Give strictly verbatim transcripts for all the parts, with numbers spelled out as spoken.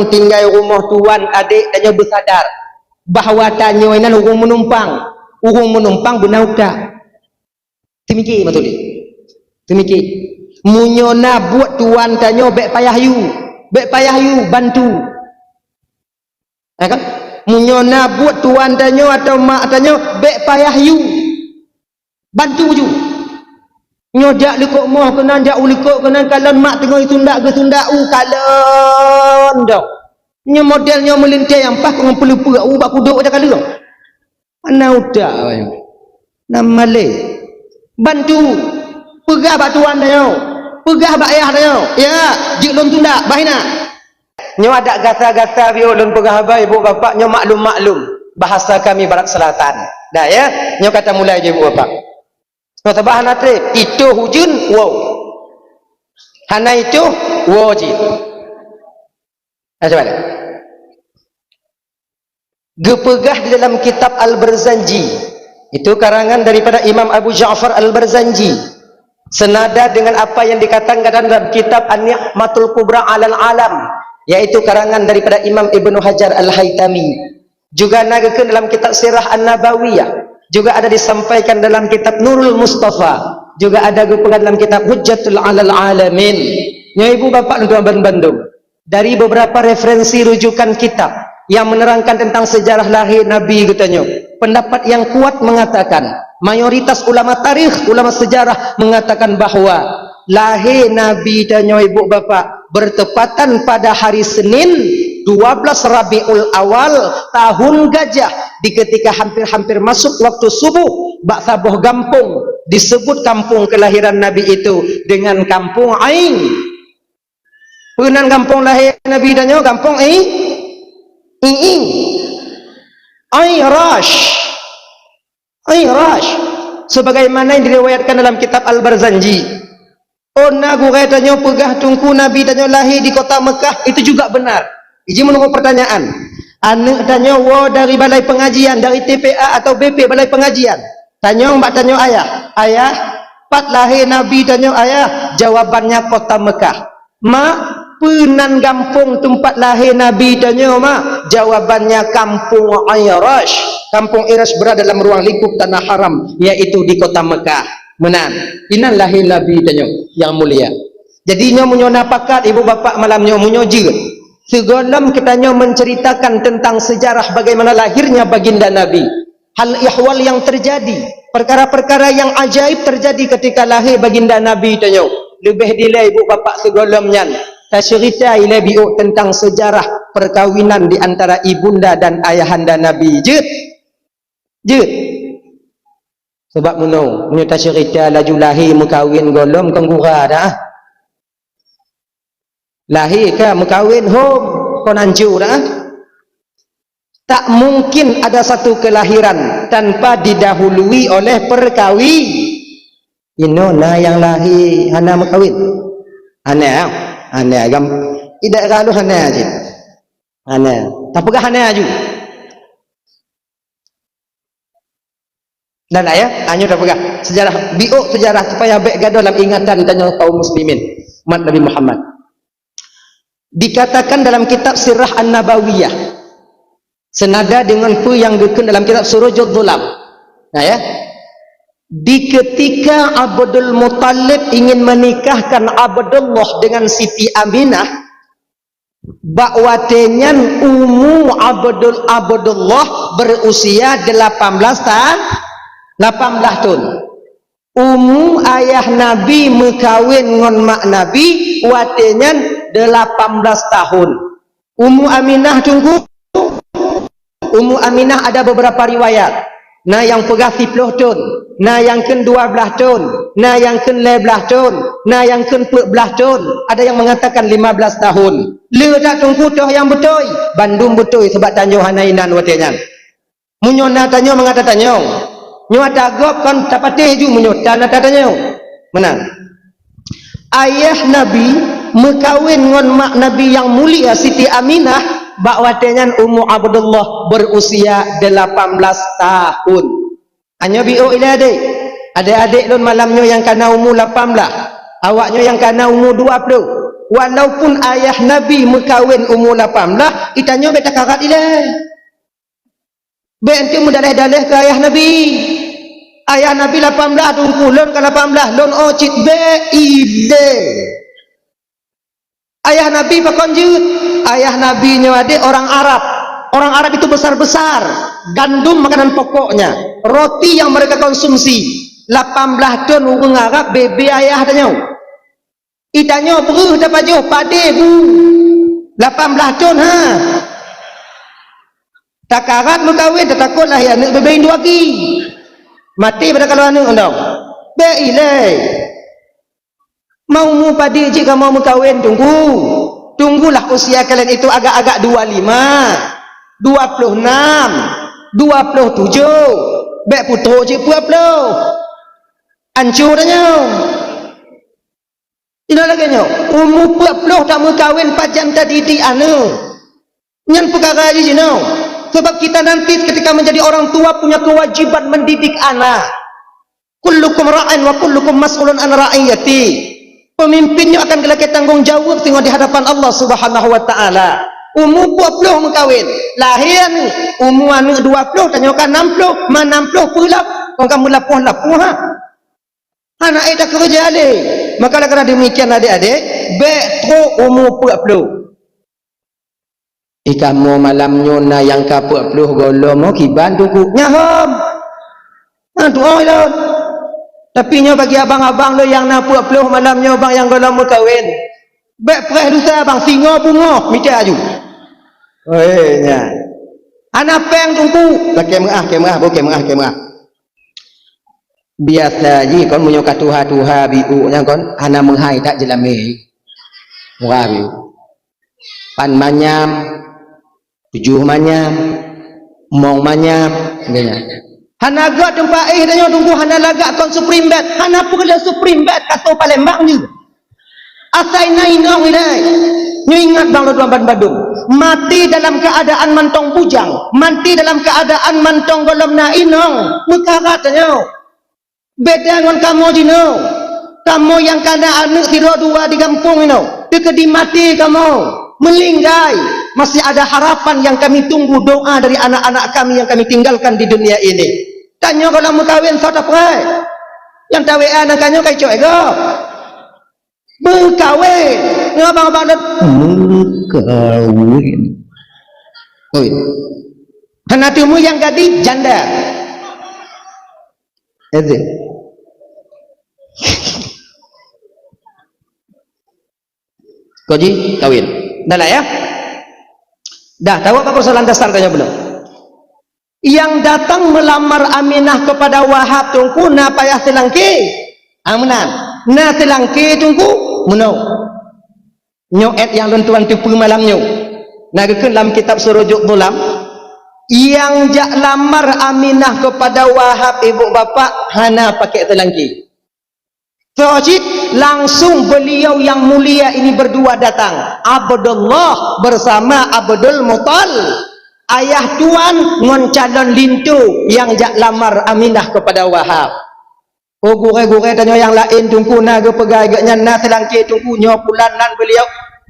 tinggai rumoh tuan adék tanyoe beusadar bahwa tanyoe nyan ureuëng meunumpang, ureuëng meunumpang beuna utak. Teumiki beutôi. Teumiki. Meunyoe na buet tuan tanyoe bék payah yue, bék payah yue bantu. Ya kan? Meunyoe na buet tuan tanyoe atau mak tanyoe bék payah yue. Bantu ju. Nyoe jak likot moh keunan, jak u likot keunan, kalon mak teungoh sundak geusundak u kalon dong. Nyoe model nyoe meulintée nyang paih keu ngon peuleupeuk u bak kudok jak kaleueng. Hana utak awaknyan. Nam malée. Bantu. Peugah bak tuan tanyoe. Peugah bak ayah tanyoe. Ya, jeuet lôn sundak, bah inan. Nyoe adak gata-gata biôh lôn peugah haba ibu bapak nyoe maklum-maklum. Bahasa kami Barat Selatan. Dah ya, nyoe ka tamulai jih ibu bapak. Nyoe sabab hana trép, itôh ujeuen, woe. Hana itôh, woe jih. Nah, coba lihat. Geupeugah di dalam kitab Al-Barzanji, itu karangan daripada Imam Abu Ja'far Al-Barzanji, senada dengan apa yang dikatakan dalam kitab An-Ni'matul Kubra Alal Alam, yaitu karangan daripada Imam Ibnu Hajar Al-Haytami. Juga na geukheun dalam kitab Sirah An-Nabawiyah, juga ada disampaikan dalam kitab Nurul Mustafa, juga ada geupeugah dalam kitab Hujjatul Alal Alamin. Nyoe ibu bapak untuk bandum. Dari beberapa referensi rujukan kitab yang menerangkan tentang sejarah lahir Nabi geutanyoe, pendapat yang kuat mengatakan, mayoritas ulama tarikh, ulama sejarah mengatakan bahwa lahir Nabi tanyoe ibu bapak bertepatan pada hari Senin dua belas Rabiul Awal tahun Gajah, di ketika hampir-hampir masuk waktu subuh, bak saboh gampông disebut kampung kelahiran Nabi itu dengan Kampung Ain. Peue nan gampông lahé Nabi tanyoe? Gampông I, I, I. Airash. Airash. Sebagaimana yang diriwayatkan dalam kitab Al-Barzanji. Oh, na gurée tanyoe peugah teungku Nabi tanyoe lahé di kota Mekah, itu juga benar. Iji meunurot pertanyaan. Aneuk tanyoe woe dari balai pengajian, dari T P A atau B P balai pengajian. Tanyong bak tanyoe ayah, "Ayah, pat lahé Nabi tanyoe ayah?" Jawabannya kota Mekah. "Mak, peue nan gampông teumpat lahé Nabi tanyoe, Mak?" Jawabannya Kampung Airash. Kampung Airash berada dalam ruang lingkup tanah haram, yaitu di kota Mekah. Meunan, inan lahé Nabi tanyoe nyang mulia. Jadi nyoe meunyoe na pakat ibu bapak malam nyoe meunyoe jeuet, sigohlom geutanyoe menceritakan tentang sejarah bagaimana lahirnya baginda Nabi. Hal ihwal yang terjadi, perkara-perkara yang ajaib terjadi ketika lahé baginda Nabi tanyoe. Leubeh dilée ibu bapak sigohlom nyan, taceurita ilée biôh tentang sejarah perkawinan di antara ibunda dan ayahanda Nabi. Jeuet? Jeuet. Sebab meunoe, meunyoe taceurita laju lahé meukawen gohlom kon gura dah. Lahé ka meukawen hom kon ancu dah. Tak mungkin ada satu kelahiran tanpa didahului oleh perkawi. Inoe na nyang lahé hana meukawen. Hana, hana agam. Idak galuh hana cit. Hana. Tapeugah hana aju. Dan ayah, anyoe tapeugah sejarah, biôh sejarah supaya bék gadôh lam ingatan tanyoe kaum muslimin, umat Nabi Muhammad. Dikatakan dalam kitab Sirah An-Nabawiyah, senada dengan peue nyang geukheun dalam kitab Surujul Dhulam. Nah ya, di ketika Abdul Muthalib ingin menikahkan Abdullah dengan Siti Aminah, bak watée nyan umu Abdul, Abdullah berusia delapan belas ta-, delapan belas thon. Umu ayah Nabi meukawen ngon mak Nabi watée nyan delapan belas tahun. Umu Aminah teungku, Umu Aminah ada beberapa riwayat. Na nyang peugah siploh thon, na nyang kheun dua blaih thon, na nyang kheun lhée blaih thon, na nyang kheun peuet blaih thon, ada yang mengatakan lima belas tahun. Le that teungku toh nyang beutôi, bandum beutôi sabab tanyoe hana inan watée nyan. Meunyoe na tanyoe mangat tatanyong, nyoe ata gob kon tapatéh ju meunyoe tan ata tanyong. Meunan. Ayah Nabi meukawen ngon mak Nabi nyang mulia Siti Aminah bak watée nyan umu Abdullah berusia delapan belas tahun. Anyoe biôh ilée adék. Adék-adék lôn malam nyoe nyang kana umu lapan blaih, awak nyoe nyang kana umu dua ploh. Walaupun ayah Nabi meukawen umu lapan blaih, geutanyoe bèk takarat ilèe. Bèk enteuk meudaleh-daleh keu ayah Nabi. Ayah Nabi lapan blaih, Teungku, lôn ka lapan blaih, lôn ôh cit, bèk ilèe. Ayah Nabi pakon jeuet? Ayah Nabi nyoe adék orang Arab. Orang Arab itu besar-besar. Gandum makanan pokoknya. Roti yang mereka konsumsi. Lapan blaih thon ureueng Arab bèe-bèe ayah tanyoe. Geutanyoe breuh tapajoh padé bu. Lapan blaih thon, ha. Takarat meukawen, tatakot lahé aneuk bèe-bèe indua ki. Maté pada kalon aneuk dong. Bèk ilèe. Meu umu padé jih kamoe meukawen, Teungku. Tunggulah usia kalian itu agak-agak dua lima, dua puluh enam, dua puluh tujuh. Bèk putôh jih peuet ploh. Ancô tanyoe. Ingat lagèe nyoe, umu peuet ploh tameukawen pajan tadidik aneuk. Nyan peukara jih jinoe. Sebab kita nanti ketika menjadi orang tua punya kewajiban mendidik anak. Kullukum ra'in wa kullukum mas'ulun an ra'iyati. Pemimpin nyoe akan geulakèe tanggong jaweueb singoh di hadapan Allah Subhanahu wa Ta'ala. Umu peuet ploh meukawen, lahé aneuk, umu aneuk dua ploh, tanyoe ka nam ploh, ma nam ploh peulap, kon ka meulapoh-lapoh, ha. Hana ék takeureuja lé. Maka oleh karena demikian, adék-adék, bèk trok umu peuet ploh. Di kamoe malam nyoe na nyang ka peuet ploh gohlom, oh, kiban Teungku. Nyan hom. Nyan tu'oh lôn. Tapi nyoe bagi abang-abang lôn nyang na peuet ploh malam nyoe, bang, nyang gohlom meukawen. Bèk preh dusa, bang, singoh beungoh mita aju. Weh, nyan. Hana pèng Teungku. Lakèe meu'ah, kèe meu'ah, bôh, kèe meu'ah, kèe meu'ah. Biasa jih kon meunyoe ka tuha-tuha biôk nyan kon hana meuhai that jeulamé. Murah biôk. Pan manyam, tujoh manyam, mong manyam, gitu. Hana gèt teumpat éh tanyoe Teungku, hana lagak kon Supreme Bed, hana peureulee Supreme Bed, kasô Palembang jih. Asai na inong ilèe. Nyoe ingat bang lôn tuan bandum. Maté dalam keadaan mantong bujang, maté dalam keadaan mantong gohlom na inong, meukarat tanyoe. Beda ngon kamoe jinoe. Kamoe nyang ka na aneuk sidroe dua di gampông inoe, teukeudi maté kamoe, meulinggai, masih ada harapan yang kami tunggu, doa dari anak-anak kami yang kami tinggalkan di dunia ini. Tanyoe gohlom meukawen soe tapreh? Nyang ta-W A nangka nyoe ka icok lé gob. Meukawen. Ngon abang-abang dot meukawen. Oi. Hana teumui nyang gadih janda. Itu. Koji kawin. Dah lah ya. Dah, tahu apa persoalan dasar tanya belum? Yang datang melamar Aminah kepada Wahab Teungku na payah seulangké? Ah, meunan. Na seulangké Teungku? Meunoe. Nyoe ayat nyang lôn tuan teupeue malam nyoe. Na geukheun lam kitab Surujud Dhulam, nyang jak lamar Aminah kepada Wahab ibu bapak hana pakai seulangké. Soe cit langsung beliau yang mulia ini berdua datang. Abdullah bersama Abdul Muttalib. Ayah tuan ngon calon linto nyang jak lamar Aminah kepada Wahab. Oh, gurée-gurée tanyoe nyang laén Teungku na geupeugah geuh nyan na seulangké Teungku nyoe pulan nan beliau.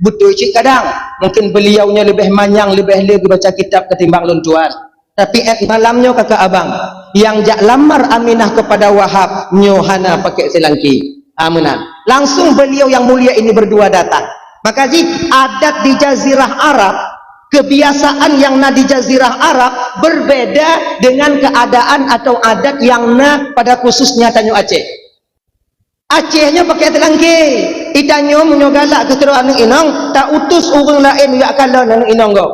Beutôi cit kadang. Mungkin beliau nyoe leubeh manyang, leubeh le geubaca kitab ketimbang lôn tuan. Tapi ék malam nyoe kakak abang, nyang jak lamar Aminah kepada Wahab nyoe hana pakai seulangké. Ah, meunan. Langsung beliau yang mulia ini berdua datang. Maka jih adat di Jazirah Arab, kebiasaan yang na di Jazirah Arab berbeda dengan keadaan atau adat yang na pada khususnya tanyoe Aceh. Aceh nyoe pakai seulangké. Itanyoe meunyoe galak keu sidroe aneuk inong, ta utus ureuëng laén jak kalon aneuk inong gob.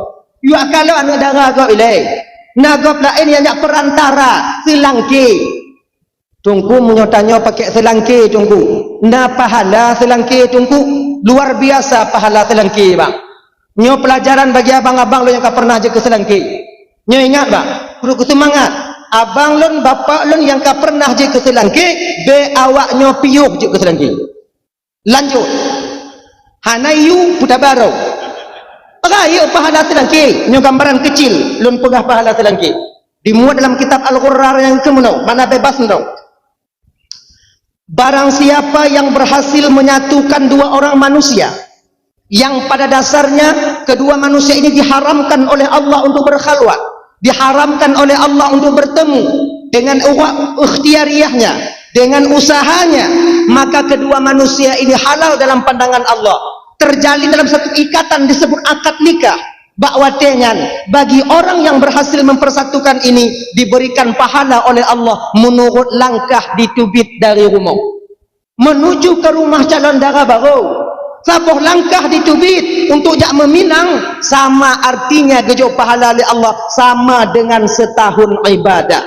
Jak kalon aneuk dara gob ilée. Na gob laén nyang jak perantara seulangké. Teungku, meunyoe tanyoe pakai seulangké Teungku, na pahala seulangké Teungku, luar biasa pahala seulangké bang. Nyoe peulajaran bagi abang-abang lôn nyang ka pernah jeuet keu seulangké. Nyoe ingat bang, peureulée keu seumangat. Abang lôn, bapak lôn nyang ka pernah jeuet keu seulangké, bèk awak nyoe piôh jeuet keu seulangké. Lanjut. Hana yue peutabarok. Rayeuk pahala seulangké, nyoe gambaran keucil lôn peugah pahala seulangké. Dimuat dalam kitab Al-Ghurrar nyang keunoe, makna bebas nyoe. Barang siapa yang berhasil menyatukan dua orang manusia, yang pada dasarnya kedua manusia ini diharamkan oleh Allah untuk berkhalwat, diharamkan oleh Allah untuk bertemu dengan uwa-, ikhtiariahnya, dengan usahanya, maka kedua manusia ini halal dalam pandangan Allah, terjalin dalam satu ikatan disebut akad nikah. Bak watée nyan, bagi orang yang berhasil mempersatukan ini diberikan pahala oleh Allah menurut langkah diteubiet dari rumoh menuju ke rumah calon dara barô. Saboh langkah diteubiet untuk jak meuminang sama artinya geujok pahala lé Allah sama dengan setahun ibadah.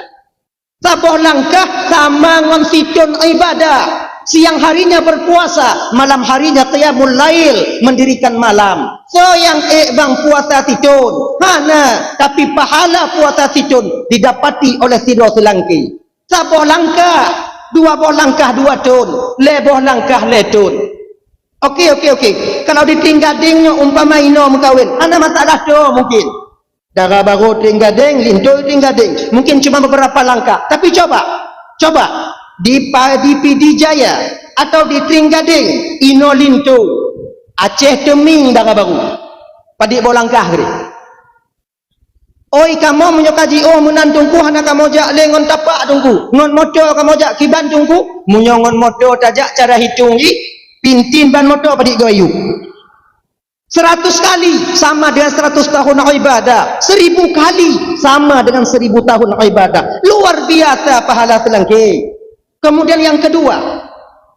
Saboh langkah sama ngon sithon ibadah. Siang harinya berpuasa, malam harinya qiyamul lail, mendirikan malam. Soe nyang ék bang puasa sithon? Hana, tapi pahala puasa sithon didapati oleh sidroe seulangké. Saboh langkah, dua boh langkah dua thon, lhée boh langkah lhée thon. Oke, oke, oke. Kalau di Trienggadeng nyoe umpama inoe meukawen, hana masalah tho mungkin. Dara barô Trienggadeng, linto Trienggadeng. Mungkin cuma beberapa langkah. Tapi coba, coba di Pa-, di Pidie Jaya atau di Trienggadeng, inoe linto. Aceh Teumieng dara barô. Padit boh langkah keudeh. Oi kamoe, meunyoe ka jiôh meunan Teungku, hana kamoe jak lé ngon tapak Teungku, ngon moto kamoe jak kiban Teungku. Meunyoe ngon moto tajak, cara hitong jih, pintin ban moto padit goe ayue. Seratus kali sama dengan seratus tahun ibadah. Seribu kali sama dengan seribu tahun ibadah. Luar biasa pahala seulangké. Kemudian yang kedua,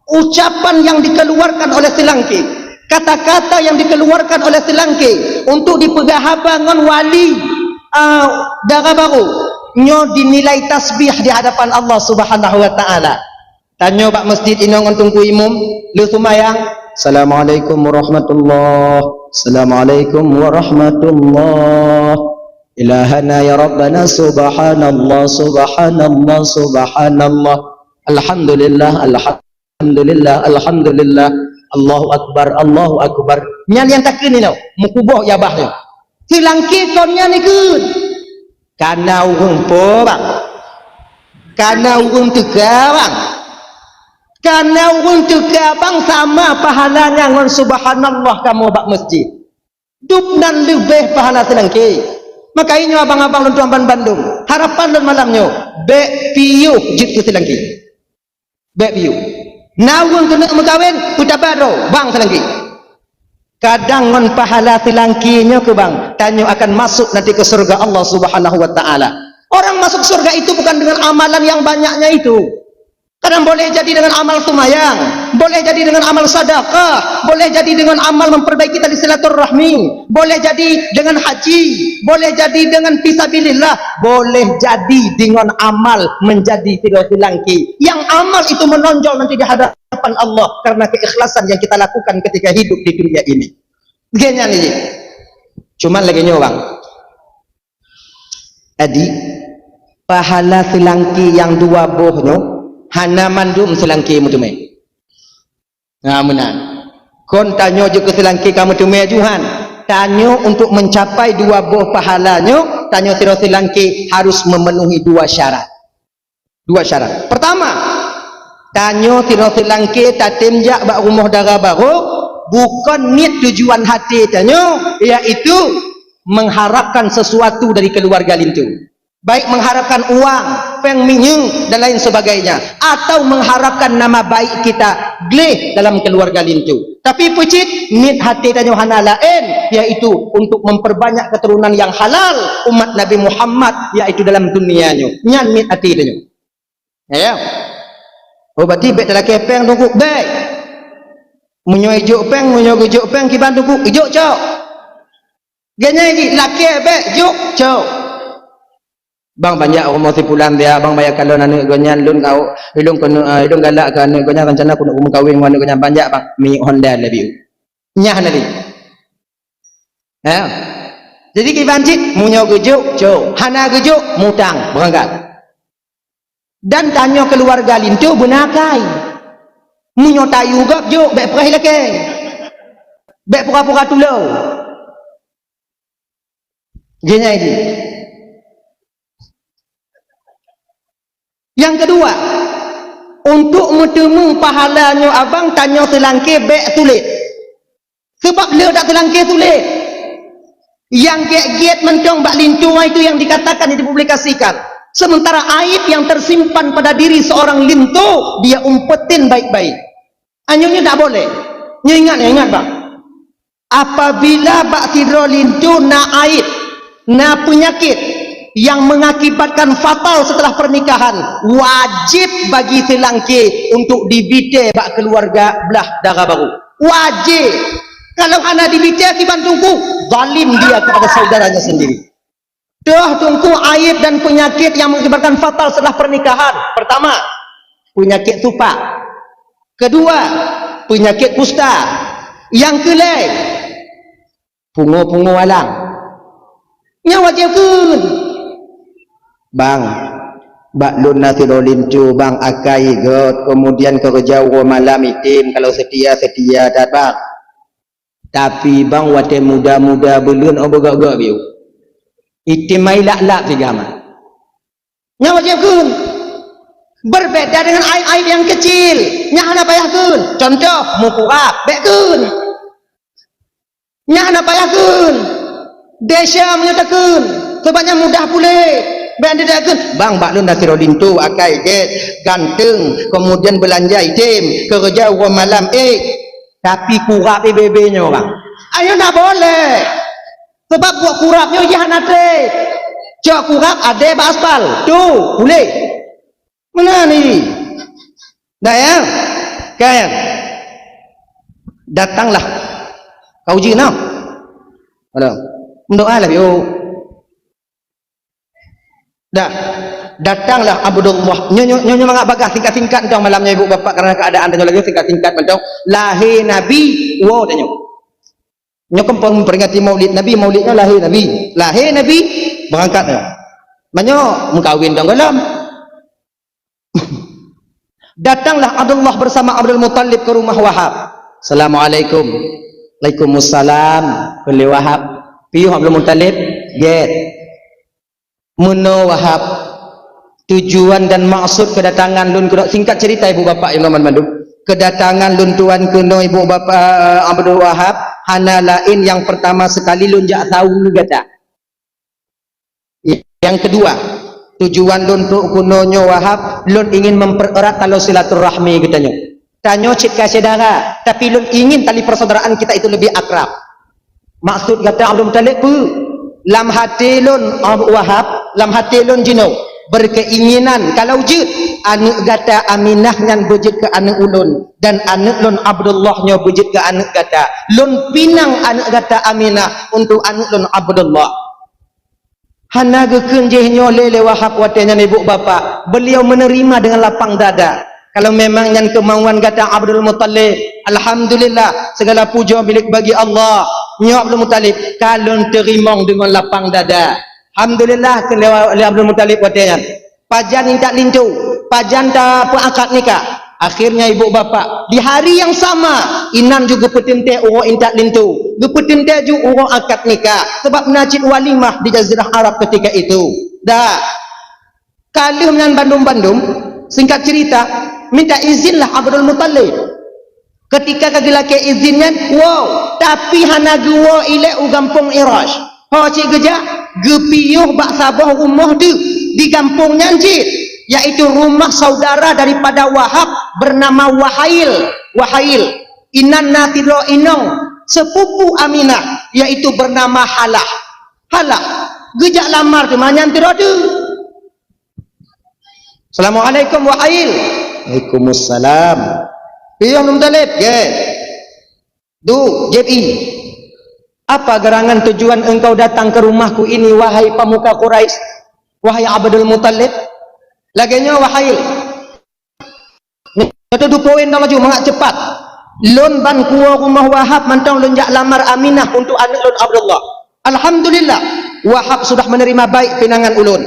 ucapan yang dikeluarkan oleh seulangké, kata-kata yang dikeluarkan oleh seulangké untuk dipeugah haba ngon wali, ah, dara barô, nyoe dinilai tasbih di hadapan Allah Subhanahu wa Ta'ala. Tanyoe bak masjid inoe ngon Teungku Imum, lheueh seumayang, "Assalamualaikum warahmatullah, assalamualaikum warahmatullah. Ilahana ya Rabbana, subhanallah, subhanallah, subhanallah. Alhamdulillah, alhamdulillah, alhamdulillah. Allahu akbar, Allahu akbar." Nyan nyang takheun inoe, meukuboh babah nyoe. Seulangké kon nyan ikheun. Kana ureuëng po bang? Kana ureuëng teuka bang? Kana ureuëng teuka bang sama pahalanya ngon subhanallah kamoe bak masjid. Dub nan leubeh pahala seulangké. Maka inyoe abang-abang lôn tuan ban bandum, harapan lôn malam nyoe, bék piôh jeuet keu seulangké. Bék piôh. Na ureuëng keuneuk meukawen, peutabaroe bang seulangké. Kadang ngon pahala seulangké nyoe keu bang, tanyoe akan masuk nanti ke surga Allah Subhanahu wa Ta'ala. Orang masuk surga itu bukan dengan amalan yang banyaknya itu. Kadang boleh jadi dengan amal seumayang, boleh jadi dengan amal sedekah, boleh jadi dengan amal memperbaiki tali silaturahmi, boleh jadi dengan haji, boleh jadi dengan fisabilillah, boleh jadi dengan amal menjadi sidroe seulangké. Yang amal itu menonjol nanti di hadapan Allah karena keikhlasan yang kita lakukan ketika hidup di dunia ini. Geuhnyan jih. Cuman lagée nyoe bang. Jadi, pahala seulangké nyang dua boh nyoe hana mandum seulangké meuteumé. Nah, meunan. Kon tanyoe jeuet keu seulangké ka meuteumé aju han. Tanyoe untuk mencapai dua boh pahala nyoe, tanyoe sidroe seulangké harus memenuhi dua syarat. Dua syarat. Pertama, tanyoe sidroe seulangké tatem jak bak rumoh dara barô, bukon niet tujuan haté tanyoe, yaitu mengharapkan sesuatu dari keluarga linto. Baik mengharapkan uang, péng minyeuk, dan lain sebagainya, atau mengharapkan nama baik kita gleh dalam keluarga linto. Tapi peucit, niet haté tanyoe hana laén, yaitu untuk memperbanyak keturunan yang halal umat Nabi Muhammad, yaitu dalam dunia nyoe. Nyan niet haté tanyoe. Ya. Oh, berarti bék talakée péng Teungku, bék. Meunyoe ijok péng, meunyoe geujok péng kiban Teungku, ijok cok. Geuhnyan jih lakée bék jok cok. Bang, banjak rumoh si pulan dia, bang, bayar kalon aneuk geuhnyan, lôn kau, ilôn keuneuk, ah, ilôn galak keu aneuk geuhnyan, rencana keuneuk meukawen ngon aneuk geuhnyan, banjak bang, minyeuk Honda lé biu. Nyah nali. Ha? Jadi kiban cit, meunyoe geujok, cok. Hana geujok, mutang, beurangkat. Dan tanyoe keuluwarga linto beuna akai. Meunyoe tayue gob jok, bék preh lakée. Bék pura-pura tulông. Geuhnyan jih. Nyang keudua, untuk meuteumé pahala nyoe abang, tanyoe seulangké bék sulet. Sebab le dak teulangke sulet. Yang gét-gét mantong bak linto itu yang dikatakan, yang dipublikasikan. Sementara aib yang tersimpan pada diri seorang linto, dia umpetin baik-baik. Anyoe nyoe tak boleh. Nyoe ingat, ingat bang. Apabila bak sidroe linto na aib, na penyakit yang mengakibatkan fatal setelah pernikahan, wajib bagi silangke untuk dibite bak keluarga blah dara baru. Wajib. Kalau hana dibite kiban teungku, zalim dia kepada saudaranya sendiri. Toh teungku aib dan penyakit yang mengakibatkan fatal setelah pernikahan. Pertama, penyakit supak. Kedua, penyakit kusta. Yang keulhèe, pungo-pungo alang. Nyan wajéb kheun. Bang, bak lôn na sidroe linto, bang, akai göt, kemudian keureuja uroe malam item, kalau setia, setia that, bang. Tapi bang watèe muda-muda buleuen oh beugok-gok biôh. Item mai lap-lap siga ma. Nyan wajéb kheun. Berbeda dengan aib-aib yang kecil. Nyan hana payah kheun. Contoh, meukurab, bèk kheun. Nyan hana payah kheun. Desya meunyoe takheun. Sebab nyan mudah puléh. Bèk takheun. Bang, bak lôn na sidroe linto, akai gèt, ganteng, kemudian beulanja item, keureuja uroe malam, eh. Tapi kurab bebe-be nyoe, bang. Ayo, ndak boleh. Sebab buet kurab nyoe jih hana trép. Cok kurab adèe bak aspal. Tu, puléh. Meunan ni. Dah ya? Kan? Datanglah. Kau uji nah. Halo. Mendoalah, yo. Dah. Datanglah Abdullah. Nyoe, nyoe, nyoe, nyoe mangat bagah singkat-singkat teuh malam nyoe ibu bapak, karena keadaan tanyoe lagi singkat-singkat mantong. Lahé Nabi, woe tanyoe. Nyoe kan peuringati Maulid Nabi, Maulid nyoe lahé Nabi. Lahé Nabi, beurangkat nyoe. Meunyoe meukawen tong gohlom. Datanglah Abdullah bersama Abdul Muttalib ke rumah Wahab. "Assalamualaikum." "Waalaikumsalam." Kheun lé Wahab. "Piôh Abdul Muttalib?" "Gèt." "Meunoe Wahab, tujuan dan maksud kedatangan lôn keunoe," singkat cerita ibu bapak nyang horeumat mandum, "kedatangan lôn tuan keunoe ibu bapak Abdul Wahab hana laén, yang pertama sekali lôn jak saweue gata. Yang kedua, tujuan lôn trok keunoe nyoe Wahab, lôn ingin mempererat talo silaturahmi geutanyoe. Tanyoe cit ka syedara, tapi lôn ingin tali persaudaraan kita itu lebih akrab." "Maksud gata Abdul Muttalib peue?" "Lam até lôn, oh Wahab, lam até lôn jinoe berkeinginan kalau jeuet aneuk gata Aminah nyan beujeuet keu aneuk ulôn, dan aneuk lôn Abdullah nyoe beujeuet keu aneuk gata. Lôn pinang aneuk gata Aminah untuk aneuk lôn Abdullah." Hana geukheun jih nyoe lé, lé Wahab watèe nyan ibu bapak. Beliau menerima dengan lapang dada. "Kalau memang nyan keumauan gata Abdul Muttalib, alhamdulillah, segala puja milik bagi Allah. Nyoe Abdul Muttalib, ka lôn teurimong deungon lapang dada." "Alhamdulillah," kheun lé, lé Abdul Muttalib watèe nyan. "Pajan intat linto? Pajan tapeuakad nikah?" Akhirnya ibu bapak, di hari yang sama, inan ju geupeuteuntèe uroe intat linto, geupeuteuntèe ju uroe akad nikah, sebab na cit walimah di Jazirah Arab ketika itu. Dah. Ka lheueh nyan bandum-bandum, singkat cerita, minta izinlah Abdul Muttalib. Ketika ka geulakèe izin nyan, woe, tapi hana geuwoe ilèe u gampông Irash. Ho cit geujak, geupiôh bak saboh rumoh deuh di gampông nyan cit, yaitu rumah saudara daripada Wahab bernama Wahail. Wahail, inan na sidroe inong sepupu Aminah, yaitu bernama Halah. Halah, geujak lamar teuma nyan sidroe deuh. "Assalamualaikum, Wahail." "Waalaikumsalam." "Piôh Abdul Muttalib?" "Gèt." "Du, jieb ie. Apa gerangan tujuan engkau datang ke rumahku ini, wahai pemuka Quraisy, wahai Abdul Muttalib?" "Lagèe nyoe, Wahail." Nyoe teuh poin laju mangat cepat. "Lôn ban kuwoe rumoh Wahab mantong lôn jak lamar Aminah untuk aneuk lôn Abdullah. Alhamdulillah, Wahab sudah menerima baik pinangan ulôn.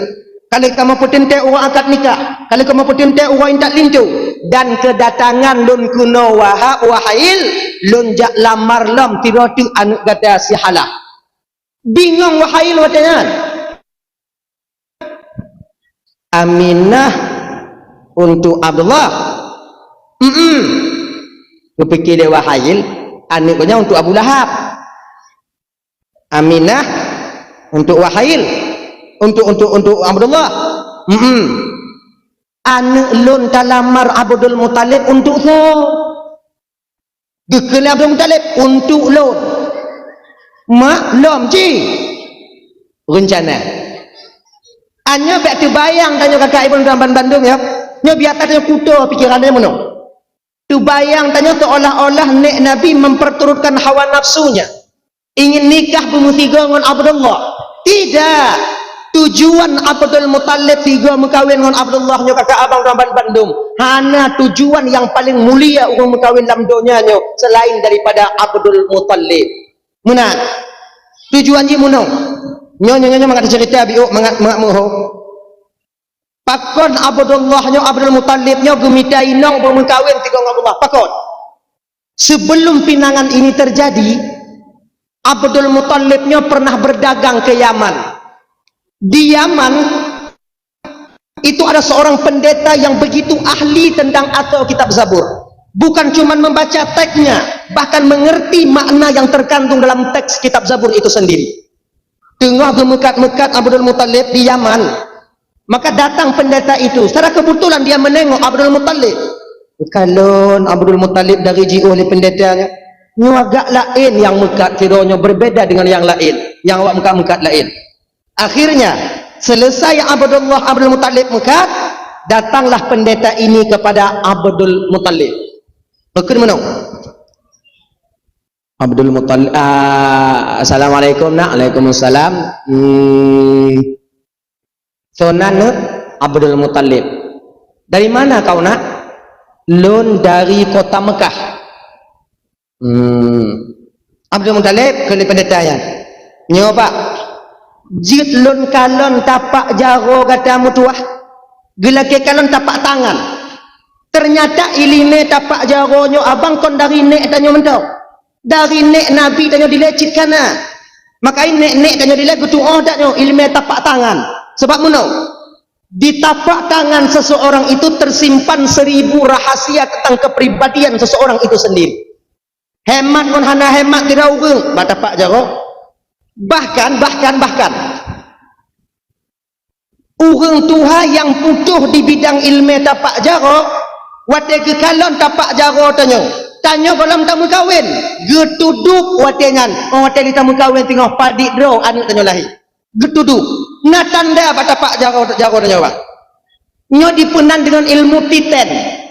Ka lheueh kamoe peuteuntèe uroe akad nikah, ka lheueh kamoe peuteuntèe uroe intat linto, dan keudatangan lôn keunoe Wahab, Wahail, lôn jak lamar lom sidroe teuk aneuk gata si Halah." Bingong Wahail watèe nyan. "Aminah untuk Abdullah?" "Mm-mm." Geupike lé Wahail, Aneuk geuh nyan untuk Abu Lahab. Aminah untuk Wahil, untuk, untuk, untuk Abdullah. Mm-mm. Aneuk lôn talamar Abdul Muthalib untuk soe? Geukheun lé Abdul Muthalib, "Untuk lôn." Mak lom ci rencana. Nyoe bèk teubayang tanyoe kakak ibu dan bandum ya. Nyoe biasa tanyoe kuto pikiran tanyoe meunoe. Teubayang tanyoe seolah-olah nek Nabi memperturutkan hawa nafsunya. Ingin nikah beumeusigoe ngon Abdullah. Tidak. Tujuan Abdul Muthalib sigoe meukawen ngon Abdullah nyoe kakak abang dan bandum. Hana tujuan nyang paleng mulia ureueng meukawen lam donya nyoe selain daripada Abdul Muthalib. Meunan. Tujuan jih meunoe. Nyoe, nyoe, nyoe, nyoe mangat cerita biôk, mangat, mangat meuho. Pakon Abdullah nyoe, Abdul Muthalib nyoe geumita inong beumeukawen sigoe ngon Abdullah? Pakon? Sebelum pinangan ini terjadi, Abdul Muthalib nyoe pernah berdagang ke Yaman. Di Yaman, itu ada seorang pendeta yang begitu ahli tentang atau kitab Zabur. Bukan cuma membaca teksnya, bahkan mengerti makna yang terkandung dalam teks kitab Zabur itu sendiri. Teungoh geumeukat-meukat Abdul Muthalib di Yaman, maka datang pendeta itu. Secara kebetulan dia menengok Abdul Muthalib. Kalon Abdul Muthalib dari jiôh lé pendeta nyan. Nyoe agak laén nyang meukat sidroe nyoe, berbeda dengan yang lain. Nyang awak meukat-meukat laén. Akhirnya, selesai Abdullah Abdul Muthalib meukat, datanglah pendeta ini kepada Abdul Muthalib. Pakon meunoe? Abdul Muthalib, ah, "Assalamualaikum, Nak." "Waalaikumsalam." "Hmm, soe nan, Nak?" "Abdul Muthalib." "Dari mana kau, Nak?" "Lôn dari kota Mekah." Hmm. Abdul Muthalib kheun lé pendeta nyan, "Nyoe, Pak, jeuet lôn kalon tapak jaroe gata meutuwah, geulakée kalon tapak tangan. Teunyata iéleumé tapak jaroe nyoe abang kon dari nék tanyoe mantong. Dari nék Nabi tanyoe dilée cit kana. Maka nyan nék-nék tanyoe dilée geutuoh that nyoe iéleumé tapak tangan. Sabab meunoe, di tapak tangan seseorang itu tersimpan seribu rahasia tentang kepribadian seseorang itu sendiri." Hemat ngon hana hemat sidroe ureuëng bak tapak jaroe. Bahkan, bahkan, bahkan, ureuëng tuha nyang putôh di bidang iéleumé tapak jaroe, watée geukalon tapak jaroe tanyoe, tanyoe gohlom tameukawen, geutudôb watée nyan, oh, watée di tameukawen teungoh padit droe aneuëk tanyoe lahé. Geutudôb. Na tanda bak tapak jaroe, jaroe tanyoe, Pak. Nyoe dipeunan deungon ilmu titen,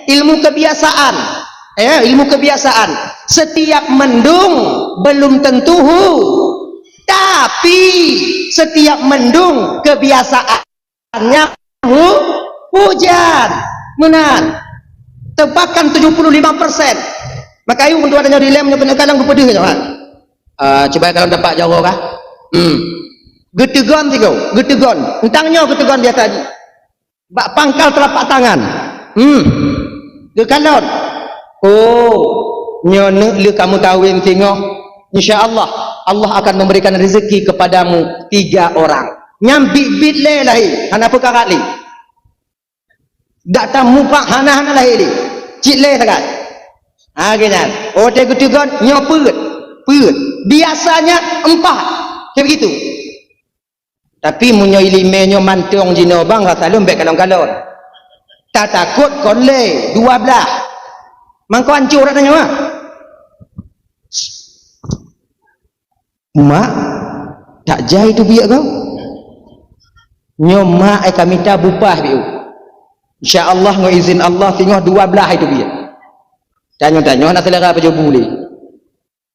ilmu kebiasaan. Eh, ilmu kebiasaan. Setiap mendung belum tentu hu-, tapi setiap mendung kebiasaannya hu-, hujan. Meunan. Tebakan tujuh puluh lima persen. Maka ayue untuk ada nyoe dilem nyoe keuneuk kalon geupeudeuh nyoe, ha. Ah, cuba kalon tapak jaroe kah? Hmm. Geuteugon sigoe, geuteugon. Entang nyoe geuteugon biasa jih. Bak pangkal telapak tangan. Hmm. Geukalon. Oh, nyoe neuk lheueh kamu kawin singoh. Insya Allah, Allah akan memberikan rezeki kepadamu tiga orang. Nyan biet-biet lé lahé, hana peukarat lé. Dak tamupak hana-hana lahé lé. Cit lé sagai. Ha, geuh nyan. Oh, teugeuteugon, nyoe peuet. Peuet. Biasanya empat. Kayak begitu. Tapi meunyoe iéleumé nyoe mantong jinoe bang, rasa lôn bék kalon-kalon. Tatakot kon lé dua blah. Mangko ancô rata nyoe. Mak, tak jai teubiet kau. Nyoe mak ai ka mita bupah biu. Insya Allah, ngon izin Allah, singoh dua blah ai teubiet. Tanyoe-tanyoe hana seulera pajoh bu lé.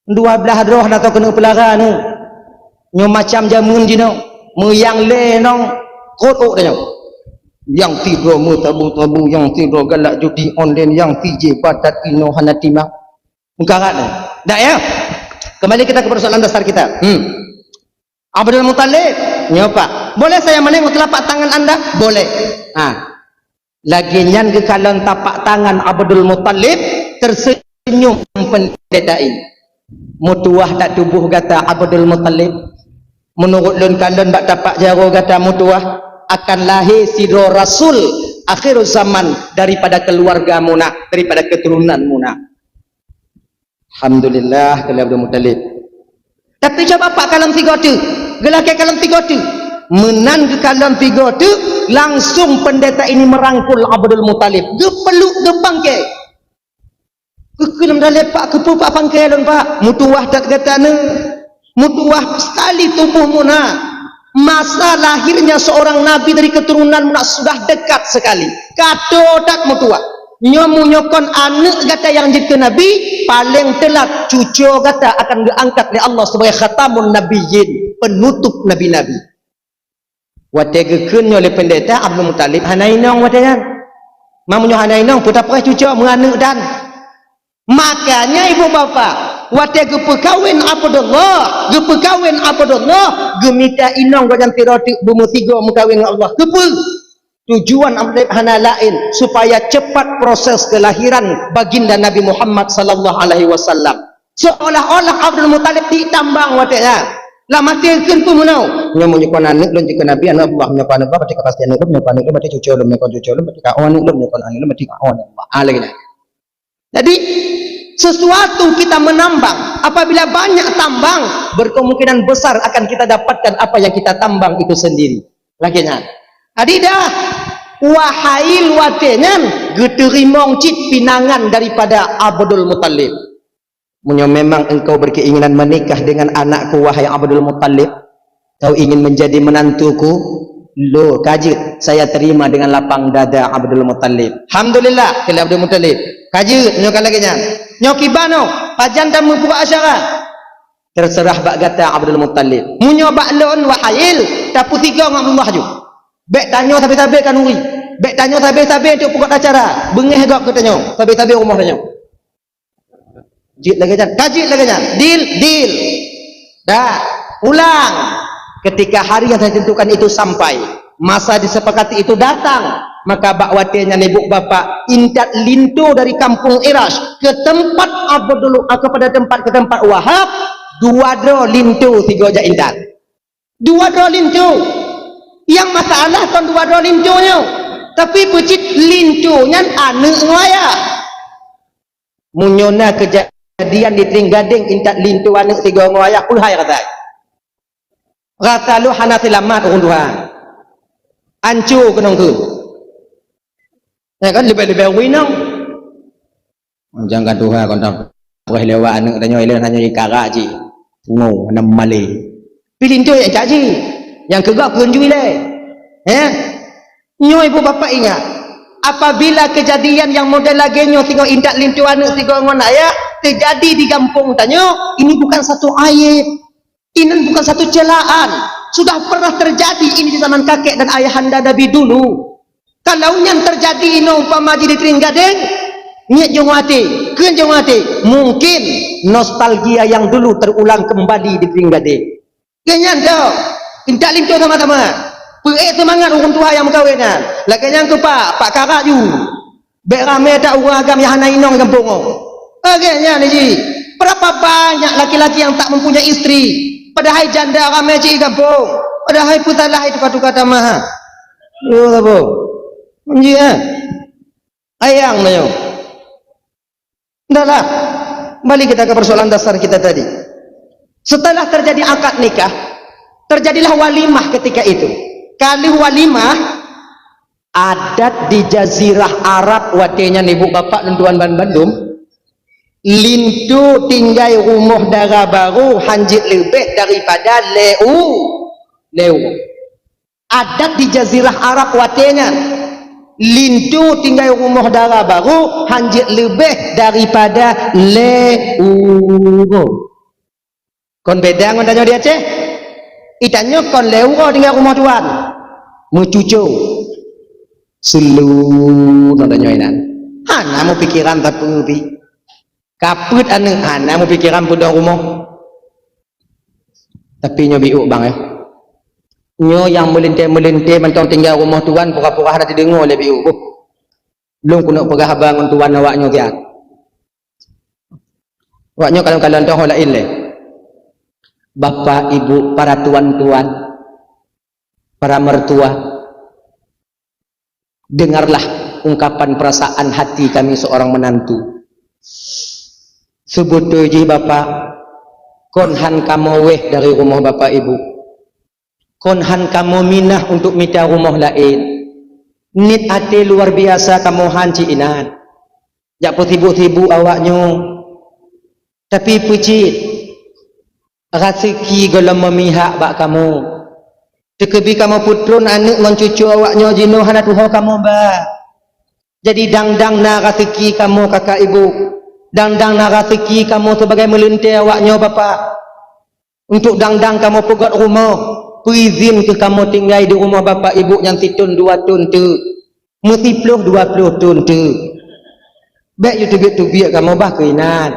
Dua blah droe hana tao keuneuk peulara nyoe. Nyoe macam jameun jinoe, meuyang lé nong kot ôk tanyoe. Nyang sidroe meutabu-tabu, nyang sidroe galak judi online, nyang sijih batat inoe hana timang. Meukarat nyoe. Dak ya? Kembali kita ke persoalan dasar kita. Hmm. Abdul Muthalib, nyoe Pak. Boleh saya menengok telapak tangan anda? Boleh. Ha. Lagée nyan geukalon tapak tangan Abdul Muthalib, tersenyum pendeta ini. Meutuwah dak tuboh gata Abdul Muthalib? Meunurot lôn kalon bak tapak jaroe gata meutuwah, akan lahé sidroe rasul akhir zaman daripada keluarga muna, daripada keturunan muna. Alhamdulillah, kheun lé Abdul Muthalib. Tapi cuba Bapak kalon sigoe teuk, geulakée kalon sigoe teuk. Meunan geukalon sigoe teuk, langsung pendeta ini merangkul Abdul Muthalib. Geupeluk, geupangke. Keukeun lam dalé, "Pak, keupeue Pak pangke lôn, Pak?" "Meutuwah that gata nyoe. Meutuwah sekali tuboh meunan. Masa lahirnya seorang nabi dari keturunan meunan sudah dekat sekali. Ka toe that meutuwah. Nyoe meunyoe kon aneuëk gata nyang jeuet keu nabi, paleng teulat cucoe gata akan geuangkat lé Allah sebagai khatamun nabiyyin, penutup nabi-nabi." Watée geukheun nyoe lé pendeta, Abdul Muthalib hana inong watée nyan. Ma meunyoe hana inong, peue tapreh cucoe meuaneuëk dan. Makanya ibu bapak, watée geupeukawen Abdullah, geupeukawen Abdullah, geumita inong gobnyan sidroe teuk, beumeusigoe meukawen ngon Abdullah. Keupeue? Tujuan Abdullah hana laén, supaya cepat proses kelahiran baginda Nabi Muhammad sallallahu alaihi wasallam. Seolah-olah Abdul Muthalib di tambang watée nyan. Lam até kheun peue meunoe? Nyoe meunyoe kon aneuëk lôn jeuet keu nabi, aneuëk Allah, meunyoe kon aneuëk Allah, berarti ka pasti aneuëk lôn, meunyoe kon aneuëk lôn, berarti cucoe lôn, meunyoe kon cucoe lôn, berarti ka aneuëk lôn, meunyoe kon aneuëk lôn, berarti ka aneuëk Allah. Ah, lagée nyan. Jadi, sesuatu kita menambang, apabila banyak tambang, berkemungkinan besar akan kita dapatkan apa yang kita tambang itu sendiri. Lagée nyan. Jadi dah, Wahail watée nyan geuteurimong cit pinangan daripada Abdul Muthalib. "Meunyoe memang engkau berkeinginan menikah dengan anakku, wahai Abdul Muthalib, kau ingin menjadi menantuku, lo, ka jeuet, saya terima dengan lapang dada, Abdul Muthalib." "Alhamdulillah," kheun lé Abdul Muthalib. "Ka jeuet, meunyoe ka lagée nyan. Nyoe kiban nyoe, pajan tameupeubuet acara?" "Terserah bak gata, Abdul Muthalib. Meunyoe bak lôn, Wahail, tapeusigoe ngon Abdullah ju. Bék tanyoe sabe-sabe khanuri. Bék tanyoe sabe-sabe untuk peugot acara. Beungéh gob geutanyoe, sabe-sabe rumoh tanyoe." "Jeuet lagée nyan, ka jeuet lagée nyan. Deal, deal." Dah, pulang. Ketika hari yang saya tentukan itu sampai, masa disepakati itu datang, maka bak watée nyan ibu bapak intat linto dari kampung Irash ke tempat Abdul, ah, kepada tempat, ke tempat Wahab, dua droe linto sigoe jak intat. Dua droe linto. Nyang masalah kon dua droe linto nyoe, tapi peucit linto nyan aneuëk ngon ayah. Meunyoe na keujadian di Trienggadeng intat linto aneuëk sigoe ngon ayah, peue hai rasa? Rasa lôn hana seulamat ureuëng tuha. Anco keunong keu. Ya kan, leubeh-leubeh ureuëng inong. Jangan tuha kon tapreh lewat aneuëk tanyoe, ilée tanyoe ikara cit. Pungo, hana malée. Pih linto nyang cak jih. Nyang keugok kheun ju ilée. Eh? Nyoe ibu bapak ingat, apabila kejadian yang model lagée nyoe sigoe intat linto aneuëk sigoe ngon ayah terjadi di gampông tanyoe, ini bukan satu aib. Ini bukan satu celaan. Sudah pernah terjadi ini di zaman kakek dan ayahanda Nabi dulu. Kalau nyan terjadi inoe umpama jih di Trienggadeng, niet jong até, kheun jong até, mungkin nostalgia yang dulu terulang kembali di Trienggadeng. Lagée nyan teuh, intat linto sama-sama. Peuék seumangat ureuëng tuha nyang meukawen nyan. Lagée nyan keu pak, pak karat ju. Bék ramé that ureuëng agam nyang hana inong di gampông nyoe. Lagée nyan jih. Berapa banyak laki-laki yang tak mempunyai istri, padahai janda ramé cit di gampông. Padahai peue salah itu ka tuka tamah. Yo, apa? Ji, eh? Ayang na nyoe. Entahlah. Kembali kita ke persoalan dasar kita tadi. Setelah terjadi akad nikah, terjadilah walimah ketika itu. Ka lheueh walimah, adat di jazirah Arab watée nyan ibu bapak lôn tuan ban bandum, linto tinggai rumoh dara barô hanjeuet leubeh daripada lhée u-, lhée uroe. Adat di jazirah Arab watée nyan, linto tinggai rumoh dara barô hanjeuet leubeh daripada lhée uroe. Kon beda ngon tanyoe di Aceh. I tanyoe kon lhée uroe tinggai rumoh tuan. Meucuco. Seuleunoe tanyoe inan. Hana meupikeran sapeue pih. Ka peuet aneuëk, hana meupikeran peudong rumoh. Tapi nyoe biôk bang, eh. Nyoe nyang meulintée-meulintée mantong tinggai rumoh tuan, pura-pura hana teudeungoe lé biôk. Boh. Lôn keuneuk peugah haba ngon tuan awak nyoe siat. Awak nyoe kalon-kalon toh laén lé. Bapak, ibu, para tuan-tuan, para mertua, dengarlah ungkapan perasaan hati kami seorang menantu. Seubeutôi jih Bapak, kon han kamoe wéh dari rumoh Bapak Ibu. Kon han kamoe minah untuk mita rumoh laén. Niet até luar biasa kamoe han cit inan. Jak peusibuk-sibuk awaknyoe. Tapi peucit, raseuki gohlom meumihak bak kamoe. Teukeubi kamoe peutron aneuëk ngon cucu awaknyoe jinoe hana tuho kamoe ba. Jadi dang-dang na raseuki kamoe kakak ibu, dang-dang na raseuki kamoe sibagai meuleuntée awaknyoe Bapak. Untuk dang-dang kamoe peugét rumoh, peuizin keu kamoe tinggai di rumoh Bapak Ibu nyan sithon dua thon teuk. Meusiploh dua ploh thon teuk. Bék yue teubiet-teubiet kamoe bah keuinan.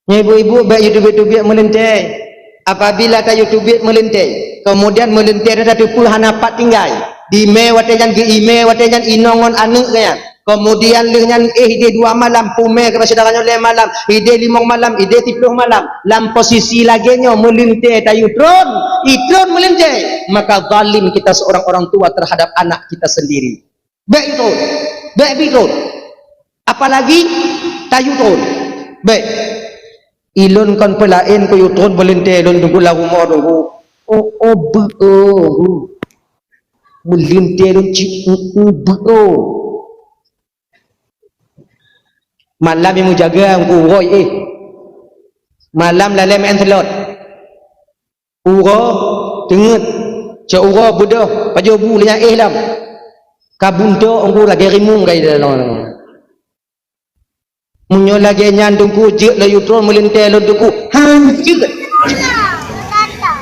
Nyoe ibu-ibu bék yue teubiet-teubiet meuleuntée. Apabila tayue teubiet meuleuntée, keumudian meuleuntée teuh tateupeue hana pat tinggai. Di mé watée nyan geu-imé watée nyan inong ngon aneuëk geuh nyan. Keumudian lheueh nyan éh idéh dua malam, pumé keu syedara nyoe lhée malam, idéh limong malam, idéh siploh malam. Lam posisi lagée nyoe meuleuntée tayue tron, itron meuleuntée, maka zalim kita seorang orang tua terhadap anak kita sendiri. Bék itron, bék itron. Apalagi tayue tron. Bék. Ilôn kon peulaén keu yue tron meuleuntée lôn teungku lam rumoh teungku. Oh, oh, beu, oh. Meuleuntée lôn cit, oh, oh, beu, oh. Malam nyang meujaga uroe éh. Malam lalée meu'en seulot. Uroe teungeut. Cok uroe beudôh pajoh bu lé nyang éh lom. Ka buntok uroe lagée rimueng ka idalong. Meunyoe lagée nyan teungku jeuet laju tron meuleuntée lôn teungku. Han jeuet.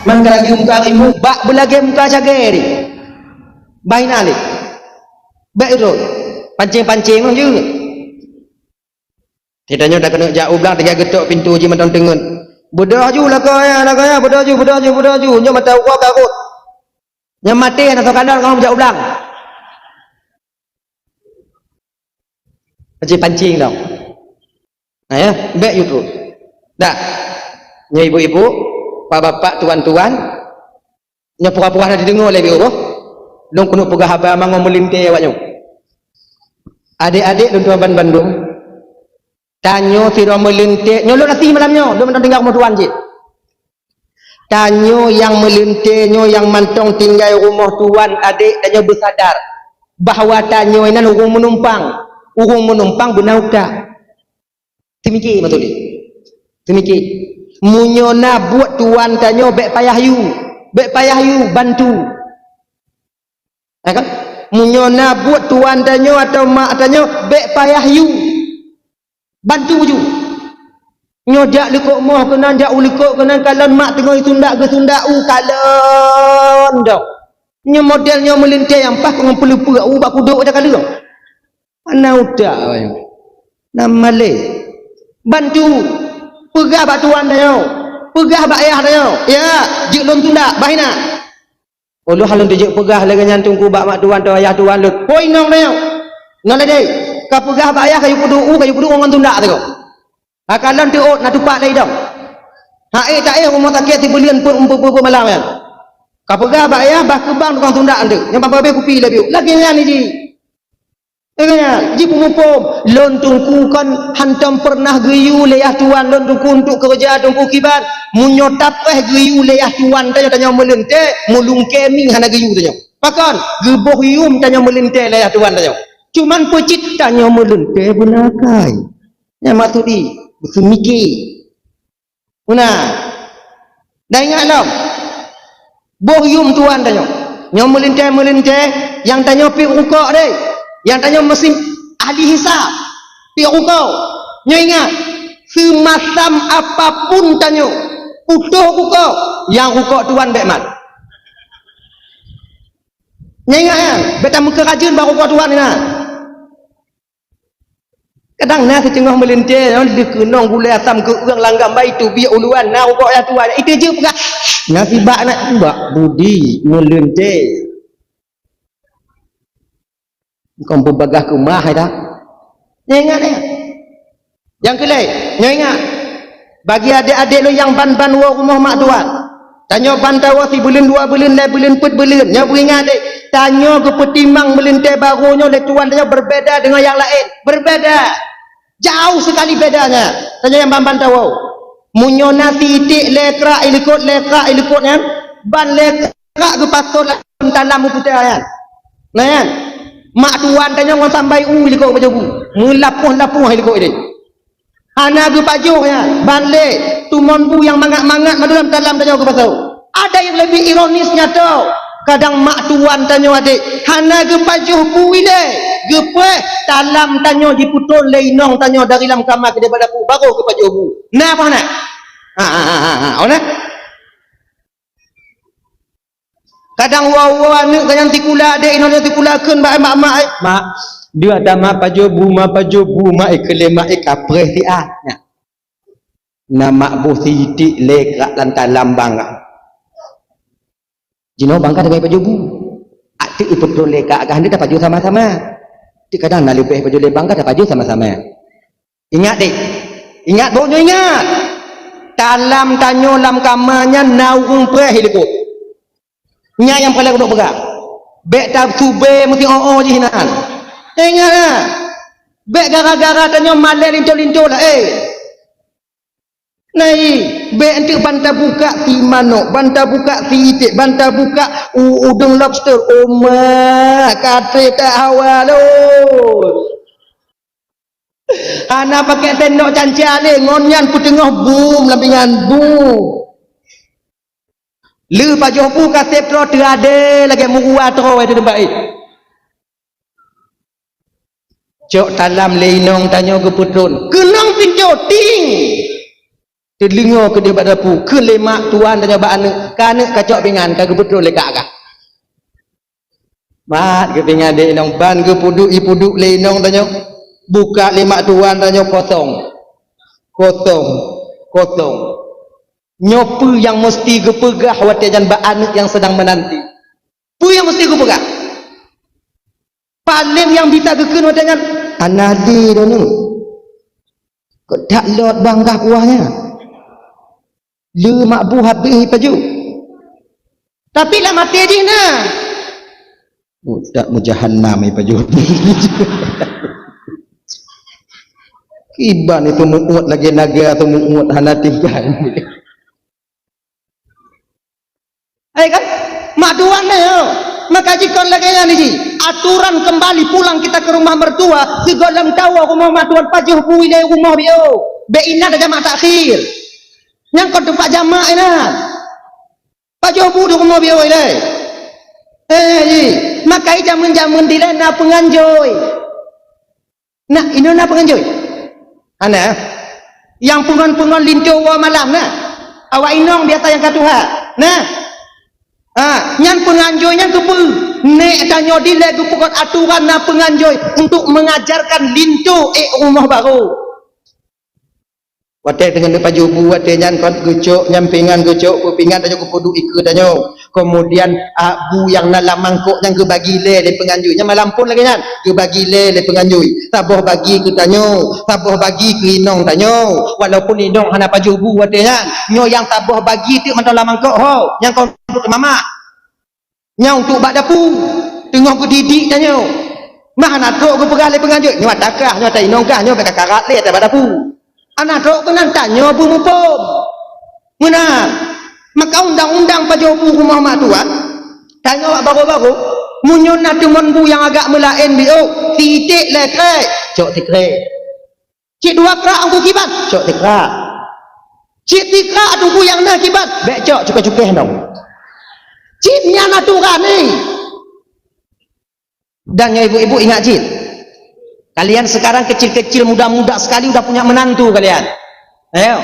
Man ka lagée muka rimueng bak beulagée muka cagée ri. Bah inan lé. Bék tron. Pancéng-pancéng lom jeuet. Geutanyoe takeuneuk jak u blang tinggai geutok pintoe jih mantong teungeut. Beudôh ju lakoe nyan, lakoe nyan, beudôh ju, beudôh ju, beudôh ju. Nyoe mata uroe ka rhot. Nyang maté na soe kalon kamoe jak u blang. Pancing-pancing dong. Nah, ya, bék yue tron. Dah. Nyoe ibu-ibu, bapak-bapak, tuan-tuan, nyoe pura-pura na jideungoe lé biôh. Lôn keuneuk peugah haba mangat meulintée awak nyoe. Adék-adék lôn tuan ban bandum, tanyoe sidroe meulintée, nyoe lôn asie malam nyoe, lôn mantong tinggai rumoh tuan cit. Tanyoe nyang meulintée nyoe nyang mantong tinggai rumoh tuan, adék, tanyoe beusadar bahwa tanyoe nyan ureuëng meunumpang, ureuëng meunumpang beuna utak. Teumiki beutôi. Teumiki. Meunyoe na buet tuan tanyoe bék payah yue, bék payah yue bantu. Ya kan? Meunyoe na buet tuan tanyoe atawa mak tanyoe bék payah yue. Bantu ju. Nyoe jak likot moh keunan, jak u likot keunan, kalon mak teungoh sundak geusundak u kalon dong. Nyoe model nyoe meulintée nyang paih keu ngon peuleupeue u bak kudok jak kaleueng. Hana utak awaknyoe. Nam malée. Bantu. Peugah bak tuan tanyoe. Peugah bak ayah tanyoe. Ya, jeuet lôn sundak, bah inan. Ulôn hana teujeuet peugah lagée nyan teungku bak mak tuan atau ayah tuan lôn. Hôi inong tanyoe. Ngon lagée. Ka peugah bak ayah kayue peuduek u, kayue peuduek ngon sundak teungku. Ka kalon teuôt na tupat lé idong. Ha ék taéh rumoh sakét sibuleuen peuet, peuet, peuet malam nyan. Ka peugah bak ayah bah keubang tukang sundak anteuk. Nyang babah kupi lé biôh. Lagée nyan jih. Ingat, jipeumuphom, lôn teungku kon hantom peureunah geuyue lé yah tuan lôn teungku untuk keureuja teungku kiban. Meunyoe tapéh geuyue lé yah tuan tanyoe, tanyoe meulintée, meulungkée mieng hana geuyue tanyoe. Pakon? Geuboh yuem tanyoe meulintée lé yah tuan tanyoe. Cuman peucit tanyoe meulintée beuna akai. Nyan maksud jih, beuseumiki. Meunan. Dan ingat lom, boh yuem tuan tanyoe. Nyoe meulintée-meulintée nyang tanyoe piep rukok deh. Nyang tanyoe meusé ahli hisab. Piep rukok. Nyoe ingat, seumasam apapun tanyoe putôh rukok, nyang rukok tuan bék mat. Nyoe ingat nyan, bék tameukeurajeuen bak rukok tuan nyan. Kadang na siteungoh meulintée nyoe deuh keunong gulée asam keu ureuëng langgam bai teubiet uluan na rukok yah tuan. Itu jeuet peugah. Na sibak na bak budi meulintée. Kon peubagah keumah dah. Nyoe ingat ya. Nyang keulai, nyoe ingat. Bagi adék-adék lôn nyang ban-ban woe rumoh mak tuan. Tanyoe ban tawoe sibuleuen dua buleuen lhée buleuen peuet buleuen. Nyoe beuingat deh, tanyoe geupeutimang meulintée barô nyoe lé tuan tanyoe berbeda deungon nyang laén. Berbeda. Jauh sekali bedanya. Tanyoe nyang ban-ban tawoe. Meunyoe na sitik lé krak ilikot, lé krak ilikot nyan, ban lé krak geupasoe lam talam u puta nyan. Nah nyan. Mak tuan tanyoe ngon sambai u ilikot pajoh bu. Meulapoh-lapoh ilikot ideh. Hana geupajoh nyan. Ban lé tumon bu nyang mangat-mangat mandum lam talam tanyoe geupasoe. Ada nyang leubeh ironis nyan tho. Kadang mak tuan tanyoe adek hana geupajoh bu ilée, geupreh talam tanyoe jipeutrôn lé inong tanyoe dari lam kama keudeh bak dapu, baru geupajoh bu. Na apa hana? Ha, ha, ha, ha, ha. Ona? Kadang woe-woe aneuk ganyang sikula adek inong sikula kheun bak mak-mak, eh, "Mak, deuh ata mak pajoh bu, mak pajoh bu, mak, eh, keu lé mak, eh, kapreh siat." Nyan. Na mak boh sitik lé krak lam talam bang. Jinoe bang ka tinggai pajoh bu. Até ipeutrôn lé kak gah hana tapajoh sama-sama. Ti kadang na leubeh pajoh lé bang ka tapajoh sama-sama. Ingat deh. Ingat boh nyoe ingat. Talam tanyoe lam kama nyan na ureuëng preh ilikot. Nyan nyang paléng keuneuk peugah. Bék tasubé meusti o-o jih nan. Ingat na. Bék gara-gara tanyoe malée linto-linto lah, eh. Nai, bék enteuk ban tabukak si manok, ban tabukak si iték, ban tabukak u-, udeueng lobster. Oma, katré tak hawa lôn. Hana pakai sendok canca lé, ngon nyan peuteungoh bum lam pingan bum. Lheueh pajoh bu ka sép troe teuadé lagée meuruwa troe di teumpat, eh. Cok talam lé inong tanyoe geupeutrôn. Keunong pintoe ting. Teudeungoe keudeh bak dapu, kheun lé mak tuan tanyoe bak aneuk, ka aneuk kacok pingan, ka geupeutrôn lé kak-kak. Mat geupingan deh inong ban geupuduk ipuduk lé inong tanyoe. Bukak lé mak tuan tanyoe kosong. Kosong. Kosong. Nyoe peue nyang meusti geupeugah watée nyan bak aneuk nyang seudang meunanti? Peue nyang meusti geupeugah? Paléng nyang bisa geukheun watée nyan, "Hana lé droeneuh. Keudak lôt bang gah kuah nyan. Le mak bu habéh pajoh." Tapi lam até jih na. Utak meujahanam ai pajoh. Kiban itu muut lagée naga atau muut hana tinggai. Hai kan? Mak tuan na yo. Maka jikon lagée nyan jih. Aturan kembali pulang kita ke rumah mertua, sigohlom tawoe rumoh mak tuan pajoh bu ilée rumoh bio. Bék inan jamak takhir. Nyang kon teumpat jamak inan. Pajoh bu di rumoh bio ilée. Eh, ji. Makai jameun-jameun dilée na peunganjoi. Nah, inoe na peunganjoi. Ana, nyang peungon-peungon linto woe malam na. Awak inong biasa nyang ka tuha. Nah. Ha, nyan peunganjoi nyan keupeue? Nek tanyoe dilée geupeugöt aturan na peunganjoi untuk mengajarkan linto ék rumoh barô. Watée teungoh neupajoh bu watée nyan kon geucok, nyan pingan geucok, peue pingan tanyoe geupeuduek ikeue tanyoe. Keumudian, a, bu nyang na lam mangkok nyan geubagi lé lé peunganjoi. Nyan malam phon lagée nyan, geubagi lé lé peunganjoi. Saboh bagi keu tanyoe, saboh bagi keu inong tanyoe. Walaupun inong hana pajoh bu watée nyan, nyoe nyang saboh bagi teuk mantong lam mangkok ho, nyang kon untuk teumamak. Nyoe untuk bak dapu, teungoh geudidik tanyoe. Mah hana trok geupeugah lé peunganjoi, nyoe ata kah, nyoe ata inong kah, nyoe bak kakarat lé ata bak dapu. Hana trok keunan tanyoe beumuphom. Meunan, maka undang-undang pajoh bu rumoh mak tuan, tanyoe bak barô-barô, meunyoe na teumon bu nyang agak meulaén biôh, siték lé krek, cok sikrek. Cit dua krak angku kiban, cok sikrak. Cit sikrak tugu nyang na kiban, bék cok cukéh-cukéh nong. Cit nyan aturan ni. Dan nyoe ibu-ibu ingat cit. Kalian sekarang kecil-kecil, muda-muda sekali udah punya menantu kalian. Ayo.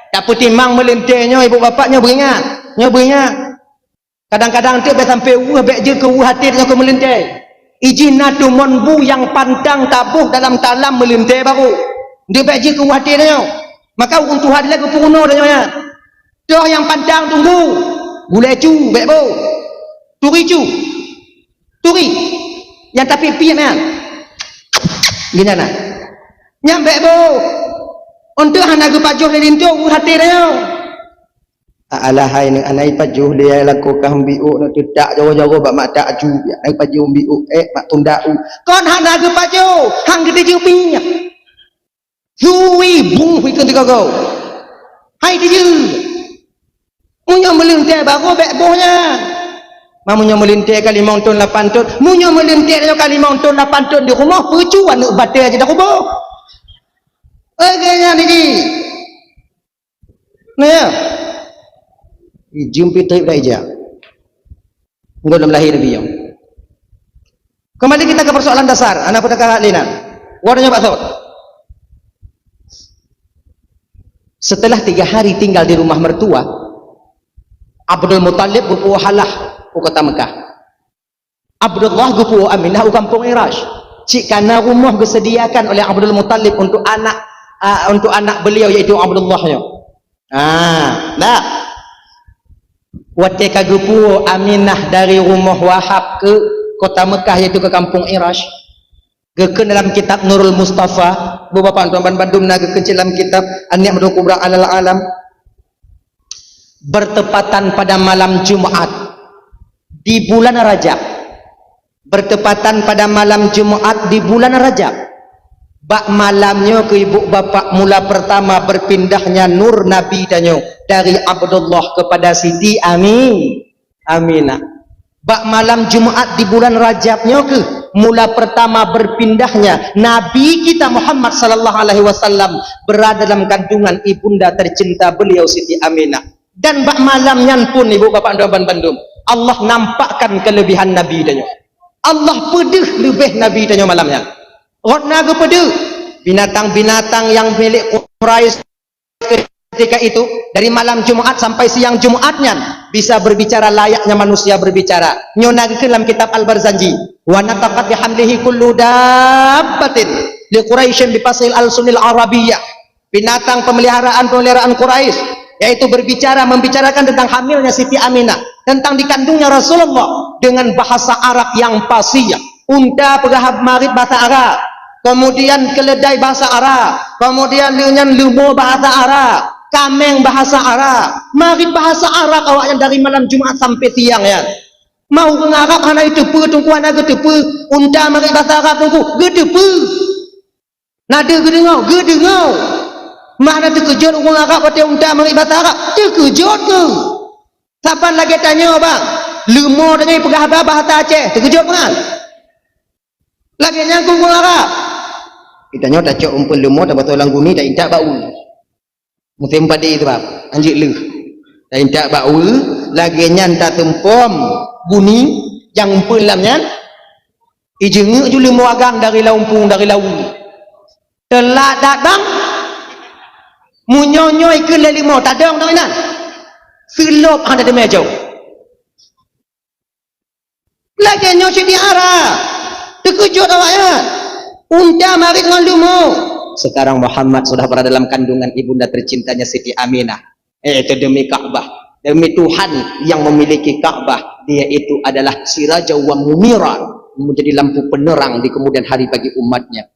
Tak peutimang meulintée nyoe ibu bapak nyoe beuingat. Nyoe beuingat. Kadang-kadang teuk bék sampoe weueh, bék jeuet keu weueh até tanyoe keu meulintée. Ijih na teumon bu nyang pantang taboh dalam talam meulintée barô. Nteuk bék jeuet keu weueh até tanyoe. Maka ureuëng tuha dilée geupeurunoe tanyoe nyan. Toh nyang pantang tunggu. Gulée cu, bék boh. Turi cu. Turi. Nyang tapiep-piep nyan. Geuhnyan na. Nyan bék boh. Eunteuk hana geupajoh lé linto weueh até tanyoe. Alah hai neuh, anai pajoh lé ai lakoe kah mbiôk, neuh teutak jaroe-jaroe bak mak takju, anai pajoh mbiôk, ék mak tunda u. Kon hana geupajoh, han geuteujeuet minyeuk. Sui buih ikeu teugogo. Hai tijeu. Meunyoe meulintèe bagoe bèk boh nyan. Ma meunyoe meulintèe ka limong thon, lapan thon, meunyoe meulintèe nyoe ka limong thon, lapan thon di rumoh, peucue aneuk batèe aja takuboh. Lagèe nyan jih. Nah, ya. Jeuem pih trép dak ija. Enggak dalam lahir biyong. Kembali kita ke persoalan dasar, anak pun dah lina. Warnanya Pak Thor. Setelah tiga hari tinggal di rumah mertua, Abdul Muthalib geupuwoe halah u kota Mekah. Abdullah geupuwoe Aminah u kampung Irash. Cit kana rumoh geusediakan oleh Abdul Muthalib untuk anak, ah, untuk anak beliau, yaitu Abdullah nyoe. Ah, nah. Watèe ka geupuwoe Aminah dari rumoh Wahab keu kota Mekah, yaitu ke kampung Irash. Geukheun dalam kitab Nurul Mustafa, bu bapak tuan ban bandum na geukheun cit lam kitab An-Ni'matul Kubra Alal Alam. Bertepatan pada malam Jumat di bulan Rajab. Bertepatan pada malam Jumat di bulan Rajab. Bak malam nyoe keu ibu bapak mula pertama berpindahnya nur Nabi tanyoe dari Abdullah kepada Siti Ami-, Aminah. Bak malam Jumat di bulan Rajab nyoe keuh mula pertama berpindahnya Nabi kita Muhammad sallallahu alaihi wasallam berada dalam kandungan ibunda tercinta beliau Siti Aminah. Dan bak malam nyan pun, ibu bapak tuan ban bandum, Allah nampakkan kelebihan Nabi tanyoe. Allah peudeuh leubeh Nabi tanyoe malam nyan. Rot na geupeudeuh binatang-binatang yang milik Quraisy ketika itu, dari malam Jumat sampai siang Jumat nyan, bisa berbicara layaknya manusia berbicara. Nyoe na geukheun lam kitab Al-Barzanji, "Wa nataqat bihamdihi kullu dabbatin li Quraisyin bi fasil alsunil Arabiyyah." Binatang pemeliharaan-pemeliharaan Quraisy, yaitu berbicara, membicarakan tentang hamilnya Siti Aminah, tentang dikandungnya Rasulullah dengan bahasa Arab yang fasih. Unta peugah marit bahasa Arab, kemudian keledai bahasa Arab, kemudian lé nyan leumo bahasa Arab, kameng bahasa Arab, marit bahasa Arab awaknyan dari malam Jumat sampai siang nyan. Ma ureueng Arab hana jiteupeue, Teungku, hana geuteupeue, unta marit bahasa Arab, Teungku, geuteupeue. Na deuh geudeungoe? Geudeungoe. Ma na teukeujot ureueng Arab watèe unta marit bahasa Arab? Teukeujot kheueh. Saban lagèe tanyoe, bang. Leumo tanyoe peugah haba bahasa Aceh, teukeujot kan? Lagèe nyan keu ureueng Arab. Geutanyoe tacok umpeuen leumo, tabasoe lam guni, taintat bak u. Musém padi teubab, anjeuk leuh. Dan intat bak ueh, lagèe nyan tateumpom guni nyang umpeuet lam nyan, ijeungeuk ju leumo agam dari lam umpung, dari lam ueh. Teulat datang, meunyoe nyoe ikheun lé leumo, tadong dong inan. Seulop hana teumé jong. Lagèe nyoe cit di Arab. Teukeujot awaknyan. Unta marit ngon leumo. Sekarang Muhammad sudah berada dalam kandungan ibunda tercintanya Siti Aminah. Eh, itu demi Ka'bah. Demi Tuhan yang memiliki Ka'bah. Dia itu adalah siraja wa munira. Menjadi lampu penerang di kemudian hari bagi umatnya.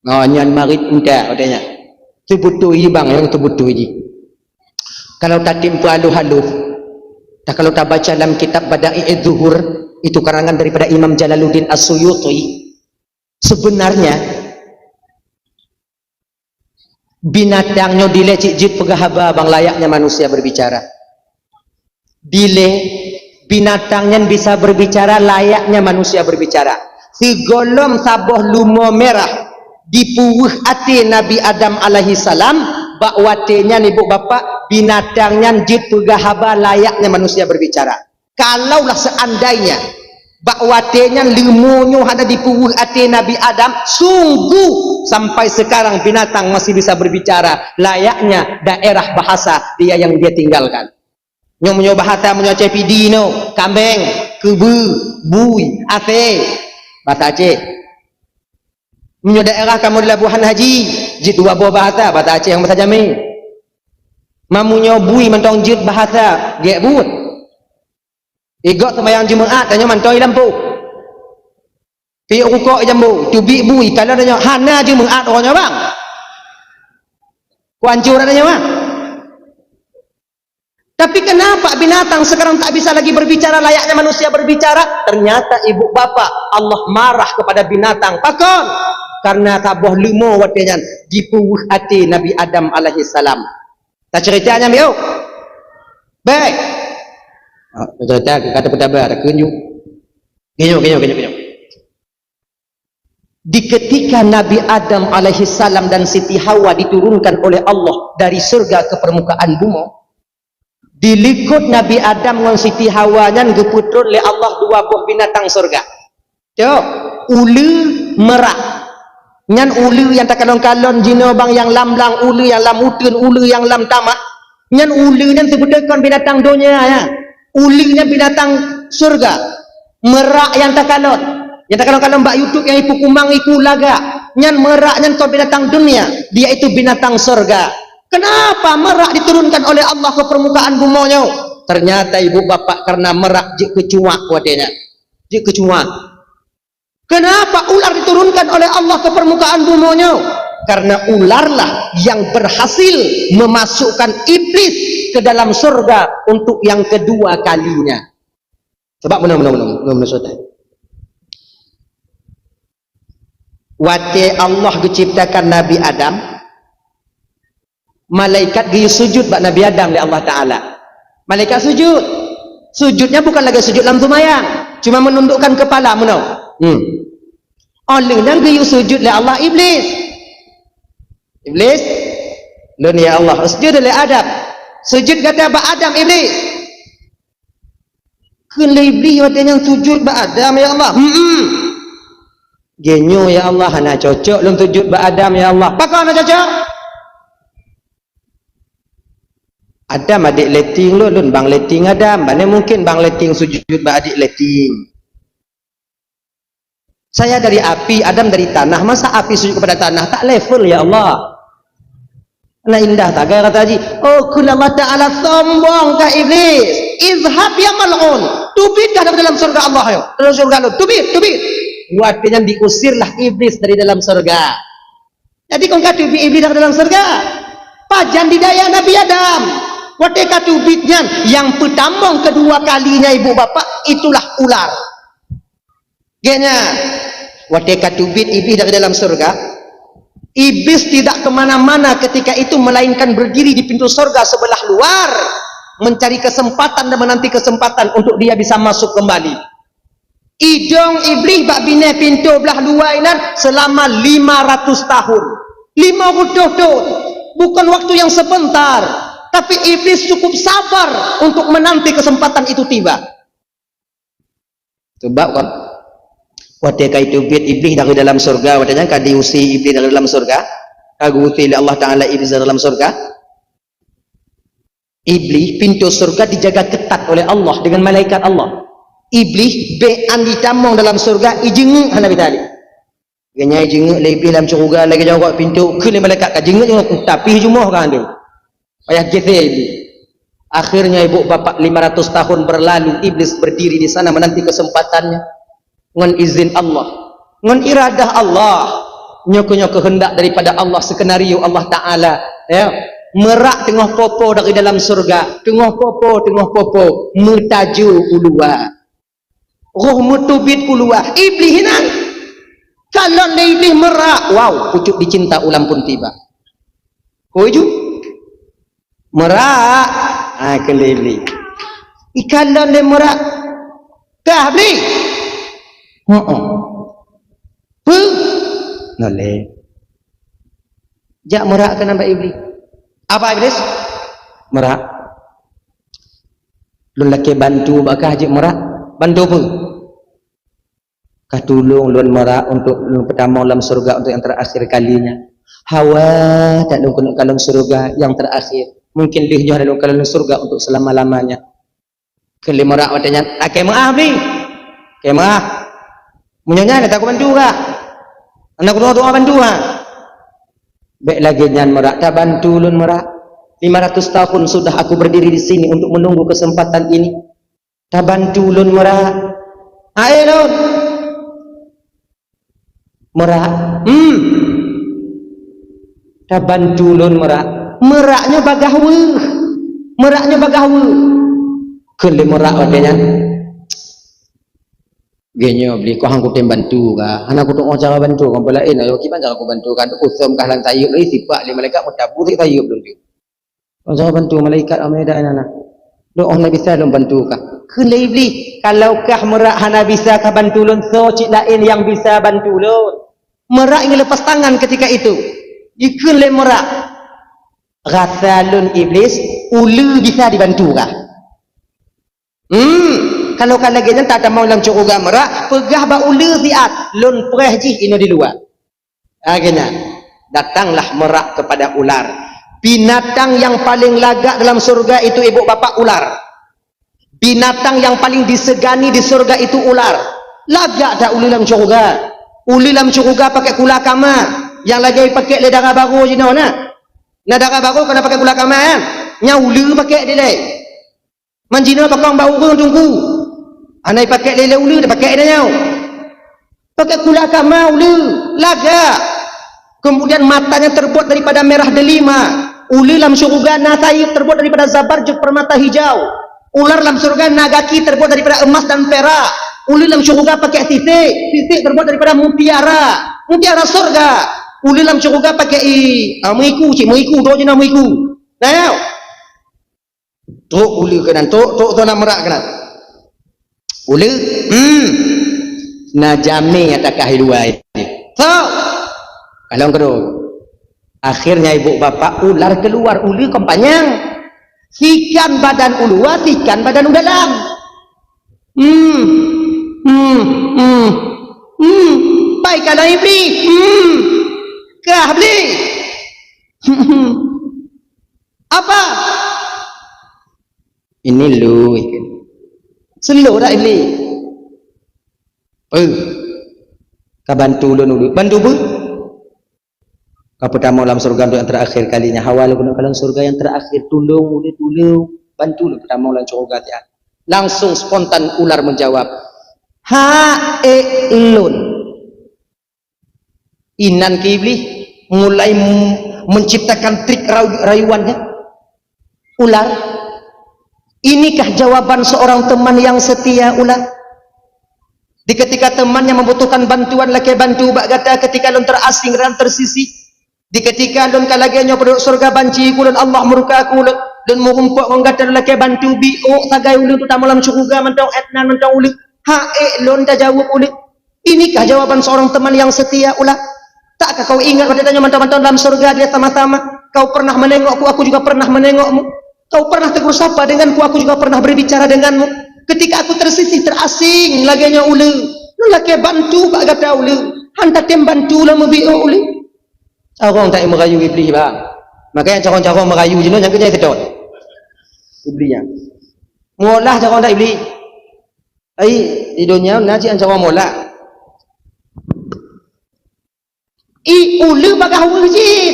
Oh, nyan marit unta, katanya. Teubeutôi jih, bang, nyang teubeutôi jih. Kalau tatimpa aluh-aluh, dah kalau tabaca dalam kitab Bada'i'uz Zuhur, itu karangan daripada Imam Jalaluddin As-Suyuti, sebenarnya binatang nyoe dilèe cit jeuet peugah haba, bang, layaknya manusia berbicara. Dilèe binatang nyan bisa berbicara layaknya manusia berbicara. Sigohlom saboh leumo mirah dipeuweueh até Nabi Adam alaihissalam, bak watèe nyan, ibu bapak, binatang nyan jeuet peugah haba layaknya manusia berbicara. Kalaulah seandainya bak watèe nyan leumo nyoe hana dipeuweueh até Nabi Adam, sungguh sampai sekarang binatang masih bisa berbicara layaknya daerah bahasa dia yang dia tinggalkan. Nyoe meunyoe bahasa meunyoe Aceh Pidie nyoe, kameng, keubeue, bui, asèe. Bahasa Aceh. Meunyoe daerah kamoe di Labuhan Haji, jeuet dua boh bahasa, bahasa Aceh ngon bahasa Jamé. Ma meunyoe bui mantong jeuet bahasa, gèt buet. Igok seumayang Jumeu'at, tanyoe mantong i lampôh. Piep rukok i jambo, teubiet bui, kalon tanyoe hana Jumeu'at uroe nyoe, bang. Kuancur tanyoe, bang. Tapi kenapa binatang sekarang tak bisa lagi berbicara layaknya manusia berbicara? Ternyata ibu bapak, Allah marah kepada binatang. Pakon? Karena saboh leumo watée nyan jipeuweueh até Nabi Adam alaihissalam. Taceurita nyan, yuk. Baik. Ah, taceurita, kata peutaba, takheun ju. Geuyue, geuyue, geuyue, geuyue. Di ketika Nabi Adam alaihissalam dan Siti Hawa diturunkan oleh Allah dari syurga ke permukaan bumoe, di likot Nabi Adam ngon Siti Hawa nyan geupeutron lé Allah dua boh binatang syurga. Cok, uleue, merak. Nyan uleue nyang takalon-kalon jinoe bang nyang lam-lam, uleue nyang lam uteuen, uleue nyang lam tamah. Nyan uleue nyan seubeutoe kon binatang donya nyan. Uleue nyan binatang syurga. Merak nyang takalon. Nyang takalon-kalon bak YouTube nyang ipeue kumang iku lagak. Nyan merak nyan kon binatang dunia, dia itu binatang syurga. Kenapa merak diturunkan oleh Allah ke permukaan bumoe nyoe? Ternyata ibu bapak karena merak jeuet keu cuak watée nyan. Jeuet keu cuak. Kenapa ular diturunkan oleh Allah ke permukaan bumoe nyoe? Karena ularlah yang berhasil memasukkan iblis ke dalam surga untuk yang kedua kalinya. Sebab meunoe, meunoe, meunoe, meunoe, meunoe, saudara. Watée Allah geuciptakan Nabi Adam, malaikat geuyue sujud bak Nabi Adam lé Allah Taala. Malaikat sujud. Sujudnya bukan lagée sujud lam seumayang, cuma menundukkan kepala meunoe. Hmm. Óh lheueh nyan geuyue sujud lé Allah Iblis. Iblis, "Lôn ya Allah, usjud li Adam." Sujud gata bak Adam, Iblis. Kheun lé Iblis watée nyan, "Sujud bak Adam, ya Allah." "Hmm." "Geunyoe, ya Allah, hana cocok lôn sujud bak Adam, ya Allah." "Pakon hana cocok?" "Adam adék lé tieng lôn, lôn bang lé tieng Adam. Bagaimana mungkin bang lé tieng sujud bak adék lé tieng?" "Saya dari api, Adam dari tanah. Masa api sujud kepada tanah? Tak level, ya Allah." Nah, indah tak gaya kata haji? Oh, kheun Allah Ta'ala, "Sombong kah Iblis? Izhab ya mal'un. Teubiet kah dari dalam surga Allah, yo. Dalam surga Allah. Teubiet, teubiet." Watée nyan diusirlah Iblis dari dalam surga. Jadi kon ka teubiet Iblis dari dalam surga. Pajan didaya Nabi Adam. Watée ka teubiet nyan, nyang peutamong kedua kalinya ibu bapak, itulah ular. Geuhnyan, watée ka teubiet Iblis dari dalam surga, Iblis tidak kemana-mana ketika itu melainkan berdiri di pintu surga sebelah luar, mencari kesempatan dan menanti kesempatan untuk dia bisa masuk kembali. Idong Iblis bak binéh pintoe blah luwa inan selama lima ratus tahun. Lima ratus tahun. Bukan waktu yang sebentar. Tapi Iblis cukup sabar untuk menanti kesempatan itu tiba. Sebab kan, watée ka teubiet Iblis dari dalam surga, watée nyan ka diusir Iblis dari dalam surga, ka geuusir lé Allah Ta'ala Iblis dari dalam surga. Iblis, pintoe surga dijaga ketat oleh Allah dengan malaikat Allah. Iblis bék an jitamong dalam surga, ijeungeuk hana bita lé. Geuhnyan ijeungeuk lé Iblis lam syeuruga lagée jaweueb pintoe, kheun lé malaikat ka jeungeuk-jeungeuk, tapi jumoh ka andeueng. Payah geusé Iblis. Akhirnya ibu bapak lima ratus tahun berlalu, Iblis berdiri di sana menanti kesempatannya. Ngon izin Allah, ngon iradah Allah, nyoe keuh, nyoe keuheundak daripada Allah, skenario Allah Ta'ala, ya. Merak teungoh popo dari dalam surga, teungoh popo, teungoh popo, meutajo u luwa. Roh meuteubiet u luwa. Iblis inan. Kalon lé Iblis merak, wow, pucuk dicinta ulam pun tiba. Hoi ju. Merak. Ah, kheun lé Iblis. Ikalon lé merak. Kah, Iblis? Heeh. Peue? Nolé. Jak merak keunan bak Iblis. Apa, Iblis? Merak. Lôn lakée bantu bak kah jeuet merak. Bantu peue? Kah tulông lôn merak untuk lôn peutamong lam syeuruga untuk nyang terakhir kalinya. Hawa that lôn keuneuk kalon syeuruga nyang terakhir. Mungkin lheueh nyoe hana lôn kalon syeuruga untuk selama-lamanya. Kheun lé merak watée nyan, "Lakée meuáh, Bli. Lakée meuáh. Meunyoe nyan, ata kubantu kah. Hana kudoa-doa bantu, ha." "Bék lagée nyan merak, tabantu lôn merak. Lima ratus tahun sudah aku berdiri di sini untuk menunggu kesempatan ini. Tabantu lôn merak. Aé lôn." Merak. Hmm. Tabantu lôn merak. Merak nyoe bagaih weueh. Merak nyoe bagaih weueh. Kheun lé merak watée nyan. Geuh nyoe Iblih, kah han kutem bantu kah? Hana kutu'oh cara bantu kah? Peue laén, ayo kiban cara kubantu kah? Kusöm kah lam sayeuep lé, sipak lé malaikat, meutabu si sayeuep lôn. Cara bantu malaikat amai dak na. Doa hana bisa lôn bantu kah. Kheun lé Iblih, kalau kah meurak hana bisa kah bantu lôn, soe cit laén nyang bisa bantu lôn. Meurak ingin lepas tangan ketika itu. Jikheun lé meurak, rasa lôn Iblih, uleue bisa dibantu kah? Hmm, kalau ka lagée nyan tatamong lam syeuruga meurak, peugah bak uleue siat, lôn preh jih inoe di luwa. Akhirnya, datanglah merak kepada ular. Binatang yang paling lagak dalam surga itu, ibu bapak, ular. Binatang yang paling disegani di surga itu ular. Lagak that uleue lam syeuruga. Uleue lam syeuruga pakai kula kama. Yang lagée pakai lé dara barô jinoe na. Na dara barô kana pakai kula kama kan? Nya uleue pakai dilée. Man jinoe pakong bak ureuëng teungku. Hana ipakék lé-lé uleue, dipakék lé nyoe. Pakék kula kama uleue, lagak. Kemudian matanya terbuat daripada merah delima. Uleue lam syeuruga na sayeuep terbuat daripada zabarjud permata hijau. Ular lam syeuruga na gaki terbuat daripada emas dan perak. Uleue lam syeuruga pakék sisek, sisek terbuat daripada mutiara, mutiara syeuruga. Uleue lam syeuruga pakék i, ah, meuiku cit, meuiku, dua jina meuiku. Nah, Trok uleue keunan, trok, trok tu na merak keunan. Uleue, hmm. Na jamé nyang takah i luwa. So, kalon keudroe. Akhirnya ibu bapak ular keluar, uleue kon panyang. Sikan badan u luwa, sikan badan u dalam. Hmm. Hmm. Hmm. Hmm. Pai kalon Iblih. Hmm. Kah Iblih. Apa? Ini lu ikut. Selo dak Iblih? Eh, ka bantu ulun dulu. Bantu apa? Ka pertama dalam surga untuk yang terakhir kalinya. Hawa lu kena dalam surga yang terakhir. Tulung, udah tulung. Bantu lu pertama dalam surga dia. Langsung spontan ular menjawab. Ha, eh, lun. Inan keu Iblih mulai m-, menciptakan trik rayu-, rayuannya. Ular, inikah jawaban seorang teman yang setia, ular? Di ketika temannya membutuhkan bantuan, lakée bantu bak gata ketika lôn terasing dan tersisih. Di ketika lôn ka lagée nyoe penduduk syurga banci ku lôn, Allah murka ku lôn, lôn meurumpok ngon gata lôn lakée bantu, biôk sagai ulôn, terutama lam syurga mantong, etnan mantong ulôn. Ha, eh, lôn tajaweueb ulôn. Inikah jawaban seorang teman yang setia, ular? Takkah kau ingat watée tanyoe mantong-mantong dalam syurga dia sama-sama? Kau pernah menengokku, aku juga pernah menengokmu. Kau pernah tegur sapa denganku, aku juga pernah berbicara denganmu. Ketika aku tersisih, terasing, lagée nyoe ulée, lôn lakée bantu bak gata ulée. Han tatem bantu lom meubiôk ulée. Carông tak meurayu Iblih, bang. Makanya carông-carông meurayu jinoe nyang keujai seutôt. Iblih nyan. Meuolah carông tak Iblih. Ai, di donya na cit ancawa mola. I ulée bagah ureuëng jih.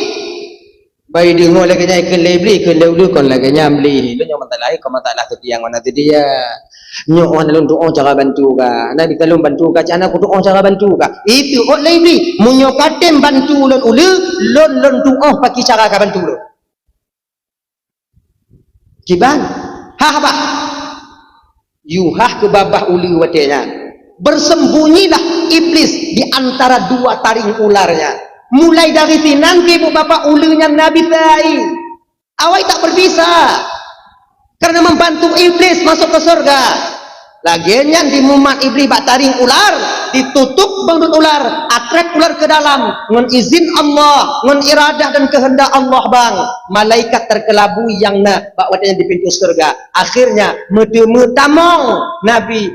Bai deungoe lagée nyan keu lé Iblih, keu lé ulée kon lagée nyan Iblih. Lôn nyoe masalah, kon masalah seudia ngon na seudia. Nyoe wan lôn tuoh cara bantu ka. Na bisa lôn bantu ka, cana ku tuoh cara bantu ka. Itu ot lé Iblih. Meunyoe katem bantu lôn ulée, lôn lôn tuoh paki cara ka bantu lôn. Kiban? Hah bah. Yuhah keu babah ulée watée nyan. Bersembunyilah iblis di antara dua taring ularnya. Mulai dari sinan keu ibu bapak ulée nyan nabi sai. Awai tak berbisa. Karena membantu iblis masuk ke surga. Lagée nyan dimumat Iblih bak taring ular, ditutup bandum ular, atrek ular ke dalam, ngon izin Allah, ngon iradah dan kehendak Allah bang. Malaikat terkelabui nyang na bak watée nyan di pintoe syeuruga. Akhirnya, meuteumé tamong Nabi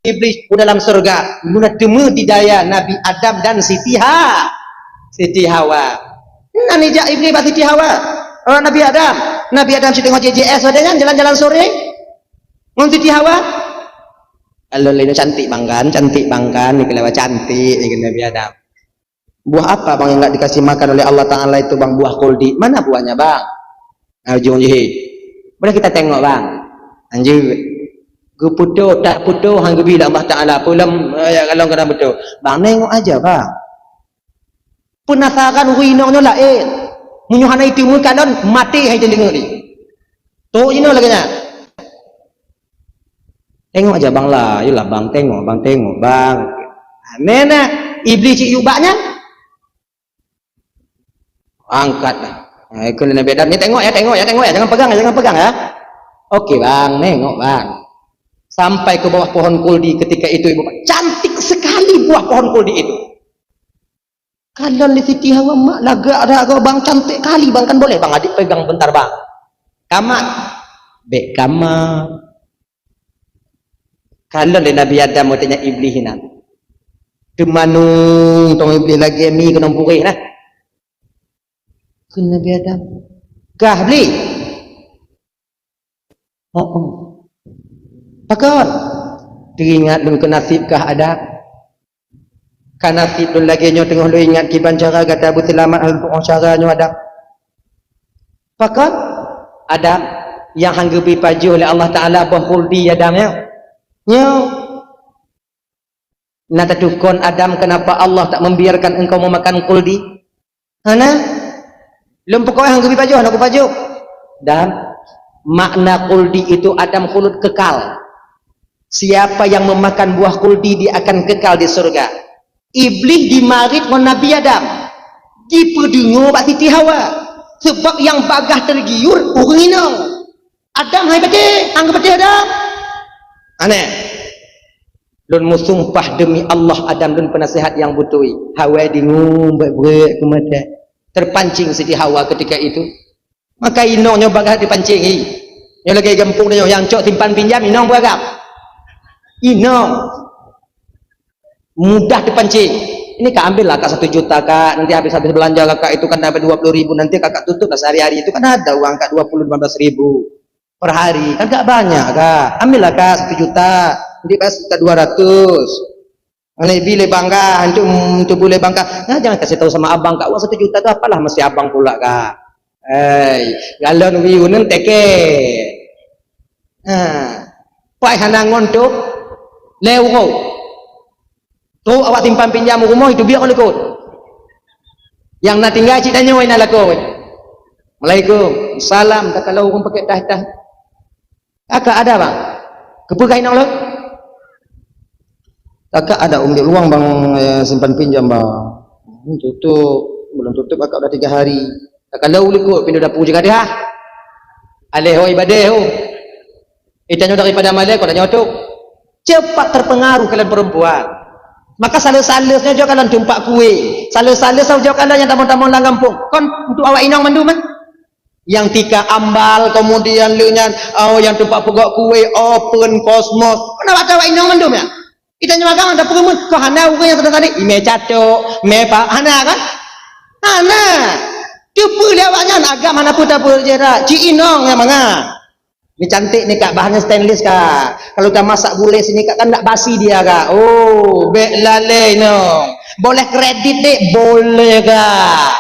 Iblih u dalam syeuruga, meuteumé di daya Nabi Adam dan Siti Ha-, Siti Hawa. Nan ijak Iblih bak Siti Hawa. Oh, Nabi Adam. Nabi Adam siteungoh J J S watée nyan jalan-jalan sore. Ngon Siti Hawa, "Alon lé cantik bang kan, cantik bang kan," ni kelewa cantik ni kena Nabi Adam. "Buah apa bang yang nggak dikasih makan oleh Allah Ta'ala itu bang, buah khuldi? Mana buahnya bang?" Nah, ujung jih. "Boleh kita tengok bang?" Lanjut. Geuputoh, tak putoh, han geubi lé Allah Ta'ala. Pulam, eh, ya, kalau kena betul. "Bang, nengok aja bang." Peunasaran ureuëng inong nyoe laén. Meunyoe hana iteumé kalon, maté hai teudeungoe lé. Trok jinoe lagée nyan. Tengok aja bang lah, yolah bang tengok, bang tengok, bang. Nah, nah, Iblis cik yubak nyan. Angkat dah. Eh, keu Nabi Adam, "Ni tengok ya, tengok ya, tengok ya, jangan pegang ya, jangan pegang ya." "Oke bang, nengok bang." Sampai ke bawah pohon kuldi ketika itu ibu, cantik sekali buah pohon kuldi itu. Kalon lé Siti Hawa, "Mak, lagak dah kau bang, cantik kali bang, kan boleh bang adik pegang bentar bang." "Kamat." "Bek kamat." Kalon lé Nabi Adam watèe nyan Iblih inan. Teumanung tong Iblih lagèe mi keunong purèh nah. Kheun Nabi Adam, "Kah Iblih?" "Oh, oh." "Pakon?" "Teuingat lôn keu nasib kah Adam. Ka nasib lôn lagèe nyoe teungoh lôn ingat kiban cara gata beuseulamat lôn tu'oh cara nyoe Adam." "Pakon?" "Adam, nyang han geubri pajoh lé Allah Taala boh kuldi Adam nyoe. Nyoe." "Na tatukon Adam kenapa Allah tak membiarkan engkau memakan kuldi?" "Hana. Lôn peukoh han geubri pajoh, hana kupajoh." "Dan makna kuldi itu Adam khulud kekal. Siapa yang memakan buah kuldi dia akan kekal di surga." Iblih jimarit ngon Nabi Adam. Jipeudeungoe bak Siti Hawa. Sebab nyang bagaih teugiur ureueng inong. Adam hai patéh, han geupatéh Adam. Aneh. Lôn meusumpah demi Allah Adam lôn peunasihat nyang beutôi. Hawa deungoe brek-brek keu mata. Terpancing Siti Hawa ketika itu. Maka inong nyoe bagaih dipancing, hi. Nyoe lagèe gampông nyoe nyang cok simpan pinjam inong peuragam. Inong. Mudah dipancing. "Ini Kak, ambillah Kak satu juta Kak, nanti habis-habis belanja Kakak itu kan dapat dua puluh ribu, nanti Kakak tutuplah sehari-hari itu kan ada uang Kak dua puluh lima belas ribu per hari, kan Kak banyak Kak, ambillah Kak satu juta, nanti pas sejuta dua ratus." Aneuk bi lé bang Kak, antum teubu lé bang Kak, "Nah, jangan kasih tahu sama abang Kak, uang satu juta tu apalah masih abang pula Kak." Hei, galon wiu nan teke. Ha. Pai hana ngon tu, lé uroe. Trok awak simpan pinjam u rumoh, itu biar likot. Nyang na tinggai cit tanyoe na lakoe. "Assalamualaikum." "Salam." Takalon ureueng pakai tah-tah. "Kakak ada, Bang?" "Keupeue kah inong lôn?" "Kakak ada umbi luang, Bang, eh, simpan pinjam, Bang." "Hmm, tutup. Belum tutup, Kakak udah tiga hari." Takalon u likot, pintoe dapu jih ka deuh. Aleh hoi badeh hu. Itanyoe daripada malée kok tanyoe tu. Cepat terpengaruh kalian perempuan. Maka sales-sales nyoe jok kalian tumpak kue. Sales-sales jok kalian nyang tamong-tamong lam gampông. Kon untuk awak inong mandum kan? Nyang tika ambal, kemudian lheueh nyan, oh, nyang tumpak peugok kue, open kosmos. Kon awak inong mandum ya? Itanyoe agam hana peureumeun, kok hana ureueng nyang sadar-sadar, imé catok, mé pa, hana kan? Hana. Teupeue lé awak nyan agam hana peue tapeue jih dak, ci inong nyang mangat. Ni cantik ni Kak, bahannya stainless Kak. Kalau kita masak gulai sini Kak, kan tak basi dia Kak. Oh, bèk lalé inong. Boleh kredit dek, boleh Kak.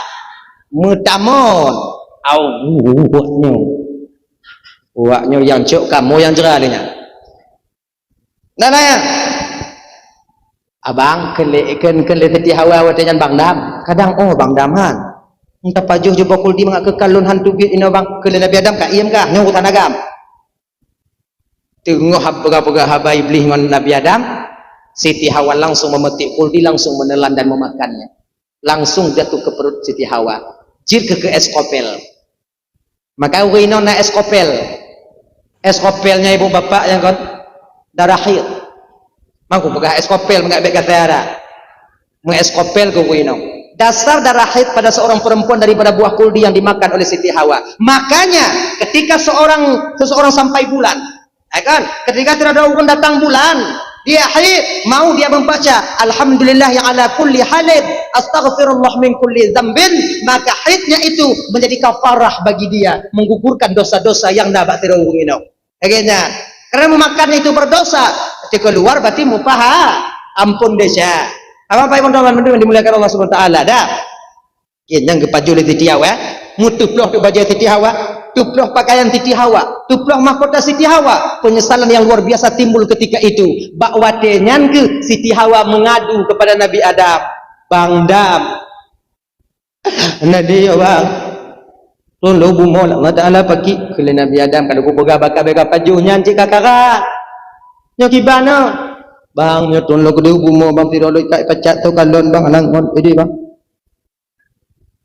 Meutamon. Au, uwak nyoe. Uwak nyoe nyang cok kamoe nyang jra lé nyan. Nah, nah, ya. Abang, keu lé, keu, keu lé Siti Hawa watèe nyan Bang Dam. Kadang, oh, Bang Dam han. Entah pajoh jeuet boh kuldi mangat keu kalon han teubiet inoe Bang, keu lé Nabi Adam ka iem kah? Nyoe urusan agam. Teungoh hab-, peugah-peugah haba Iblih ngon Nabi Adam, Siti Hawa langsung memetik kuldi, langsung menelan dan memakannya. Langsung jatuh ke perut Siti Hawa. Jeuet keu, keu es kopel. Maka ureueng inong na es kopel. Es kopel nyan ibu bapak nyang kon darah haid. Mangku peugah es kopel, meungat bèk gata ada. Meu es kopel keu ureueng inong. Dasar darah haid pada seorang perempuan daripada buah kuldi yang dimakan oleh Siti Hawa. Makanya, ketika seorang, seseorang sampai bulan, ya kan? Ketika terhadap ureueng datang bulan, dia haid, mau dia membaca, "Alhamdulillah yang ala kulli halin, astaghfirullah min kulli dzambin," maka haidnya itu menjadi kafarah bagi dia, menggugurkan dosa-dosa yang na bak sidroe ureueng inong. Lagèe nyan, karena memakan itu berdosa, ketika keluar berarti mupaha, ampun desya. Apa-apa yang teman-teman dimuliakan Allah Subhanahu wa taala, dah. Nyang geupajoh lé Siti Hawa, eh? Meuteuploh teuk bajèe Siti Hawa, teuploh pakaian Siti Hawa, teuploh mahkota Siti Hawa. Penyesalan yang luar biasa timbul ketika itu. Bak watèe nyan keuh Siti Hawa mengadu kepada Nabi Adam, "Bang Dam, na lé ya Bang, lôn bumoe Allah Taala pakik," kheun lé Nabi Adam, "ka lôn kupeugah bak kah bèk kapajoh nyan cit kakara." Nyoe kiban na. Bang, nyoe thon lôn keudeh bumoe bang, sidroe lôn ka ipacat teuh kalon bang, aneuk ngon idéh bang.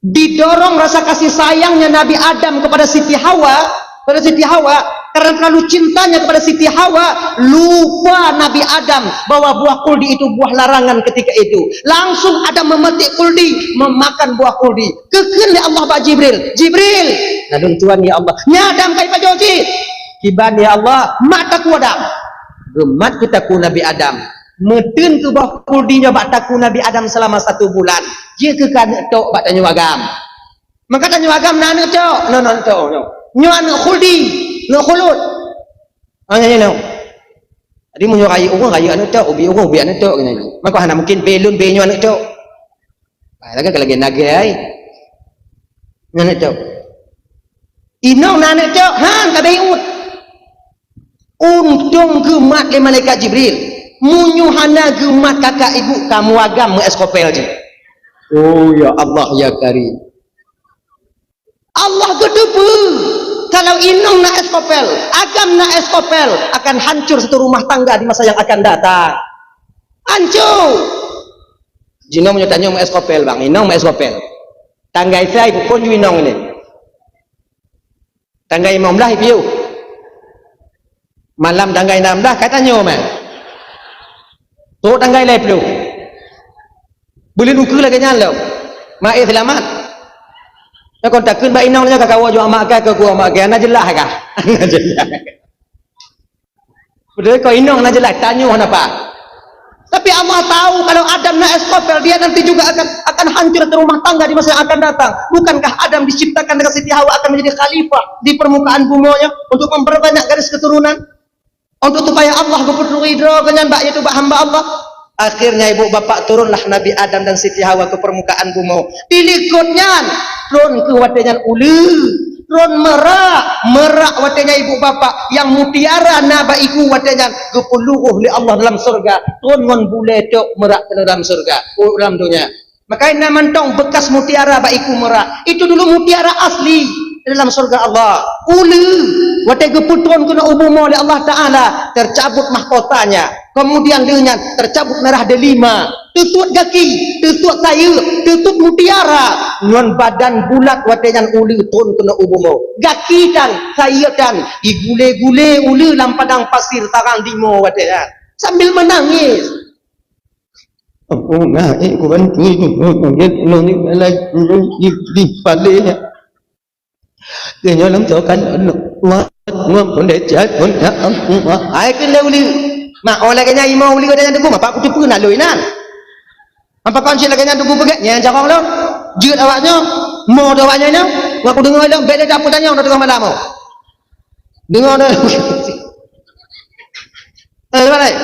Didorong rasa kasih sayangnya Nabi Adam kepada Siti Hawa, kepada Siti Hawa, karena terlalu cintanya kepada Siti Hawa, lupa Nabi Adam bahwa buah khuldi itu buah larangan ketika itu. Langsung Adam memetik khuldi, memakan buah khuldi. Geukheun lé Allah bak Jibril, "Jibril, na lôn tuan ya Allah." "Nyan Adam, ka ipajoh cit?" "Kiban ya Allah?" "Mak takue Adam." Geumat keu takue Nabi Adam. Meuteun keu buah khuldi nyoe bak takue Nabi Adam selama satu bulan. Jeuet keu keu aneuk tok bak tanyoe agam. Maka tanyoe agam na aneuk tok, na aneuk tok nyoe. Nyoe aneuk khuldi, aneuk khulud. Ah, nyan, nyan, nyan. Jadi meunyoe rayeuk ureueng, rayeuk aneuk tok, ubit ureueng, ubit aneuk tok, nyan. Maka hana mungkin bèe lôn, bèe nyoe aneuk tok. Ah, lagèe, lagèe nagèe ai. Nyan aneuk tok. Inong na aneuk tok, han, ka bèe uet. Untông geumat lé malaikat Jibril. Meunyoe hana geumat kakak ibu, kamoe agam meu-es kopel jih. Oh, ya Allah, ya Karim. Allah geuteupeue, kalau inong na es kopel, agam na es kopel, akan hancur satu rumah tangga di masa yang akan datang. Hancur. Jinoe meunyoe tanyoe meu-es kopel, bang, inong meu-es kopel. Tanggai sai bukon ju inong ini. Tanggai limong blah ipiôh. Malam tanggai nam blah ka tanyoe mah. Trok tanggai lhèe plôh. Buleuen ukeue lagèe nyan lom. Maé seulamat. Nyoe kon takheun bak inong nyoe ka kawoe jok mak kah, keu kuwoe mak kah, na jeulaih kah? Na jeulaih. Beutôi kon inong na jeulaih, tanyoe hana paih. Tapi Allah tahu kalau Adam na es kopel, dia nanti juga akan, akan hancur satu rumah tangga di masa yang akan datang. Bukankah Adam diciptakan dengan Siti Hawa akan menjadi khalifah di permukaan bumoe nyoe untuk memperbanyak garis keturunan? Untuk supaya Allah geupeutrôh ridho geuh nyan bak, yaitu bak hamba Allah. Akhirnya ibu bapak turunlah Nabi Adam dan Siti Hawa ke permukaan bumoe. Di likot nyan, tron keuh watèe nyan uleue. Tron meurak, meurak watèe nyan ibu bapak, nyang mutiara na bak iku watèe nyan geupeuluroh lé Allah dalam syeuruga. Tron ngon bulèe tok meurak keunoe dalam syeuruga, oh, dalam donya. Maka na mantong bekas mutiara bak iku meurak. Itu dulu mutiara asli dalam syeuruga Allah. Uleue, watèe geupeutron keunoe u bumoe lé Allah Taala, tercabut mahkotanya. Kemudian lheueh nyan tercabut darah delima, teutuet gaki, teutuet sayeuep, teutuet mutiara. Ngon badan bulat watèe nyan uleue tron keunoe u bumoe. Gaki tan, sayeuep tan, digulé-gulé uleue lam padang pasir, tarang limo watèe nyan. Sambil menangis. Aku naik ku bantu itu, mungkin noni lagi di, di palanya. Dia nyolong tu kan, wah, wah, boleh jatuh, ya Allah. Ai keu lé uleue. Mak, oh, lagèe nyan imo uleue ada nyang teungku, apa aku teupeu nak lôi nan. Apa kon cit lagèe nyan teungku peugah, nyang jarong lom. Jeuet awak nyoe, mo tu awak nyoe nyoe. Aku deungoe lom, bèk lé dapur tanyong dah tengah malam, oh. Deungoe dah. Eh, balik.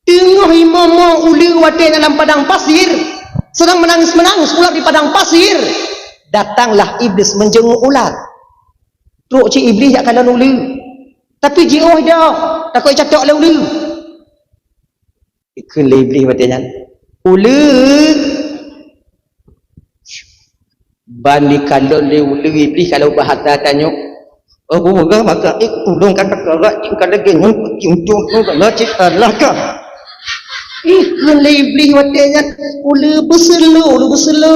Teungoh imo-mo uleue watèe nyan lam padang pasir, sedang menangis-menangis ular di padang pasir. Datanglah iblis menjenguk ular. Trok cit iblis jak kalon uleue. Tapi jiôh dah, takot jicatok lé uleue. Dikheun lé iblis watèe nyan, "Uleue!" Ban dikalon lé uleue iblis kalau bahasa tanyoe. Oh, bukan maka, eh, ulôn kan tak galak, kan lagèe nyoe, untung tu kalau cit salah kah. Ih, kheun lé iblis watèe nyan, uleue beuseulo, uleue beuseulo.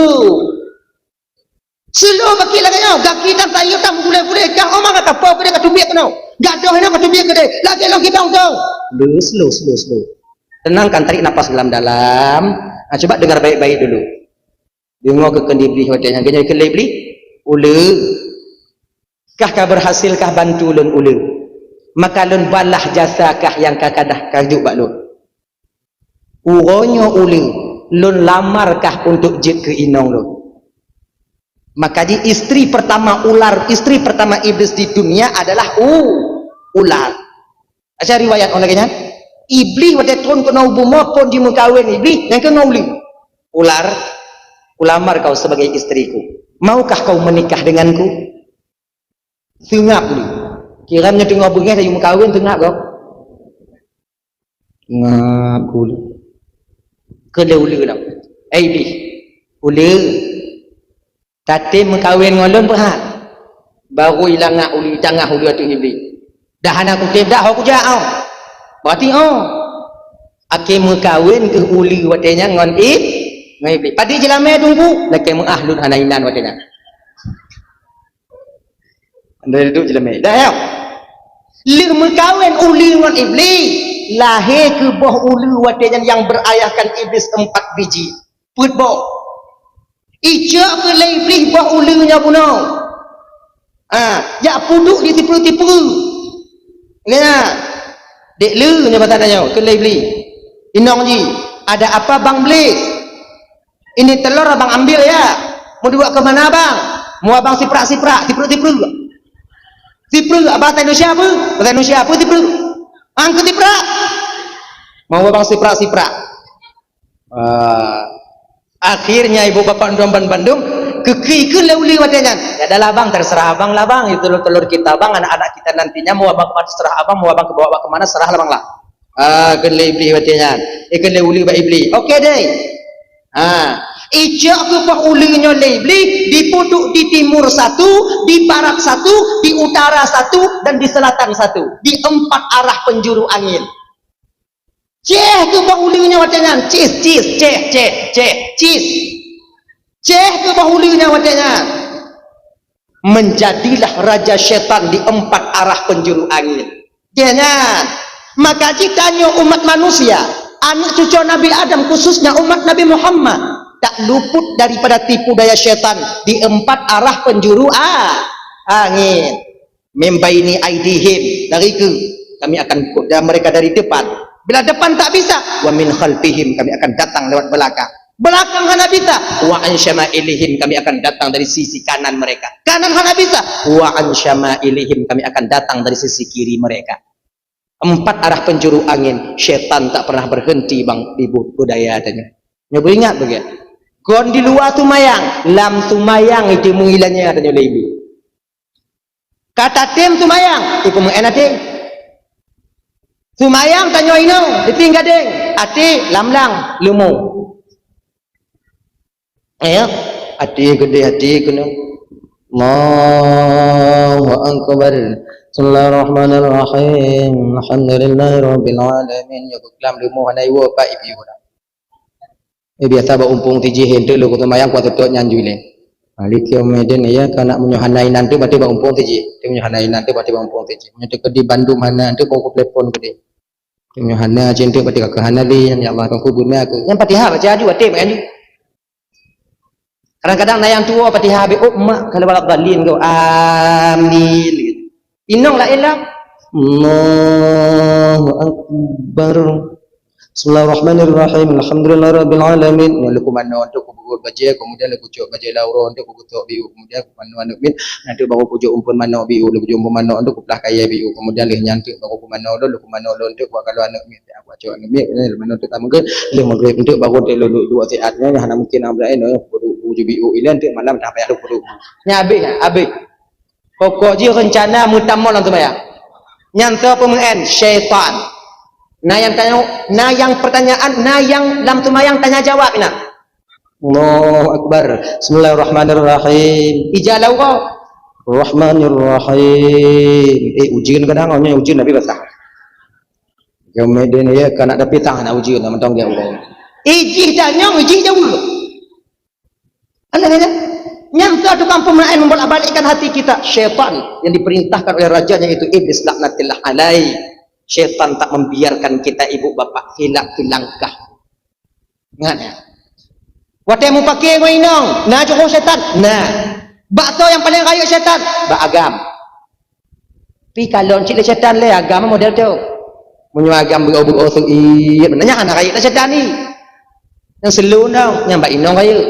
Seulo gaki lagèe nyoe, gaki dan sayeuep dan gulé-gulé, kah omang ka po keudeh ka teubiet keunoe. Gadôh inoe ka teubiet keudeh, lagèe lôn gidong dong. Uleue, slow, slow, slow. Tenangkan, tarik napas dalam-dalam. Nah, coba dengar baik-baik dulu. Deungoe keu kheun iblis watèe nyan, geunyoe kheun lé iblis, "Uleue, kah ka berhasil kah bantu lôn uleue? Maka lôn balah jasa kah nyang ka kadah ka jok bak lôn. Uroe nyoe uleue, lôn lamar kah untuk jeuet keu inong lôn." Maka di istri pertama ular, istri pertama iblis di dunia adalah u-, ular. Aja riwayat orang lagèe nyan. Iblis watèe tron keunoe u bumoe phon jimeukawen iblis nyang keu ngon uleue. "Ular, kulamar kau sebagai istriku. Maukah kau menikah denganku?" Seungap uleue. Kira nyoe teungoh beungèh laju meukawen seungap kau. Seungap uleue. Kheun lé uleue lom. Eh, iblis. Uleue. Tatem meukawen ngon lôn peuhat. Baru ilangak uleue tangah uleue ateueh iblis. Dah hana kutem dah ho kujak oh. Berarti oh. Akhé meukawen keuh uleue watée nyan ngon ib-, ngon iblih. Padit jeulamé teungku, lakée meuah lôn hana inan watée nyan. Anda duduk jeulamé. Dah ya. Leuh meukawen uleue ngon iblih, lahé keuh boh uleue watée nyan nyang berayahkan iblis empat biji. Peuet boh. Icok keuh lé iblih boh uleue nyoe bunoe. Ha, jak peuduek di tipeue-tipeue. Nyan. Dek le nyoe bak tanyoe keu lé iblih. Inong ji, ada apa bang blis? Ini telur abang ambil ya. Mau dibawa ke mana bang? Mau abang siprak-siprak, tipeue-tipeue. Tipeue, abang bahasa Indonesia apa? Bahasa Indonesia apa tipeue? Angkut siprak. Mau abang siprak-siprak. Ah, akhirnya ibu bapak ndrom ban bandum keuki keu lé uleue watée nyan. Ya dah lah bang, terserah abang lah bang. Itu telur-telur kita bang, anak-anak kita nantinya mau abang kemana terserah abang, mau abang kebawa ke mana serah lah bang lah. Ah, keu lé iblih watée nyan. Eh, keu lé uleue bak iblih. Okey deh. Ha, icok keuh boh uleue nyoe lé iblih, dipeuduek di timur satu, di barat satu, di utara satu, dan di selatan satu. Di empat arah penjuru angin. Ceh keuh boh uleue nyan watée nyan, cis, cis, ceh, ceh, ceh, cis. Ceh keuh boh uleue nyan watée nyan. Menjadilah raja setan di empat arah penjuru angin. Ceh nyan. Maka jih tanyoe umat manusia, aneuk cucoe Nabi Adam, khususnya umat Nabi Muhammad, tak luput daripada tipu daya setan di empat arah penjuru a-, angin. Min baini aidihim, dari ke kami akan ikut, dan mereka dari depan. Bila depan tak bisa, wa min khalfihim, kami akan datang lewat belakang. Belakang hana bisa, wa an syama'ilihim, kami akan datang dari sisi kanan mereka. Kanan hana bisa, wa an syama'ilihim, kami akan datang dari sisi kiri mereka. Empat arah penjuru angin, setan tak pernah berhenti bang ibu budaya tanya. Nyoe beuingat bagi. Kon di luwa seumayang, lam seumayang itu meuilanya tanya lé ibu. Ka tatem seumayang, ipeumeu'en até. Seumayang tanyoe inong, diting gadeng, até lamlang, leumo. Ya, até geudeh, até keunoe. Allahu Akbar. Bismillahirrahmanirrahim. Alhamdulillahirabbil alamin. Ya, buklam leumo hana iwoe pat ipiu dah. Eh, biasa bak umpung tijih, enteuk lôn kuseumayang, kuat teutôt nyan jui lé. Ha, li kiom meden, iya, keunak meunyoe hana inan teuk, berarti bak umpung tijih. Teuk meunyoe hana inan teuk, berarti bak umpung tijih. Meunyoe teuk keudi bandum hana, enteuk bak telepon keudi. Teuk meunyoe hana, cit enteuk berarti kakeuh hana lé, ya Allah, kangku beuna aku. Nyang Fatihah baca aju, até mak aju. Kadang-kadang na nyang tuwoe Fatihah habéh, "Oh, mak, kalau balak balin kau. Amin." Inong laén lah. Allahu Akbar. Bismillahirrahmanirrahim. Alhamdulillahirabbil alamin. Nyoe leuku manoe untuk kubeugot bajée, kemudian leuku cok bajée lauro untuk kugutok biu, kemudian kumanoe aneuk miet, nanti baru kujok umpun manoe biu, leuku jok umpun manoe untuk kuplah kayée biu, kemudian lheueh nyan teuk baru kumanoe lôn, leuku manoe lôn untuk kukalon aneuk miet, aku cok aneuk miet, lheueh manoe teuk ka meugreb, lheueh meugreb untuk baru teuk lôn duek siat, nyan hana mungkin ang beurai nyoe kudu kuju biu ilée teuk malam dah payah lôn kudu. Nyan habéh, habéh. Pokok jih reuncana meutamong lam seumayang. Nyan soe peumeu'en? Syaitan. Na nyang tanya, na nyang pertanyaan, na nyang lam seumayang tanya jawab inan. Allahu Akbar. Bismillahirrahmanirrahim. Ija laura. Rahmanirrahim. Eh, ujeuen kadang, oh, nyan ujeuen Nabi basah. Jom meden ya, keunak tapi tah na ujeuen, na mantong dia Allah. Ijih tanyong, ijih jauh. Anda kata, nyang ka tukang pemain membolak-balikkan hati kita, syaitan yang diperintahkan oleh rajanya yaitu iblis laknatillah alaih. Syaitan tak membiarkan kita ibu bapak hilap tu langkah. Ingat ya. Watée mupake ngon inong, na jurong syaitan. Nah, bak soe nyang paling rayeuk syaitan? Bak agam. Pi kalon cit lé syaitan lé agam model tu. Meunyoe agam beuo-beuo seuiet, nyan hana rayeuk lé syaitan ni. Nyang seuleu nong, nyang bak inong rayeuk.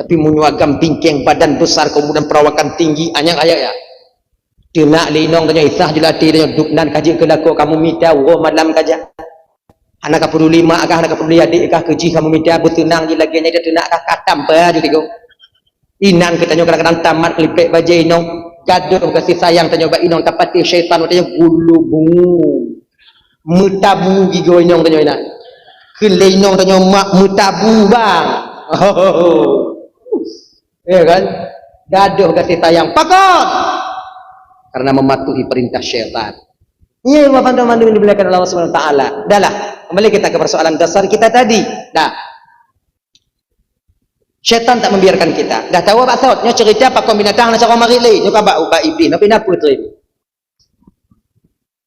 Tapi meunyoe agam bingkeng badan besar kemudian perawakan tinggi, ah, nyan rayeuk ya. Teunak lé inong tanyoe isah jula até tanyoe dub nan ka jeuet keu lakoe kamoe mita uroe malam ka jak. Hana ka peuduli mak kah, hana ka peuduli adék kah, keujih kamoe mita beuteunang jih lagée nyan teunak kah katam peuju tigo. Inan geutanyoe kadang-kadang tamat keulipek bajée inong, gadôh gaséh sayang tanyoe bak inong tapatéh syaitan watée nyoe gulubung. Meutabu gigoe inong tanyoe inan. Kheun lé inong tanyoe mak meutabu bang. Ya kan? Gadôh gaséh sayang. Pakon? Karena mematuhi perintah syaitan. Iya, Bapak dan Ibu yang dimuliakan Allah Subhanahu wa Taala. Dahlah, kembali kita ke persoalan dasar kita tadi. Dah. Syaitan tak membiarkan kita. Dah tahu, Pak Thot, nyoe cerita pakon binatang na cara marit lé. Nyoe ka bak, bak iblis, tapi napa tu?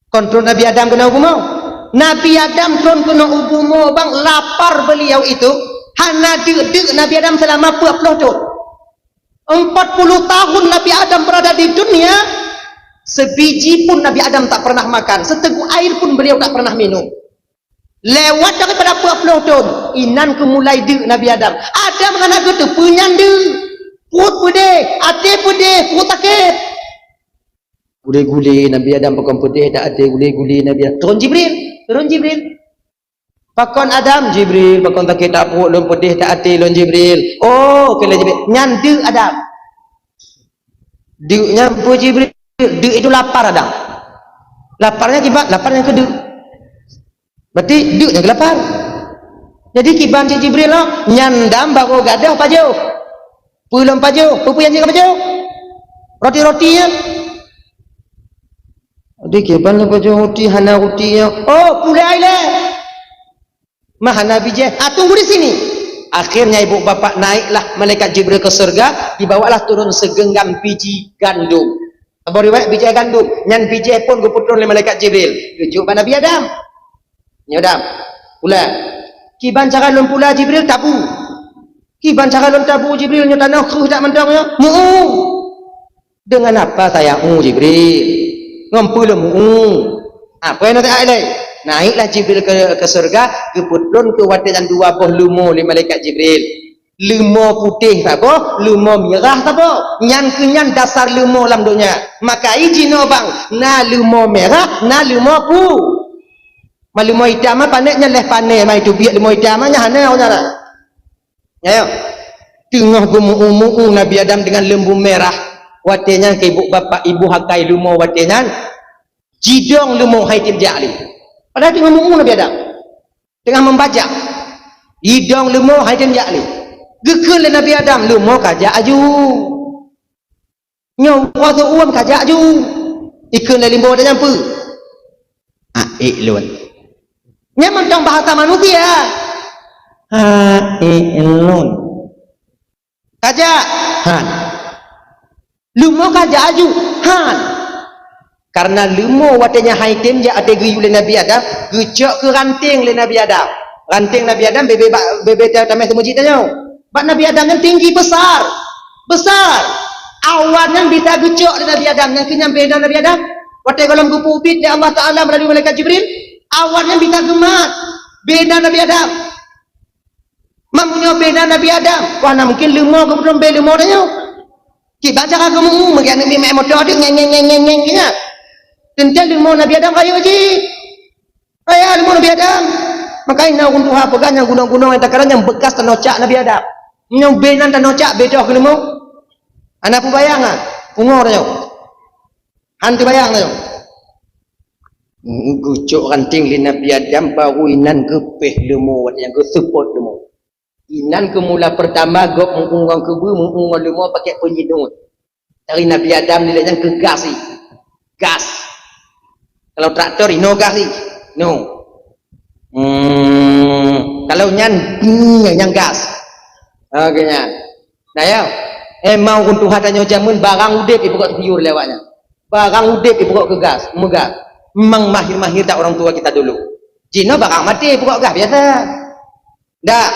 Kon tron Nabi Adam keunoe u bumoe. Nabi Adam tron keunoe u bumoe, bang, lapar beliau itu. Hana deuk-deuk Nabi Adam selama empat puluh tahun. Empat puluh tahun Nabi Adam berada di dunia, sebiji pun Nabi Adam tak pernah makan, seteguk air pun beliau tak pernah minum. Lewat daripada empat puluh tahun, inan keu mulai deuk Nabi Adam. Adam hana geuteupeue nyan deuk. Pruet peudeh, até peudeh, pruet sakét. Gule-gule Nabi Adam pakon peudeh, dak até gule-gule Nabi Adam. Turun Jibril, turun Jibril. Pakon Adam? Jibril, pakon sakét dak pruet lôn, peudeh dak até lôn, Jibril. Oh, keu lé Jibril. Nyan deuk Adam. Deuk nyan peue, Jibril? Deuk itu lapar Adam. Laparnya kiban, lapar nyang keu deuk. Berarti deuk nyang keu lapar. Jadi kiban cit Jibril, oh, nyan Adam baru gadôh pajoh. Peue lom pajoh? Peue-peue nyang jeuet ka pajoh? Roti-roti nyan. Jadi kiban lom pajoh roti, hana roti nyan. Oh, pulai lé. Mah hana bijéh. Ah, tunggu di sini. Akhirnya ibu bapak naiklah malaikat Jibril ke surga, dibawalah turun segenggam biji gandum. Saboh riwayat biji gandum, nyan biji pun geupeutron lé malaikat Jibril. Geujok bak Nabi Adam. Nyoe Adam, pula. Kiban cara lôn pula Jibril, tabu. Kiban cara lôn tabu Jibril, nyoe tanoh kreueh that mantong nyoe. Mu'u. Dengan apa saya u Jibril? Ngon peue lôn mu'u? Apa yang nanti ai lé? Naiklah Jibril ke, ke surga, geupeutron keu watée nyan dua boh leumo lé malaikat Jibril. Leumo putéh saboh, leumo mirah saboh. Nyan keuh nyan dasar leumo lam donya. Maka i jinoe bang, na leumo mirah, na leumo pu. Ma leumo itam ma pané nyan leh pané ma itu biet leumo itam ma nyan hana orang. Nyoe, teungoh geumu'u-mu'u Nabi Adam dengan leumo mirah. Watée nyan keu ibu bapak ibu hakai leumo watée nyan, jidong leumo hai tem jak lé. Padahal teungoh mu'u Nabi Adam. Teungoh membajak. Jidong leumo hai tem jak lé. Geukheun lé Nabi Adam, leumo ka jak aju. Nyoe uroe seuuem ka jak ju. Ikheun lé limbo tanyong peue? Aék lôn. Nyan mantong bahasa manusia. Aék lôn. Ka jak? Han. Leumo ka jak aju? Han. Karena leumo watée nyan hai tem jak até geuyue lé Nabi Adam, geucok keu ranting lé Nabi Adam. Ranting Nabi Adam bebe bak bebe tameh seumeujid tanyoe. Bak Nabi Adam nyan tinggi besar. Besar. Awan nyan bisa geucok lé Nabi Adam, nyan keuh nyan bena Nabi Adam. Watée gohlom geupeubiet lé Allah Taala meulalu malaikat Jibril, awan nyan bisa geumat bena Nabi Adam. Meunyoe bena Nabi Adam, wah na mungkin leumo geupeudong bée leumo tanyoe. Kiban cara geumu'u, meugi aneuk miet moto deuek ngeng ngeng ngeng ngeng ngeng nyan. Teuntée leumo Nabi Adam rayeuk jih. Hai, hai, leumo Nabi Adam. Makajih na ureuëng tuha peugah nyang gunong-gunong nyang takalon nyang bekas tanoh cak Nabi Adam. Nyang bée nan tanoh cak bée toh keu leumo. Hana peubayang ah. Pungo tanyoe. Han teubayang tanyoe. Geucok ranting lé Nabi Adam baru inan geupéh leumo watée nyang geuseupôt leumo. Inan keu mula peurtama gob meu-ueng ngon keubeue, meu-ueng ngon leumo pakai peunyinut. Dari Nabi Adam nilai nyan keu gas jih. Gas. Kalau traktor inoe gas jih. No. Hmm, kalau nyan, hmm, nyan gas. Oke nyan. Nah ya, emang ureuëng tuha tanyoe jameun barang udeb ipeugok sayur lé awak nyan. Barang udeb ipeugok keu gas, meugas. Memang mahir-mahir dak orang tua kita dulu. Jinoe barang maté ipeugok gas biasa. Dak.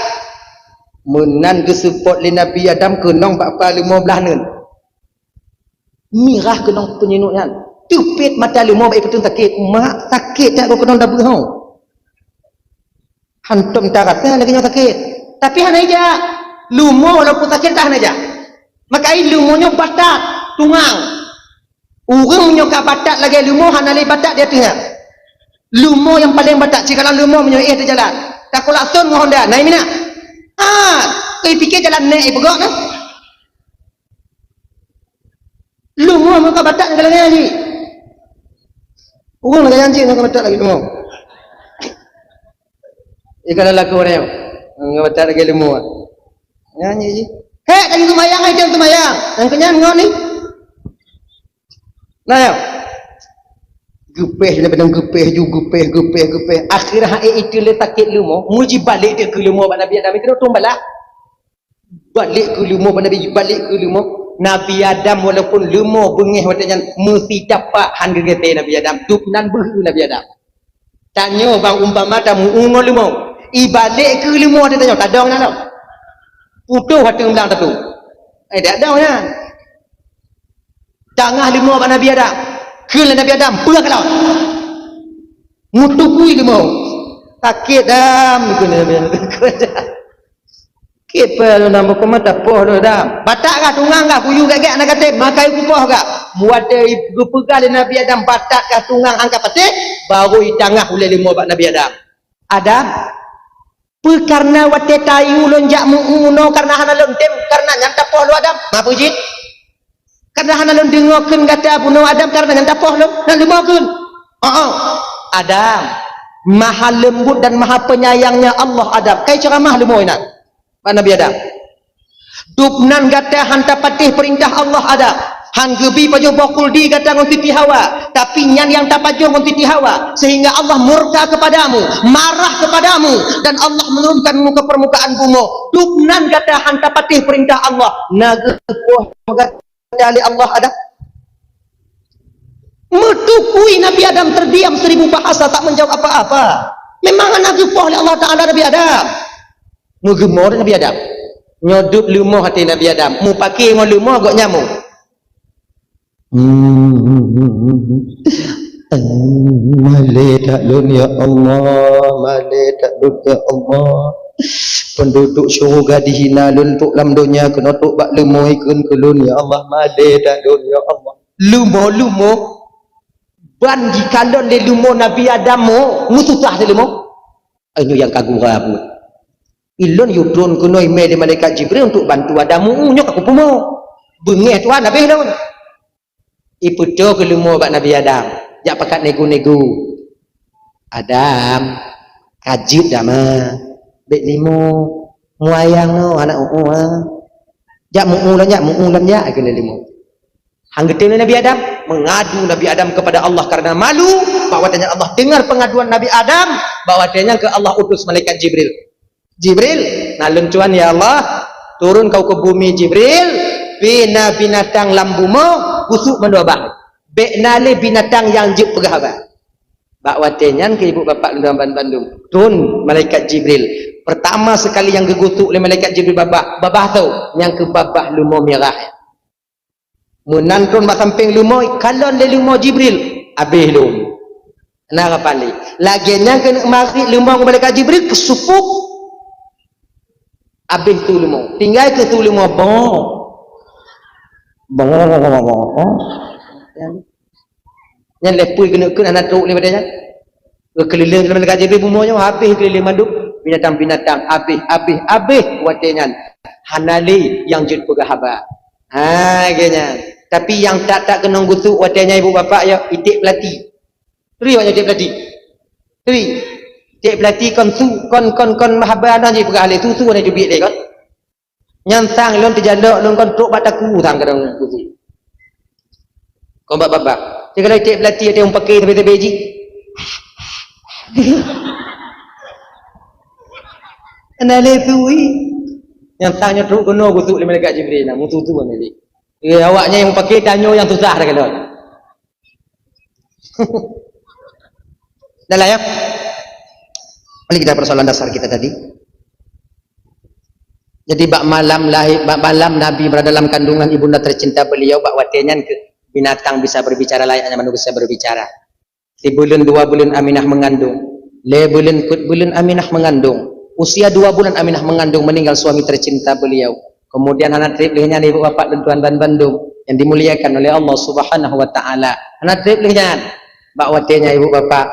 Meunan geuseupôt lé Nabi Adam keunong bak pa leumo blaih neun. Mirah keunong peunyinuk nyan. Teupet mata leumo bak ipeutung sakét. Mak, sakét that goe keunong dabeuh ho. Hantom tarasa lagée nyoe sakét. Tapi hana ijak. Leumo walaupun sakét tak hana ijak. Maka ai leumo nyoe batat, tungang. Ureuëng meunyoe ka batat lagée leumo hana lé batat di ateueh nyan. Leumo nyang paleng batat, sigohlom leumo meunyoe éh teujalan. Takulak thon ngon honda, na i minak. Ah, keu ipike jalan nèk ipeugok na. Leumo meunyoe ka batat ngon lagée nyan jih. Ureuëng lagée nyan jih nyang ka batat lagée leumo. Ika lalaku ureuëng nyang ka batat lagée leumo. Nyan jih. Hek, lagi seumayang, ai jeuet seumayang. Nyang keunyan ngon ni. Nah, ya. Geupéh, geupéh ju, geupéh, geupéh, geupéh. Akhé hai itu lé sakét leumo, meujibalek deh keu leumo bak Nabi Adam, itu tueng balah. Balek keu leumo bak Nabi, balek keu leumo. Nabi Adam walaupun leumo beungéh watée nyan, meusi tapak han geugeuté Nabi Adam. Dub nan beuhe Nabi Adam. Tanyoe bang umpama tamu ngon leumo, ibalek keu leumo watée tanyoe, tadong na lom. Putôh watée umbang tatu. Eh, dak dong nyan. Tangah leumo bak Nabi Adam. Kheun lé Nabi Adam, "Peue ka lôn?" Meutukui leumo. "Sakét, Adam," kheun lé Nabi Adam. "Kipeue lôn, Adam, bukon mata poh lôn, Adam. Batak kah tungang kah, kuyu gét-gét na katem, makai kupoh kah." Watée geupeugah lé Nabi Adam, "Batak kah tungang angkat patéh," baru itangah ulée leumo bak Nabi Adam. "Adam, peue kareuna watée tayue lôn jak meu-unoe kareuna hana lôn tem, kareuna nyan tapoh lôn Adam?" "Ma peue jih?" "Kareuna hana lôn deungoe kheun gata bunoe Adam, kareuna nyan tapoh lôn, nyan leumo kheun." "Oh, oh. Adam, maha leumbut dan maha penyayangnya Allah, Adam." Kai ceuramah leumo inan bak Nabi Adam. "Dub nan gata han tapatéh peurintah Allah, Adam. Han geubi pajoh boh khuldi gata ngon Siti Hawa, tapi nyan nyang tapajoh ngon Siti Hawa, sehingga Allah murka kepadamu, marah kepadamu, dan Allah menurunkanmu ke permukaan bumoe. Dub nan gata han tapatéh peurintah Allah, na geupoh gata lé Allah, Adam." Meutukui Nabi Adam terdiam seribu bahasa, tak menjawab apa-apa. Memang hana geupoh lé Allah Taala Nabi Adam. Meugeumoe Nabi Adam. Nyoe dub leumo até Nabi Adam. Mupake ngon leumo gobnyan mu. "Malée that lôn ya Allah, malée that lôn ya Allah. Penduduk syurga dihina lôn trok lam donya, keunoe trok bak leumo ikheun keu lôn ya Allah, malée that lôn ya Allah." Leumo-leumo ban jikalon lé leumo Nabi Adam mo, meususah lé leumo. Nyoe nyang ka gura buet. Ilôn yue tron keunoe imé lé malaikat Jibril untuk bantu Adam, nyoe ka kupumoe. Beungéh Tuhan habéh lôn. Ipeutoe keu leumo bak Nabi Adam, jak pakat negu-negu. "Adam, ka jeuet dah ma. Bék limo. Muayang no anak uhu ha. Jak mu'u lom jak, mu'u lom jak," kheun lé limo. Han geutem lé Nabi Adam, mengadu Nabi Adam kepada Allah karena malu, bak watée nyan Allah dengar pengaduan Nabi Adam, bak watée nyan keu Allah utus malaikat Jibril. "Jibril, na lôn tuan ya Allah, turun kau ke bumi Jibril, bina binatang lam bumoe, gusuk mandua bah. Bék na lé binatang nyang jeuet peugah haba." Bak watée nyan keu ibu bapak lôn ban-, bandum, turun malaikat Jibril. Pertama sekali nyang geugusuk lé malaikat Jibril babah, babah tu, nyang keu babah leumo mirah. Meunan tron bak sampéng leumo, kalon lé leumo Jibril, habéh lom. Na rapali. Lagée nyan keuneuk marit leumo ngon malaikat Jibril, keusupuk. Habéh tu leumo. Tinggai keu tu leumo, bong. Bong. Nyan lé peue keuneuk kheun hana trok lé badan nyan. Geukeulileng lé malaikat Jibril bumoe nyoe, habéh keulileng mandum binatang-binatang, habéh, habéh, habéh watée nyan. Hana lé nyang jeuet peugah haba. Ha, lagée nyan. Tapi nyang that-that keunong gusuk watée nyan ibu bapak ya, iték peulati. Turi awak nyan iték peulati. Turi. Iték peulati kon su, kon, kon, kon haba na jipeugah lé su, su na jubiet lé kon. Nyan sang lôn teujalok lôn kon trok bak taku sang kadang gusuk. Kon bak babah. Cit kalau iték peulati ada nyang pakai tapi-tapi jih. Kena lé tui. Nyan sang nyoe trok keunoe gusuk lé malaikat Jibril nah, mutu-tu kan tadi. Eh, awak nyan nyang pakai tanyoe nyang susah dah kalau. Dah lah ya. Balik kita persoalan dasar kita tadi. Jadi bak malam lahir, bak malam Nabi berada dalam kandungan ibunda tercinta beliau, bak watée nyan keuh binatang bisa berbicara layaknya manusia berbicara. Sibuleuen dua buleuen Aminah mengandung, lhée buleuen peuet buleuen Aminah mengandung, usia dua bulan Aminah mengandung meninggal suami tercinta beliau. Kemudian hana treb lheueh nyan ibu bapak dan tuan ban bandum yang dimuliakan oleh Allah Subhanahu wa taala. Hana treb lheueh nyan, bak watée nyan ibu bapak,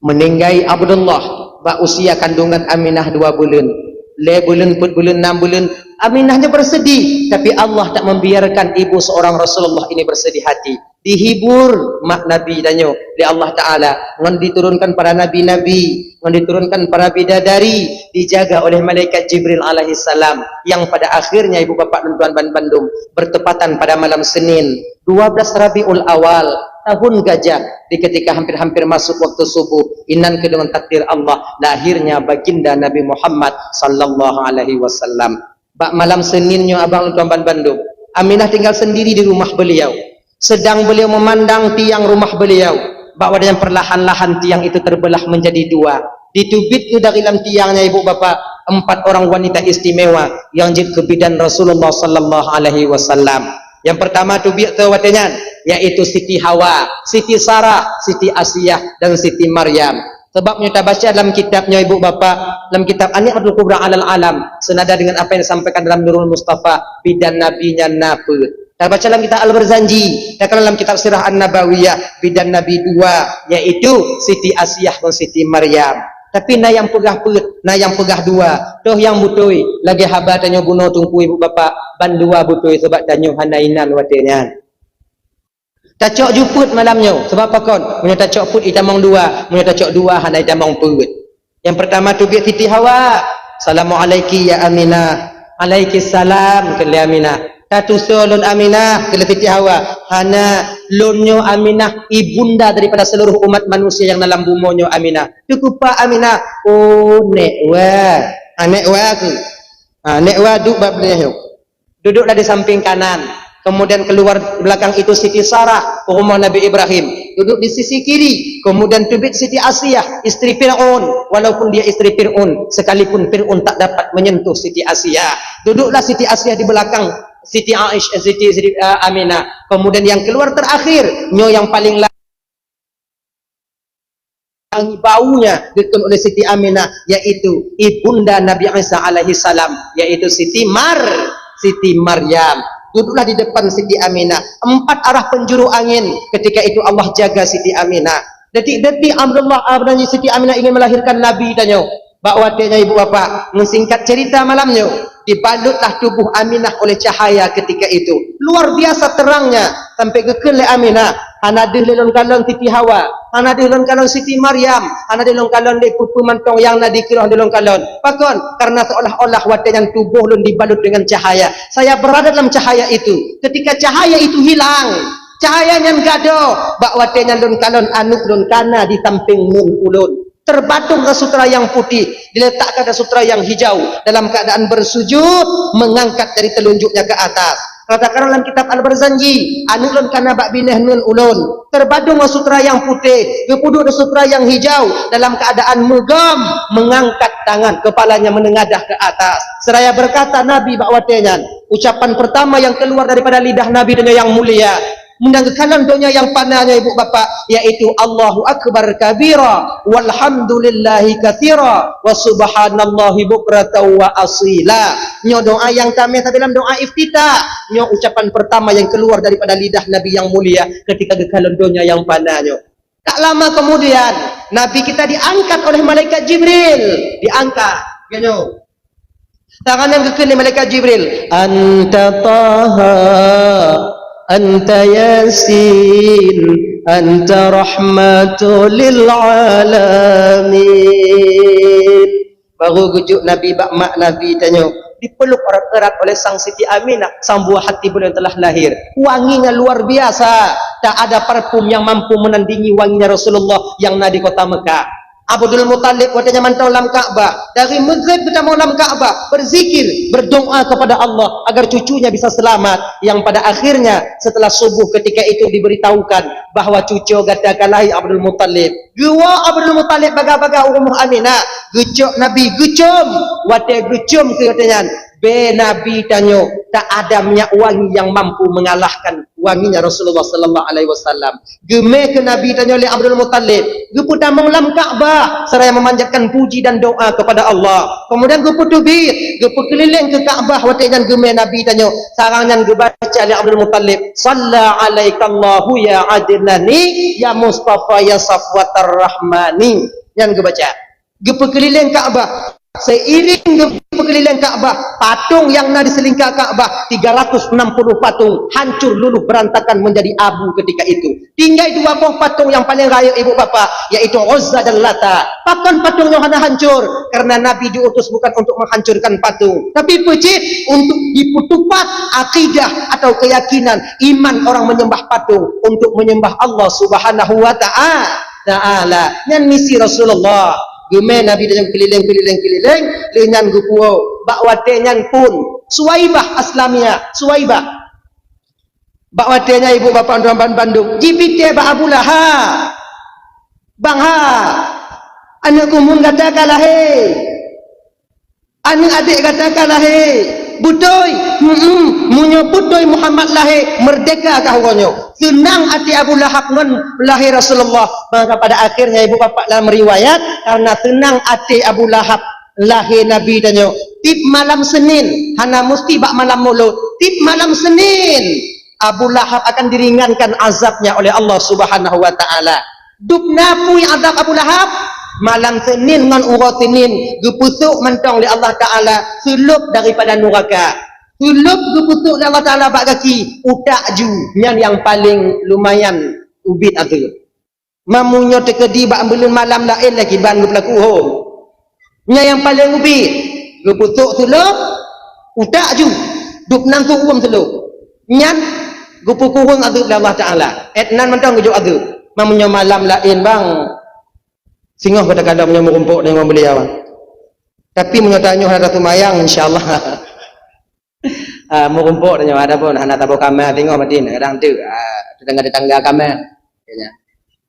meuninggai Abdullah bak usia kandungan Aminah dua buleuen, lhée buleuen, peuet buleuen, nam buleuen. Aminah nyoe bersedih, tapi Allah tak membiarkan ibu seorang Rasulullah ini bersedih hati. Dihibur mak Nabi tanyoe lé Allah Taala, ngon diturunkan para nabi-nabi, ngon diturunkan para bidadari, dijaga oleh malaikat Jibril alaihissalam, yang pada akhirnya ibu bapak dan tuan ban bandum, bertepatan pada malam Senin, dua belas Rabiul Awal, tahun gajah, di ketika hampir-hampir masuk waktu subuh, inan keuh deungon takdir Allah, lahirnya baginda Nabi Muhammad sallallahu alaihi wasallam. Bak malam Senin nyoe abang lôn tuan ban bandum, Aminah tinggal sendiri di rumah beliau. Sedang beliau memandang tiang rumah beliau, bak watée nyan perlahan-lahan tiang itu terbelah menjadi dua. Diteubiet keuh dari lam tiang nyan, ibu bapak, empat orang wanita istimewa nyang jeuet keu bidan Rasulullah sallallahu alaihi wasallam. Nyang pertama teubiet keuh watée nyan, yaitu Siti Hawa, Siti Sarah, Siti Asiah, dan Siti Maryam. Sebab nyoe tabaca dalam kitab nyoe, ibu bapak, dalam kitab An-Ni'matul Kubra 'alal Alam, senada dengan apa yang disampaikan dalam Nurul Mustafa, bidan Nabi nyan na peuet. Tabaca dalam kitab Al-Barzanji, takalon dalam kitab Sirah An-Nabawiyah, bidan Nabi dua, yaitu Siti Asiah dan Siti Maryam. Tapi na nyang peugah peuet, na nyang peugah dua. Toh nyang beutôi, lagée haba tanyoe bunoe teungku ibu bapak, ban dua beutôi, sebab tanyoe hana inan watée nyan. Tacok ju peuet malam nyoe, sebab pakon? Meunyoe tacok peuet itamong dua, meunyoe tacok dua hana itamong peuet. Nyang pertama teubiet Siti Hawa, "Assalamualaiki ya Aminah." "Alaiki salam," kheun lé Aminah. "Tatusoe lôn Aminah," kheun lé Siti Hawa. "Hana, lôn nyoe Aminah, ibunda daripada seluruh umat manusia nyang na lam bumoe nyoe Aminah." "Teukupa Aminah?" "Oh, nék wa." "Ah, nék wa keuh." "Ah, nék wa duek bak binéh nyoe." Duduklah di samping kanan. Kemudian keluar belakang itu Siti Sarah, rumah Nabi Ibrahim. Duduk di sisi kiri. Kemudian teubiet Siti Asiah, istri Fir'aun. Walaupun dia istri Fir'aun, sekalipun Fir'aun tak dapat menyentuh Siti Asiah. Duduklah Siti Asiah di belakang Siti Aisyah, Siti, Siti, eh, Aminah. Kemudian yang keluar terakhir, nyoe yang paling la- wangi baunya geukheun oleh Siti Aminah, yaitu ibunda Nabi Isa alaihi salam, yaitu Siti Mar-, Siti Maryam. Duduklah di depan Siti Aminah. Empat arah penjuru angin ketika itu Allah jaga Siti Aminah. Detik-detik Abdullah, ah, Siti Aminah ingin melahirkan Nabi tanyoe. Bak watée nyan, ibu bapak, meusingkat cerita malam nyoe, dibalutlah tubuh Aminah oleh cahaya ketika itu. Luar biasa terangnya, sampai geukheun lé Aminah, "Hana deuh lé lôn kalon Siti Hawa, hana deuh lôn kalon Siti Maryam, hana deuh lôn kalon lé peue-peue mantong nyang na dikeue lôn kalon." Pakon? Karena seolah-olah watée nyan tuboh lôn dibalut dengan cahaya. Saya berada dalam cahaya itu. Ketika cahaya itu hilang, cahaya nyan gadôh, bak watée nyan lôn kalon aneuk lôn kana di sampéng ngon ulôn. Terbadong rot sutra nyang putéh, diletakkan rot sutra nyang hijau, dalam keadaan bersujud, mengangkat jari telunjuknya ke atas. Katakan dalam kitab Al-Barzanji, "Aneuk lôn kana bak binéh ngon ulôn." Terbadong rot sutra nyang putéh, geupeuduek rot sutra nyang hijau, dalam keadaan meugam, mengangkat tangan, kepalanya menengadah ke atas. Seraya berkata Nabi bak watée nyan, ucapan pertama yang keluar daripada lidah Nabi tanyoe nyang mulia, meunyoe geukalon donya nyang fana nyoe, ibu bapak, yaitu "Allahu akbar kabira, walhamdulillahi katsira, wa subhanallahi bukratan wa asila." Nyoe doa nyang tamé sabe lam doa iftitah. Nyoe ucapan pertama yang keluar daripada lidah Nabi nyang mulia ketika geukalon donya nyang fana nyoe. Tak lama kemudian, Nabi kita diangkat oleh malaikat Jibril. Diangkat. Geutanyoe. Tangan nyang geukheun lé malaikat Jibril, "Anta Taha, anta Yasin, anta rahmatu lil alamin." Baru geujok Nabi bak mak Nabi tanyoe, dipeluk erat-erat oleh sang Siti Aminah, sang buah hati beliau yang telah lahir. Wanginya luar biasa, tak ada parfum yang mampu menandingi wanginya Rasulullah yang na di kota Mekah. Abdul Muthalib watée nyan mantong lam Ka'bah, dari Maghrib geutamong lam Ka'bah, berzikir, berdoa kepada Allah agar cucunya bisa selamat, yang pada akhirnya setelah subuh ketika itu diberitahukan bahwa cucu gata ka lahé, Abdul Muthalib. Geuwoe Abdul Muthalib bagah-bagah u rumoh Aminah, geucok Nabi, geucom. Watée geucom keu watée nyan, bée Nabi tanyoe tak ada minyak wangi yang mampu mengalahkan wanginya Rasulullah sallallahu alaihi wasallam. Geumé keu Nabi tanyoe lé Abdul Muthalib, geupeutamong lam Ka'bah seraya memanjatkan puji dan doa kepada Allah. Kemudian geupeuteubiet, geupeukeulileng keu Ka'bah, watée nyan geumé Nabi tanyoe, sarang nyan geubaca lé Abdul Muthalib, "Shalla alaikallahu ya Adnani, ya Mustafa, ya Safwatar Rahmani." Nyan geubaca. Geupeukeulileng Ka'bah. Seiring geu- Keulileng Ka'bah, patung nyang na di seulingka Ka'bah, tiga ratus enam puluh patung, hancur luluh berantakan menjadi abu ketika itu. Tinggai dua boh patung nyang paleng rayeuk, ibu bapak, yaitu Uzza dan Lata. Pakon patung nyoe hana hancur? Karena Nabi diutus bukan untuk menghancurkan patung, tapi peue cit? Untuk jipeutupat akidah atau keyakinan iman orang menyembah patung untuk menyembah Allah Subhanahu wa ta'a-, Ta'ala. Nyan misi Rasulullah. Geumè Nabi tanyoe keulileng, keulileng, keulileng, lheueh nyan geupuwoe. Bak watèe nyan phôn Suwaibah Aslamiyah, Suwaibah. Bak watèe nyan, ibu bapak droe ban-, bandum, jipitèe bak Abu Lahab. "Bang ha, aneuk keumun gata ka lahé. Aneuk adék gata ka lahé. Beutôi?" "Heum, meunyoe beutôi Muhammad lahé, meurdéhka kah uroe nyoe." Seunang até Abu Lahab ngon lahé Rasulullah. Maka pada akhirnya, ibu bapak, dalam riwayat, karena seunang até Abu Lahab lahé Nabi tanyoe, tiep malam Senin, hana musti bak malam Mulud, tiep malam Senin, Abu Lahab akan diringankan azabnya oleh Allah Subhanahu wa Ta'ala. Dubna peue azab Abu Lahab? Malam Senin ngon uroe Senin geupeusôk mantong lé Allah Ta'ala seulôb daripada nuraka. Seulôb geupeusôk lé Allah Ta'ala bak gaki, utak ju, nyan nyang paleng lumayan ubit ateuk. Meunyoe teukeudi bak buleuen malam laén lagèe ban geupeulaku hom. Nyan nyang paleng ubit, geupeusôk seulôb, utak ju, dubna sôk uem seulôb. Nyan geupeukureueng azeub lé Allah Ta'ala. 'Et nan mantong geujok azeub. Meunyoe malam laén, bang, singoh gata kalon meunyoe meurumpok deungon beuliau. Tapi meunyoe tanyoe hana taseumayang, insya Allah. Ah, meurumpok tanyoe, adapun hana taboh kama, singoh matin, kadang tu, ah, tetangga-tetangga kama. Ya, ya.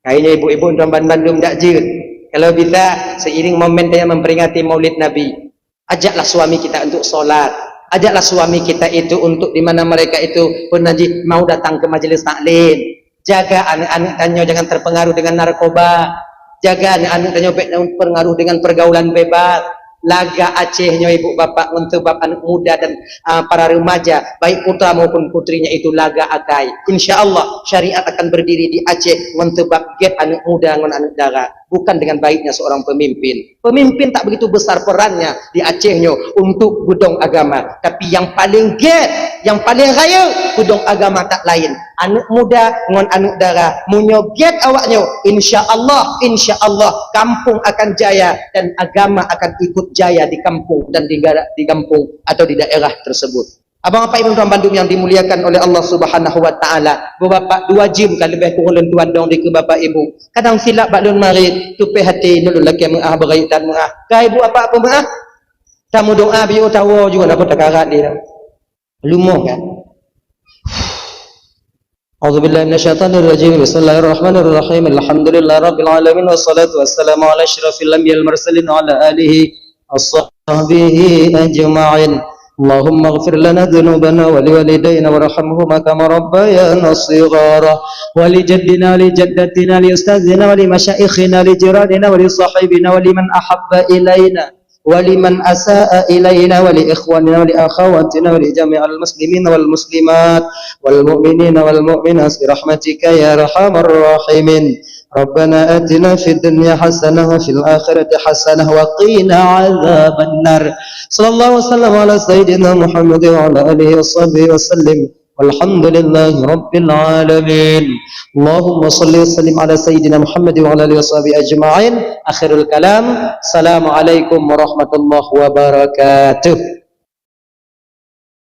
Kayaknya ibu-ibu tuan ban-, bandum dak jeuet. Kalau bisa, seiring momen tanyoe memperingati Maulid Nabi, ajaklah suami kita untuk sholat. Ajaklah suami kita itu untuk di mana mereka itu pernah ji-, mau datang ke majelis taklim. Jaga aneuk-aneuk tanyoe jangan terpengaruh dengan narkoba. Jaga aneuk-aneuk tanyoe bèk terpengaruh dengan pergaulan bebas. Laga Aceh nyoe, ibu bapak, ngon seubab aneuk muda dan, ah, para remaja, baik putra maupun putrinya itu laga akai. Insya Allah, syariat akan berdiri di Aceh ngon seubab gèt aneuk muda ngon aneuk dara. Bukan dengan baiknya seorang pemimpin. Pemimpin tak begitu besar perannya di Aceh nyoe untuk peudong agama. Tapi nyang paleng gèt, nyang paleng rayeuk peudong agama tak laén. Aneuk muda ngon aneuk dara, meunyoe gèt awaknyoe, insya Allah, insya Allah, kampung akan jaya dan agama akan ikut jaya di kampung dan di gara-, di kampung atau di daerah tersebut. Abang apai ibu tuan bandum yang dimuliakan oleh Allah Subhanahu wa Ta'ala, beubapak dua jeuem ka leubeh kureueng lôn tuan dong dikeue bapak ibu. Kadang silap bak lôn marit, tupéh até lôn lakèe meu'ah beurayeuk that meu'ah. Ka ibu apak peumeu'ah? Tameudoa biôh tawoe ju, na peue takarat lé dah. Lumoh kan? أعوذ بالله من الشيطان الرجيم. بسم الله الرحمن الرحيم. الحمد لله رب العالمين، والصلاة والسلام على أشرف الأنبياء والمرسلين وعلى آله وصحبه أجمعين. اللهم اغفر لنا ذنوبنا ولوالدينا وارحمهما كما ربيانا صغارا، ولجدنا ولجدتنا ولأستاذنا ولمشايخنا ولجيراننا ولصاحبنا ولمن أحب إلينا ولمن أساء إلينا ولإخواننا ولأخواتنا ولجميع المسلمين والمسلمات والمؤمنين والمؤمنات برحمتك يا أرحم الراحمين. ربنا آتنا في الدنيا حسنة وفي الآخرة حسنة وقنا عذاب النار. صلى الله وسلم على سيدنا محمد وعلى آله وصحبه وسلم. والحمد لله رب العالمين. اللهم صل وسلم على سيدنا محمد وعلى آله وصحبه أجمعين. آخر الكلام. السلام عليكم ورحمة الله وبركاته.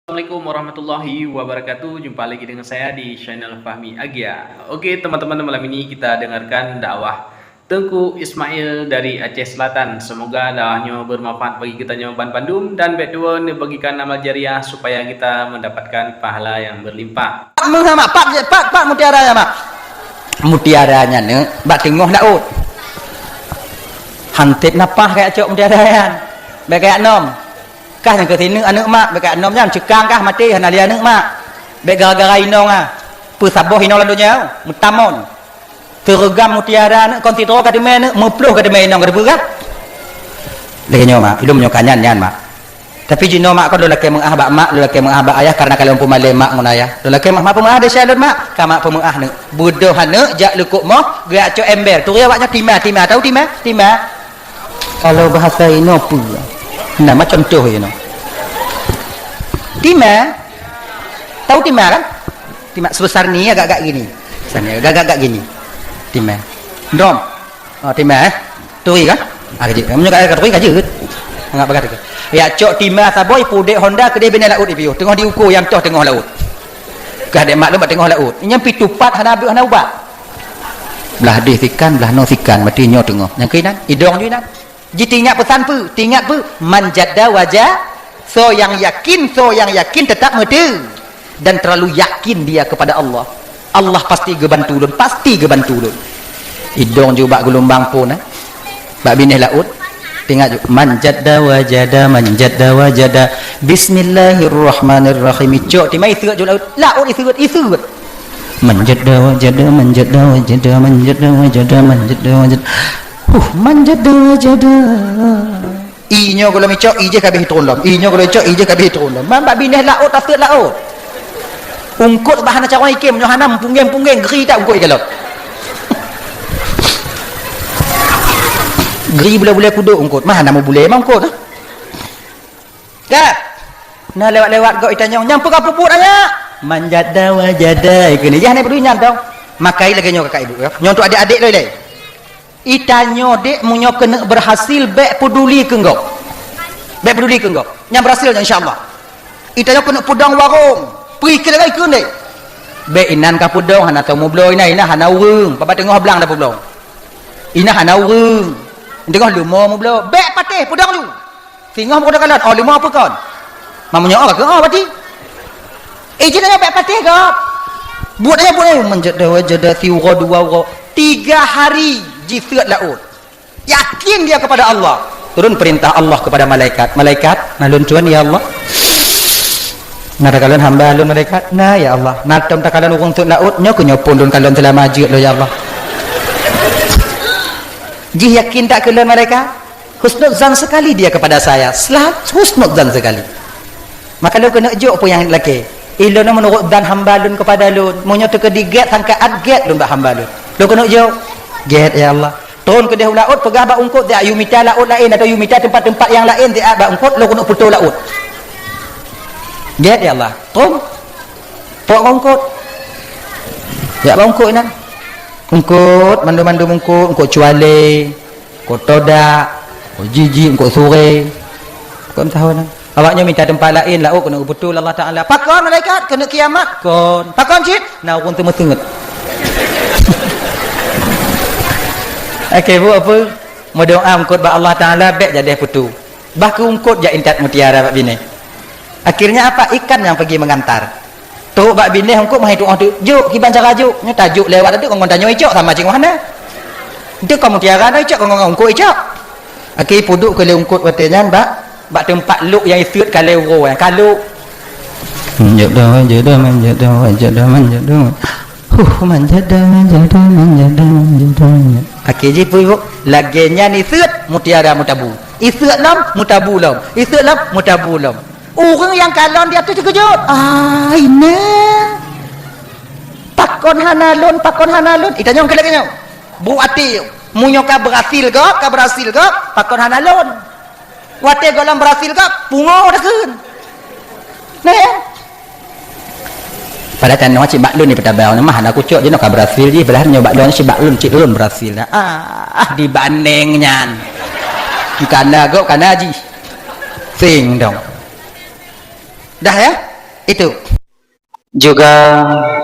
Assalamualaikum warahmatullahi wabarakatuh. Jumpa lagi dengan saya di channel Fahmi Agia. Oke, teman-teman, malam ini kita dengarkan dakwah Teungku Ismail dari Aceh Selatan. Semoga dakwah nyoe bermanfaat bagi geutanyoe ban bandum dan bèk tuwo neubagikan amal jariah supaya kita mendapatkan pahala yang berlimpah. Meuhama, pat, pat, pat mutiara nyan, Mak. Mutiara nyan, neuk, bak teungoh laôt. Hanteb napah kajak cok mutiara nyan. Bèk kajak nom. Kah nyang keu sineuk aneuk mak, bèk kajak nom nyan, ceukang kah maté, hana lé aneuk mak. Bèk gara-gara inong ah. Peusaboh inong lam donya, meutamon. Teureugam mutiara aneuk kon sidroe ka teumé aneuk, meuploh ka teumé inong ka teupeugah. Lagèe nyoe, Mak, ilôn nyoe ka nyan, nyan, Mak. Tapi jinoe mak kon lôn lakèe meu'ah bak mak, lôn lakèe meu'ah bak ayah, karena ka lôn peumalèe mak ngon ayah. Lôn lakèe meu'ah, mak peumeu'ah desya lôn, mak. Ka mak peumeu'ah neuk. Beudôh aneuk jak lukok moh, geujak cok ember. Turi awaknyan tima, tima. Tahu tima? Tima. Kalau bahasa inoe peue? Nah, macam tu, you know. Timah. Tahu timah kan? Timah sebesar ni, agak-agak gini. Besar ni, agak-agak gini. Timah. Dom. Oh, timah, eh. Turi kan? Ah, kejut. Kamu juga kata turi, kejut. Enggak bakar tu. Ya, cok timah saboh, pudek Honda, kedai bina laut di piu. Tengah diukur, yang toh tengah laut. Kah dek maklum, tengah laut. Nyang pitu pat hana, hana ubat. Belah deh sikan, belah no sikan, mati nyoe tengah. Nyang keinan, idong ju inan. Ji tingat pesan pu, tingat pu, man jadda waja, so yang yakin, so yang yakin tetap mete. Dan terlalu yakin dia kepada Allah. Allah pasti gebantu lôn, pasti gebantu lôn. Idong ju bak geulumbang pun, eh. Bak binéh laut. Tingat ju, man jadda wajada, man jadda wajada. Bismillahirrahmanirrahim. Icok timai iseut ju laut. Laut iseut, iseut. Man jadda wajada, man jadda wajada, man jadda wajada, man jadda wajada. Huh, man jadda wajada. I nyoe gohlom icok, i jih kabeh turun lom. I nyoe gohlom icok, i jih kabeh turun lom. Man bak binéh laôt, taseut laôt. Ungkot bah hana carông ikem, nyoe hana meupunggeng-punggeng, gri that ungkot ikalon. Gri bulée-bulée kudok ungkot, mah hana meubulée mah ungkot. Dah. Nah, lewat-lewat gok itanyong, "Nyang peugah peubuet, anyak?" "Man jadda wajada," ikheun. Yah, nyan peuduli nyan dong. Makai lagée nyoe kakak ibu, ya. Nyoe untuk adek-adek loi lé. Itanyoe dek, meunyoe keuneuk berhasil, bék peduli keu gob. Bék peduli keu gob. Nyang berhasil nyan, insya Allah. Itanyoe keuneuk peudong warong. Peue keu lagée ikheun deh. Bék inan ka peudong, hana tau meubloe inan, inan hana ureuëng. Babah teungoh blang dah peubloe. Inan hana ureuëng. Teungoh leumo meubloe. Bék patéh, peudong ju. Singoh meukeudeh kalon, oh, leumo peue kon? Mamu nyoe ka keu, oh, berarti. Eh, jeuet nyan bék patéh gob. Buet nyan, buet nyan, man jadda wajada, siuroe dua uroe. Tiga hari jiseut laôt. Yakin dia kepada Allah. Turun perintah Allah kepada malaikat. "Malaikat, na lôn tuan, ya Allah." "Na takalon hamba lôn, malaikat?" "Na, ya Allah." "Na tom takalon ureuëng seut laôt?" "Nyoe keuh nyoe phon lôn kalon seulama jeuet lôn, ya Allah." Jih yakin that keu lôn, malaikat? Husnuzan sekali dia kepada saya. Selalu husnuzan sekali. Maka lôn keuneuk jok peue nyang lakée. Ilôn meunurot zan hamba lôn kepada lôn. Meunyoe teukeudi gét sangka at gét lôn bak hamba lôn. Lôn keuneuk jok. Gét, ya Allah. Tron keudeh u laôt, peugah bak ungkot, "Siat yue mita laôt laén, atau yue mita teumpat-teumpat nyang laén, siat bak ungkot, lôn keuneuk putôh laôt." Gét, ya Allah. Tron. Pok bak ungkot. Siat bak ungkot inan. Ungkot, mandum-mandum ungkot, ungkot cualé. Ungkot todak, ungkot jijik, ungkot suré. Ungkot meusahoe nyan. Awak nyoe mita teumpat laén, laôt keuneuk geuputôh lé Allah Taala. Pakon malaikat? Keuneuk kiamat? Kon. Pakon cit? Na ureuëng teumeuteungeut. Oke, buet peue? Meudoá ungkot bak Allah Taala, bék jadeh putôh. Bah keu ungkot jak intat mutiara bak binéh. Akhirnya apa? Ikan yang pergi mengantar. Trok bak binéh ungkot meuhai tuoh teuk, "Jok, kiban cara jok." Nyoe tajok lewat teuk ngon tanyoe icok sama cit ngon hana. Ente kon mutiara na icok ngon ungkot icok. Akhé peuduek keu lé ungkot watée nyan bak, bak teumpat lok nyang iseut kalée uroe nyan, ka lok. Manjada wajada, manjada wajada, manjada. Huh, manjada wajada, manjada, manjada. Akhé jih peue, Bu? Lagée nyan iseut mutiara meutabu. Iseut lom meutabu lom. Iseut lom meutabu lom. Ureuëng nyang kalon di ateueh teukeujot. "Ai na! Pakon hana lôn, pakon hana lôn?" Itanyong keu lagée nyoe. Bru até, meunyoe ka berhasil gob, ka berhasil gob, pakon hana lôn? Watée gohlom berhasil gob, pungo takheun. Nah, ya? Padahai tanoh cit bak lôn ni peutabang, mah hana kucok jinoe ka berhasil jih, padahai nyoe bak lôn cit bak lôn, cit lôn berhasil. Ah, dibandeng nyan. Kana gob, kana jih. Sing dong. Dah ya? Itu. Juga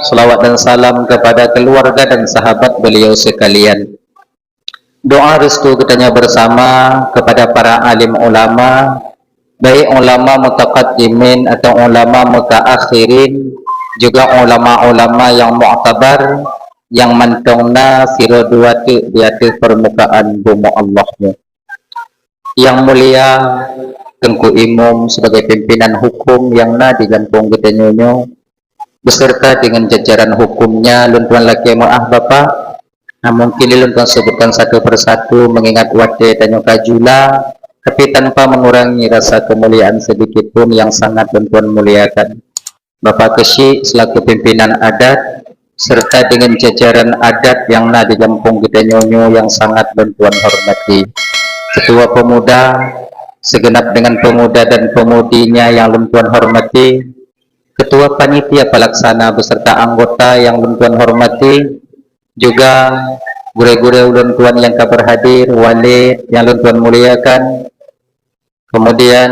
selawat dan salam kepada keluarga dan sahabat beliau sekalian. Doa restu geutanyoe bersama kepada para alim ulama, baik ulama mutaqaddimin atau ulama mutaakhirin, juga ulama-ulama yang muktabar, yang mantong na sidroe dua teuk di ateueh permukaan bumoe Allah nyoe. Yang mulia Teungku Imum sebagai pimpinan hukum nyang na di gampông geutanyoe nyoe, beserta dengan jajaran hukumnya, lôn tuan lakée meu'ah, Bapak. Nah, mungkin lôn tuan sebutkan satu persatu, mengingat watée tanyoe ka jula, tapi tanpa mengurangi rasa kemuliaan sedikit pun yang sangat lôn tuan muliakan. Bapak Keuchik selaku pimpinan adat, serta dengan jajaran adat yang na di gampông geutanyoe nyoe yang sangat lôn tuan hormati. Ketua Pemuda, segenap dengan pemuda dan pemudinya yang lôn tuan hormati, ketua panitia pelaksana beserta anggota yang lôn tuan hormati, juga gurée-gurée ulôn tuan nyang ka berhadir, walid nyang lôn tuan muliakan, kemudian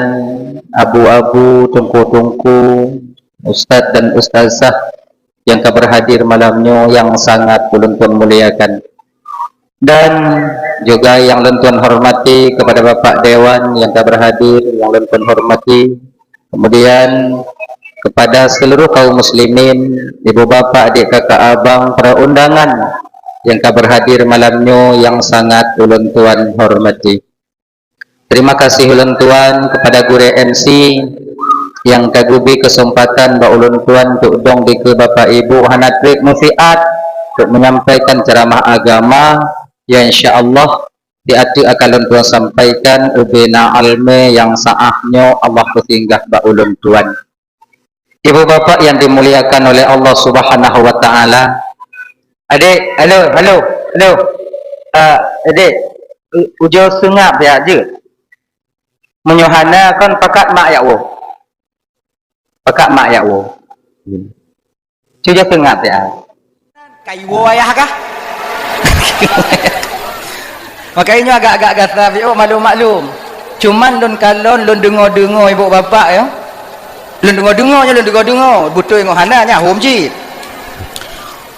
abu-abu, teungku-teungku, ustaz dan ustazah nyang ka berhadir malam nyoe nyang sangat ulôn tuan muliakan. Dan juga nyang lôn tuan hormati kepada Bapak Dewan nyang ka berhadir, nyang lôn tuan hormati. Kemudian kepada seluruh kaum muslimin, ibu bapak, adik kakak abang, para undangan nyang ka berhadir malam nyoe nyang sangat ulôn tuan hormati. Terima kasih ulôn tuan kepada gurée M C nyang ka geubri kesempatan bak ulôn tuan untuk dong dikeue bapak ibu hana treb meusiat untuk menyampaikan ceramah agama, ya, insya Allah di ateueh akan lôn tuan sampaikan ubena almé nyang saah nyoe Allah peusinggah bak ulôn tuan. Ibu bapak yang dimuliakan oleh Allah Subhanahu wa Taala. Adik, halo, halo, halo. Ah, adik, u-, ujoe seungab ya je. Meunyoe hana kon pakat mak yak woe. Pakat mak yak woe. Cuba seungab ya. Kaiwo ayah kah? Makanya nyoe agak-agak gasa, oh, maklum-maklum. Cuman lôn kalon, lôn deungo-deungo ibu bapak ya. Lôn deungo-deungo nyoe, lôn deungo-deungo. Beutôi ngon hana nya hom cit.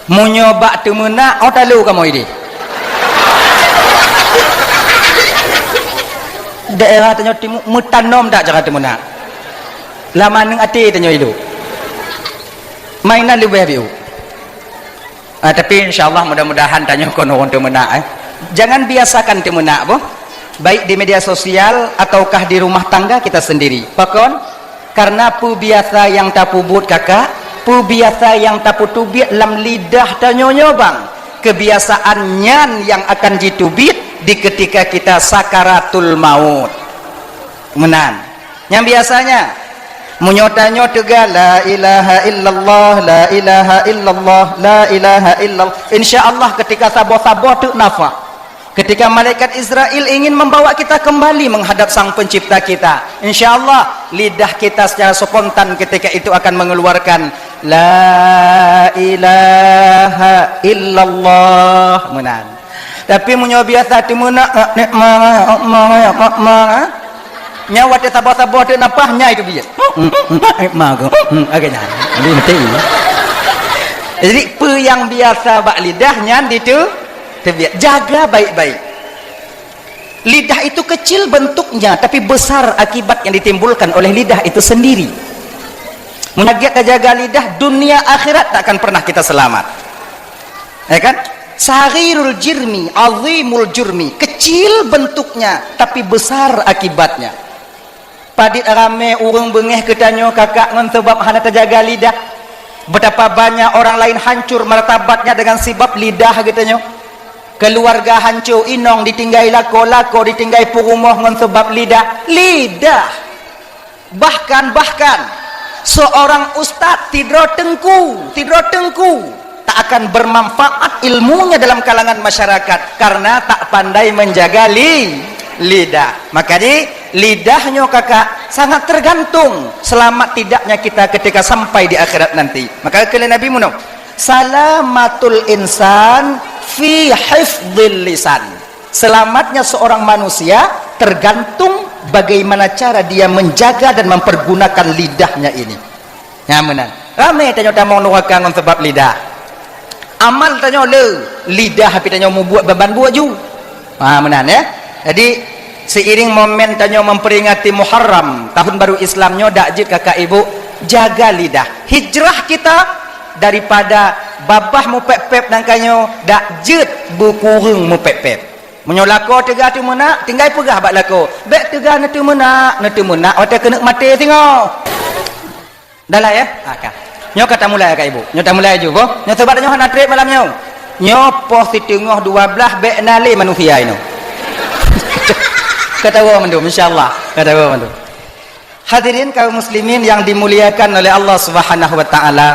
Meunyoe bak teumeunak, oh, talu kamoe ideh. Daerah tanyoe timu meutanom dak cara teumeunak. Lam aneuk até tanyoe idup. Mainan leubeh biu. Ah, tapi insya Allah mudah-mudahan tanyoe kon ureuëng teumeunak, eh. Jangan biasakan teumeunak boh, baik di media sosial ataukah di rumah tangga kita sendiri. Pakon? Karena peubiasa nyang tapeubuet kakak, peubiasa nyang tapeuteubiet lam lidah tanyoe nyoe bang, kebiasaan nyan nyang akan jiteubiet di ketika kita sakaratul maut. Meunan. Nyang biasanya, meunyoe tanyoe teuga, "La ilaha illallah, la ilaha illallah, la ilaha illallah." Insya Allah ketika saboh-saboh teuk nafah, ketika malaikat Israel ingin membawa kita kembali menghadap Sang Pencipta kita, insya Allah lidah kita secara spontan ketika itu akan mengeluarkan, "La ilaha illallah." Meunan. Tapi meunyoe biasa teumeunak, nek ma, ma, ma, ma, nya watée saboh-saboh teuk nafah, nya itu biet. Ma, agak nyan. Jadi, mesti. Jadi, peue nyang biasa bak lidah nyan ditu, teubiet. Jaga baik-baik. Lidah itu kecil bentuknya, tapi besar akibat yang ditimbulkan oleh lidah itu sendiri. Meunyoe tajaga lidah, dunia akhirat tak akan pernah kita selamat. Ya kan? Saghirul jirmi, azimul jurmi. Kecil bentuknya, tapi besar akibatnya. Padit ramé ureuëng beungéh keu tanyoe kakak ngon sabab hana tajaga lidah. Betapa banyak orang lain hancur martabatnya dengan sebab lidah geutanyoe. Keluarga hancur, inong ditinggai lakoe, lakoe ditinggai peurumoh ngon sabab lidah. Lidah. Bahkan, bahkan, seorang ustaz sidroe teungku, sidroe teungku, tak akan bermanfaat ilmunya dalam kalangan masyarakat karena tak pandai menjaga li-, lidah. Maka di lidah nyoe kakak sangat tergantung selamat tidaknya kita ketika sampai di akhirat nanti. Maka kata Nabi meunoe, "Salamatul insan fi hifdzil lisan." Selamatnya seorang manusia tergantung bagaimana cara dia menjaga dan mempergunakan lidahnya ini. Nyan meunan. Ramé tanyoe tamong nuraka ngon sabab lidah. Amal tanyoe le, lidah tapi tanyoe mubuet ban-ban buet ju. Ha, meunan ya. Jadi, seiring momen tanyoe memperingati Muharram, tahun baru Islam nyoe, dak jeuet kakak ibu, jaga lidah. Hijrah kita daripada babah mupép-pép dan kanyoe, dak jeuet beukureueng mupép-pép. Meunyoe lakoe teuga teumeunak, tinggai peugah bak lakoe, "Bék teuga neuteumeunak, neuteumeunak watée keuneuk maté singoh." Dah lah ya? Ha, ka. Nyoe ka tamulai ka ibu. Nyoe tamulai ju boh. Nyoe sabab nyoe hana treb malam nyoe. Nyoe poh siteungoh dua blaih bék na lé manusia inoe. Ka tawoe mandum, insya Allah. Ka tawoe mandum. Hadirin kaum muslimin yang dimuliakan oleh Allah Subhanahu wa Taala.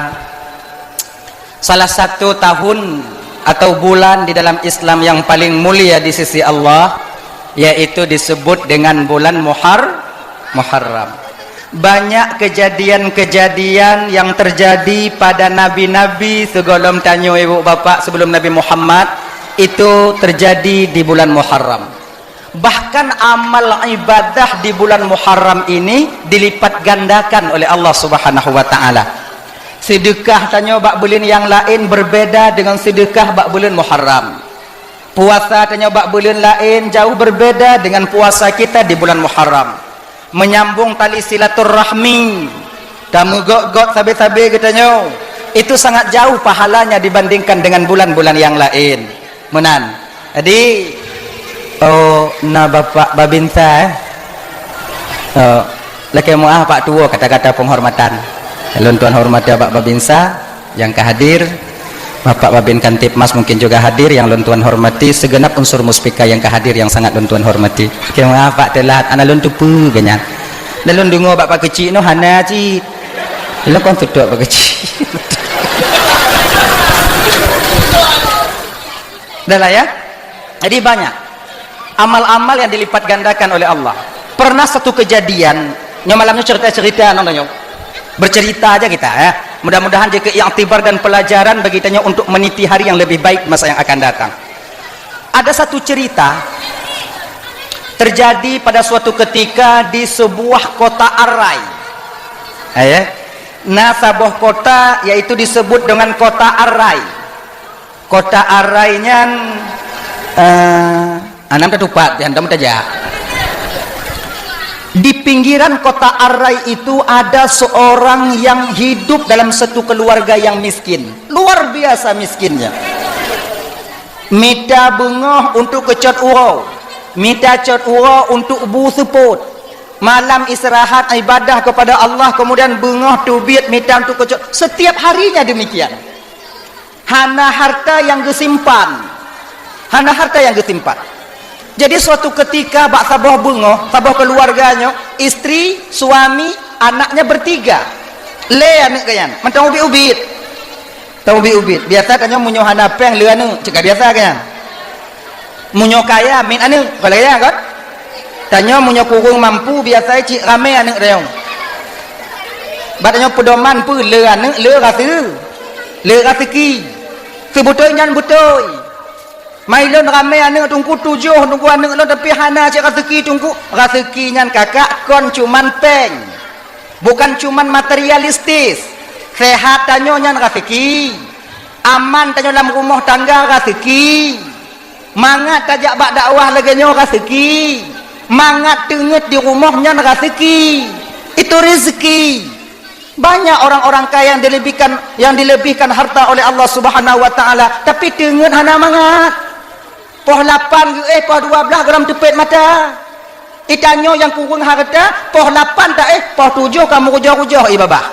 Salah satu tahun atau bulan di dalam Islam yang paling mulia di sisi Allah Yaitu disebut dengan bulan Muhar-, Muharram. Banyak kejadian-kejadian yang terjadi pada nabi-nabi seugolom tanyoe, ibu bapak, sebelum Nabi Muhammad, itu terjadi di bulan Muharram. Bahkan amal ibadah di bulan Muharram ini dilipat gandakan oleh Allah Subhanahu wa Ta'ala. Sedekah tanyoe bak buleuen nyang laén berbeda dengan sedekah bak buleuen Muharram. Puasa tanyoe bak buleuen laén jauh berbeda dengan puasa kita di bulan Muharram. Menyambung tali silaturahmi, tameugok-gok sabe-sabe geutanyoe, itu sangat jauh pahalanya dibandingkan dengan bulan-bulan nyang laén. Meunan. Jadi, oh, na Bapak Babinsa, eh? Oh, lakée meuah Pak Tuwo kata-kata penghormatan. Lôn tuan hormati Bapak Babinsa nyang ka hadir, Bapak Babin Kamtibmas mungkin juga hadir, yang lôn tuan hormati, segenap unsur muspika yang ka hadir yang sangat lôn tuan hormati. Lakée meuah Pak teulat, hana lôn teupeue geuh nyan. Dan lôn deungoe bak Pak Keuchik nyoe hana cit. Lôn kon tutuek Pak Keuchik. Dah lah ya. Jadi banyak amal-amal yang dilipat gandakan oleh Allah. Pernah satu kejadian, nyoe malam nyoe cerita-cerita nyoe, nyoe. Bercerita aja kita ya. Mudah-mudahan jadi iktibar dan pelajaran bagi kita nyoe untuk meniti hari yang lebih baik masa yang akan datang. Ada satu cerita terjadi pada suatu ketika di sebuah kota Arai. Eh, ya. Nah, saboh kota yaitu disebut dengan kota Arai. Kota Arai nyan, eh, anam tatupat, jangan tamu tajak. Di pinggiran kota Arai itu ada seorang yang hidup dalam satu keluarga yang miskin. Luar biasa miskinnya. Mita beungoh untuk keucot uroe, mita cot uroe untuk bu seupôt. Malam istirahat ibadah kepada Allah, kemudian beungoh teubiet mita untuk keucot. Setiap harinya demikian. Hana harta yang geusimpan. Hana harta yang geusimpan. Jadi suatu ketika bak saboh beungoh, saboh keluarga nyoe, istri, suami, anaknya bertiga. Lé aneuk geuh nyan, mantong ubit-ubit. Tong ubit-ubit. Biasa tanyoe meunyoe hana péng lé aneuk, cit ka biasa kan? Meunyoe kaya, miet aneuk, kon lagée nyan kan? Tanyoe meunyoe kureueng mampu, biasa cit ramé aneuk tanyoe. Bak tanyoe peudoman peue lé aneuk, lé raseu-, lé raseuki. Seubeutôi nyan beutôi. Mai lôn ramé aneuk teungku tujoh, teungku aneuk lôn, tapi hana cit raseuki teungku. Raseuki nyan kakak kon cuman péng. Bukan cuman materialistis. Sehat tanyoe nyan raseuki. Aman tanyoe lam rumoh tangga raseuki. Mangat tajak bak dakwah lagée nyoe raseuki. Mangat teungeut di rumoh nyan raseuki. Itu rezeki. Banyak orang-orang kaya yang dilebihkan, yang dilebihkan harta oleh Allah Subhanahu wa Ta'ala, tapi teungeut hana mangat. Poh lapan geuéh, poh dua blaih gohlom teupet mata. Itanyoe nyang kureueng hareuta, poh lapan taéh, poh tujoh ka meurujoh-rujoh ié babah.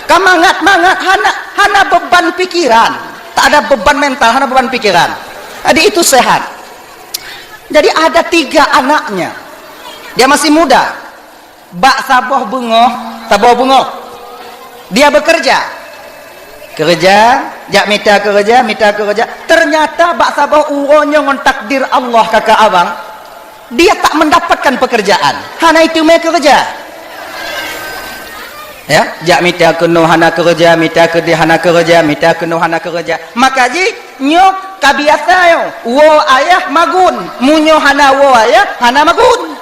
Ka mangat-mangat, hana, hana beban pikiran. Tak ada beban mental, hana beban pikiran. Jadi itu sehat. Jadi ada tiga anaknya. Dia masih muda. Bak saboh beungoh, saboh beungoh. Dia bekerja. Keureuja, jak mita keureuja, mita keureuja. Ternyata bak saboh uroe nyoe ngon takdir Allah kakak abang, dia tak mendapatkan pekerjaan. Hana iteumé keureuja. Ya, jak mita keunoe hana keureuja, mita keudeh hana keureuja, mita keunoe hana keureuja. Maka jih nyoe ka biasa nyoe, woe ayah magun. Meunyoe hana woe ayah, hana magun.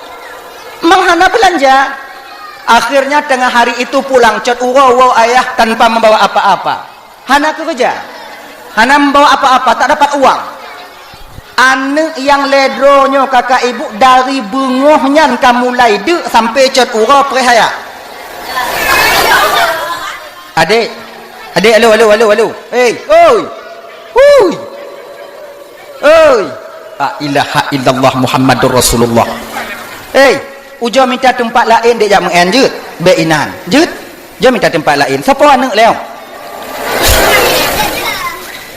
Mang hana beulanja. Akhirnya tengah hari itu pulang cot uroe woe ayah tanpa membawa apa-apa. Hana keureuja. Hana membawa apa-apa, tak dapat uang. Aneuk nyang lhée droe nyoe kakak ibu dari beungoh nyan ka mulai deuk sampai cot uroe preh ayah. Adek, adek, alo, alo, alo, alo. Hei, oi. Hui. Oi. La ilaha illallah Muhammadur Rasulullah. Hei, ujoe mita teumpat laén dek jak meu'en jeuet. Bék inan. Jeuet. Jeuet mita teumpat laén. Soe po aneuk lé?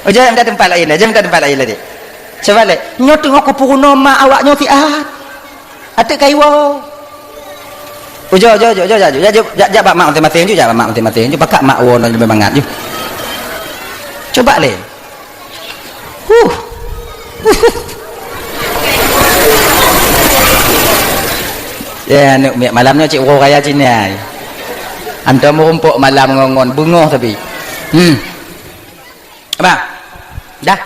Ujoe mita teumpat laén, jeuet mita teumpat laén lé dek. Coba lé. Nyoe teungoh kupeurunoe mak awak nyoe siat. Ateuk kaiwoe. Ujoe, ujoe, ujoe, ujoe, ujoe, jak, jak, jak bak mak maséng-maséng, jak bak mak maséng-maséng. Ju pakat mak woe nyoe leubeh mangat ju. Coba lé. Huh. Eh, aneuk miet, malam nyoe cit uroe raya Cina. Antom meurumpok malam ngon-ngon, beungoh tapi. Hmm. Abang. Dah.